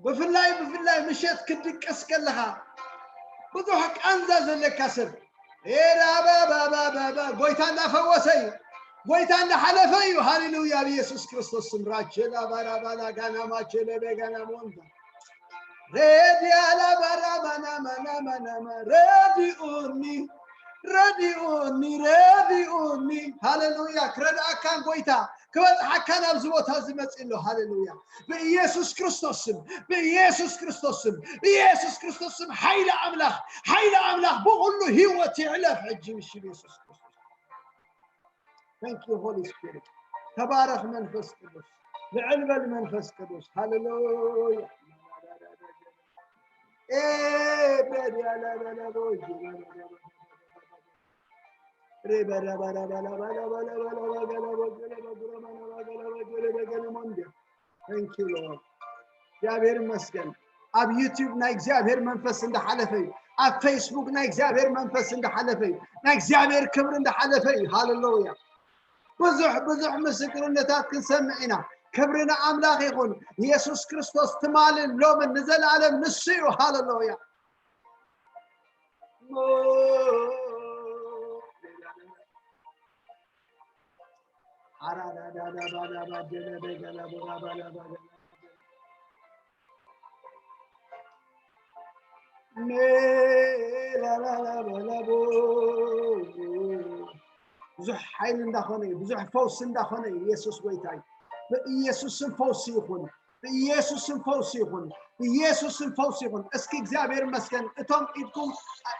ብፍላይ ብፍላይ ምሸት ክትድቅስ ከለኻ ብዙሕ ቃንዛ ዘለካ ሰብ ኤራባባባባባ ጎይታ እንዳፈወሰ እዩ። ጎይታ እንዳሓለፈ እዩ። ሃሌሉያ ብኢየሱስ ክርስቶስ ስም። ራቸላ ባራባላ ጋና ማቸለ በጋና ሞንታ ሬዲያላ ባራባና ማና ማና ማ ረዲኡኒ ረዲኡኒ ረዲኡኒ። ሃሌሉያ ክረድኣካን ጎይታ ክበጽሓካን ኣብዚ ቦታ እዚ መጺ ኣሎ። ሃሌሉያ ብኢየሱስ ክርስቶስ ስም ብኢየሱስ ክርስቶስ ስም ብኢየሱስ ክርስቶስ ስም ሓይሊ ኣምላኽ ሓይሊ ኣምላኽ ብኹሉ ህይወት ይዕለፍ ሕጂ ብሽም ኢየሱስ ክርስቶስ። Thank you Holy Spirit። ተባረኽ መንፈስ ቅዱስ። ልዕል በል መንፈስ ቅዱስ። ሃሌሉያ ኤ በዲያላ በለቦ Thank you Lord። እግዚኣብሔር ይመስገን። ኣብ ዩቲዩብ ናይ እግዚኣብሔር መንፈስ እንዳሓለፈ እዩ። ኣብ ፌስቡክ ናይ እግዚኣብሔር መንፈስ እንዳሓለፈ እዩ። ናይ እግዚኣብሔር ክብሪ እንዳሓለፈ እዩ። ሃሌሉያ። ብዙሕ ብዙሕ ምስክርነታት ክንሰምዕ ኢና። ክብሪ ንኣምላኽ ይኹን። ኢየሱስ ክርስቶስ ትማልን ሎምን ንዘለኣለም ንሱ እዩ። ሃሌሉያ። ብዙሕ ሓይሊ እንዳኾነ እዩ። ብዙሕ ፈውሲ እንዳኾነ እዩ። ኢየሱስ ጎይታ እዩ። ብኢየሱስ ስም ፈውሲ ይኹን። ብኢየሱስ ስም ፈውሲ ይኹን። ብኢየሱስ ስም ፈውሲ ይኹን። እስኪ እግዚኣብሔር ይመስገን። እቶም ኢድኩም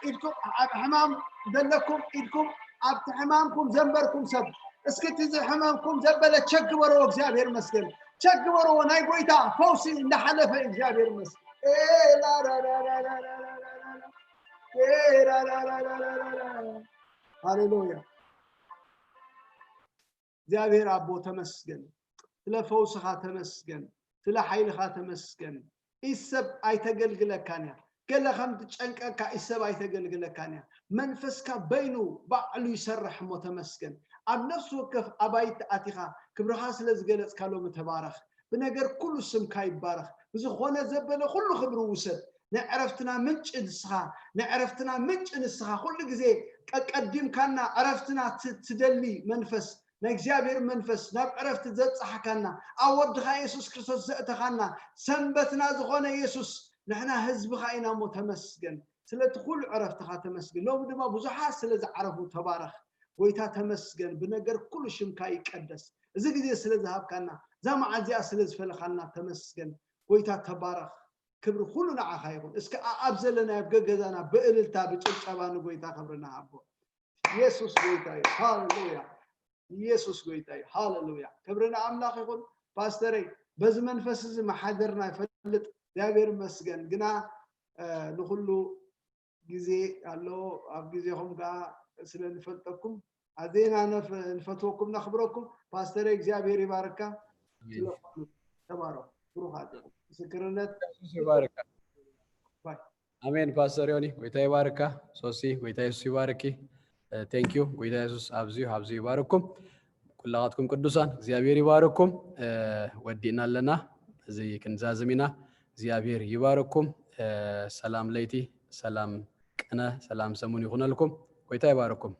ኢድኩም ኣብ ሕማም ዘለኩም ኢድኩም ኣብቲ ሕማምኩም ዘንበርኩም ሰብ እስኪ እቲ ሕማምኩም ዘበለ ቸክ ግበርዎ። እግዚኣብሔር ይመስገን። ቸክ ግበርዎ። ናይ ጎይታ ፈውሲ እንዳሓለፈ እዩ። እግዚኣብሔር ይመስገን። ኤ ላ ላ ላ ላ ላ ላ ላ ላ ላ ላ ላ ላ ላ ላ ላ ላ ላ ላ። ሃሌሉያ። እግዚኣብሔር ኣቦ ተመስገን። ስለ ፈውስኻ ተመስገን። ስለ ሓይልኻ ተመስገን። ኢድ ሰብ ኣይተገልግለካን እያ። ገለ ከም ትጨንቀካ ኢድ ሰብ ኣይተገልግለካን እያ። መንፈስካ በይኑ ባዕሉ ይሰርሕ እሞ ተመስገን። ኣብ ነፍሲ ወከፍ ኣባይቲ ኣቲኻ ክብርኻ ስለ ዝገለጽካ ሎሚ ተባረኽ። ብነገር ኩሉ ስምካ ይባረኽ። ብዝኾነ ዘበለ ኩሉ ክብሪ ውሰድ። ናይ ዕረፍትና ምንጪ ንስኻ፣ ናይ ዕረፍትና ምንጪ ንስኻ። ኩሉ ግዜ ቀቀዲምካና ዕረፍትና ት-፣ ትደሊ መንፈስ ናይ እግዚኣብሔር መንፈስ ናብ ዕረፍቲ ዘብጽሓካና፣ ኣብ ወድኻ የሱስ ክርስቶስ ዘእተኻና፣ ሰንበትና ዝኾነ የሱስ፣ ንሕና ህዝብኻ ኢና እሞ ተመስገን። ስለቲ ኩሉ ዕረፍትኻ ተመስገን። ሎሚ ድማ ብዙሓት ስለ ዝዓረፉ ተባረኽ። ጎይታ ተመስገን። ብነገር ኩሉ ሽምካ ይቀደስ። እዚ ግዜ ስለ ዝሃብካና፣ እዛ መዓልቲ እዚኣ ስለ ዝፈለኻልና ተመስገን። ጎይታ ተባረኽ። ክብሪ ኩሉ ንዓኻ ይኹን። እስከ ኣ-፣ ኣብ ዘለናዮ ኣብ ገገዛና ብእልልታ ብጭብጨባ ንጎይታ ክብሪ ንሃቦ። ኢየሱስ ጎይታ እዩ። ሃሌሉያ። ኢየሱስ ጎይታ እዩ። ሃሌሉያ። ክብሪ ንኣምላኽ ይኹን። ፓስተረይ፣ በዚ መንፈስ እዚ መሓደርና ይፈልጥ። እግዚኣብሔር ይመስገን። ግና፣ እ፣ ንኹሉ ግዜ ኣሎ። ኣብ ግዜኹም ከኣ ስለ ንፈልጠኩም ኣዜና ነፍ-፣ ንፈትወኩም፣ ነኽብረኩም። ፓስተረይ፣ እግዚኣብሔር ይባርካ። ኣሜን። ስለ ኩሉ ተባረኹ። ብሩኻት ኢኹም። ምስክርነት ኢየሱስ ይባርካ። ባይ። ኣሜን። ፓስተር ዮኒ፣ ጎይታ ይባርካ። ሶሲ፣ ጎይታ የሱስ ይባርኪ። እ፣ ቴንክ ዩ። ጎይታ የሱስ ኣብዝዩ፣ ኣብዝዩ ይባርኩም። ኩላኻትኩም ቅዱሳን፣ እግዚኣብሔር ይባርኩም። እ፣ ወዲእና ኣለና። እዚ ክንዛዝም ኢና። እግዚኣብሔር ይባርኩም። እ፣ ሰላም ለይቲ፣ ሰላም ቅነ፣ ሰላም ሰሙን ይኹነልኩም። ጎይታ ይባርኩም።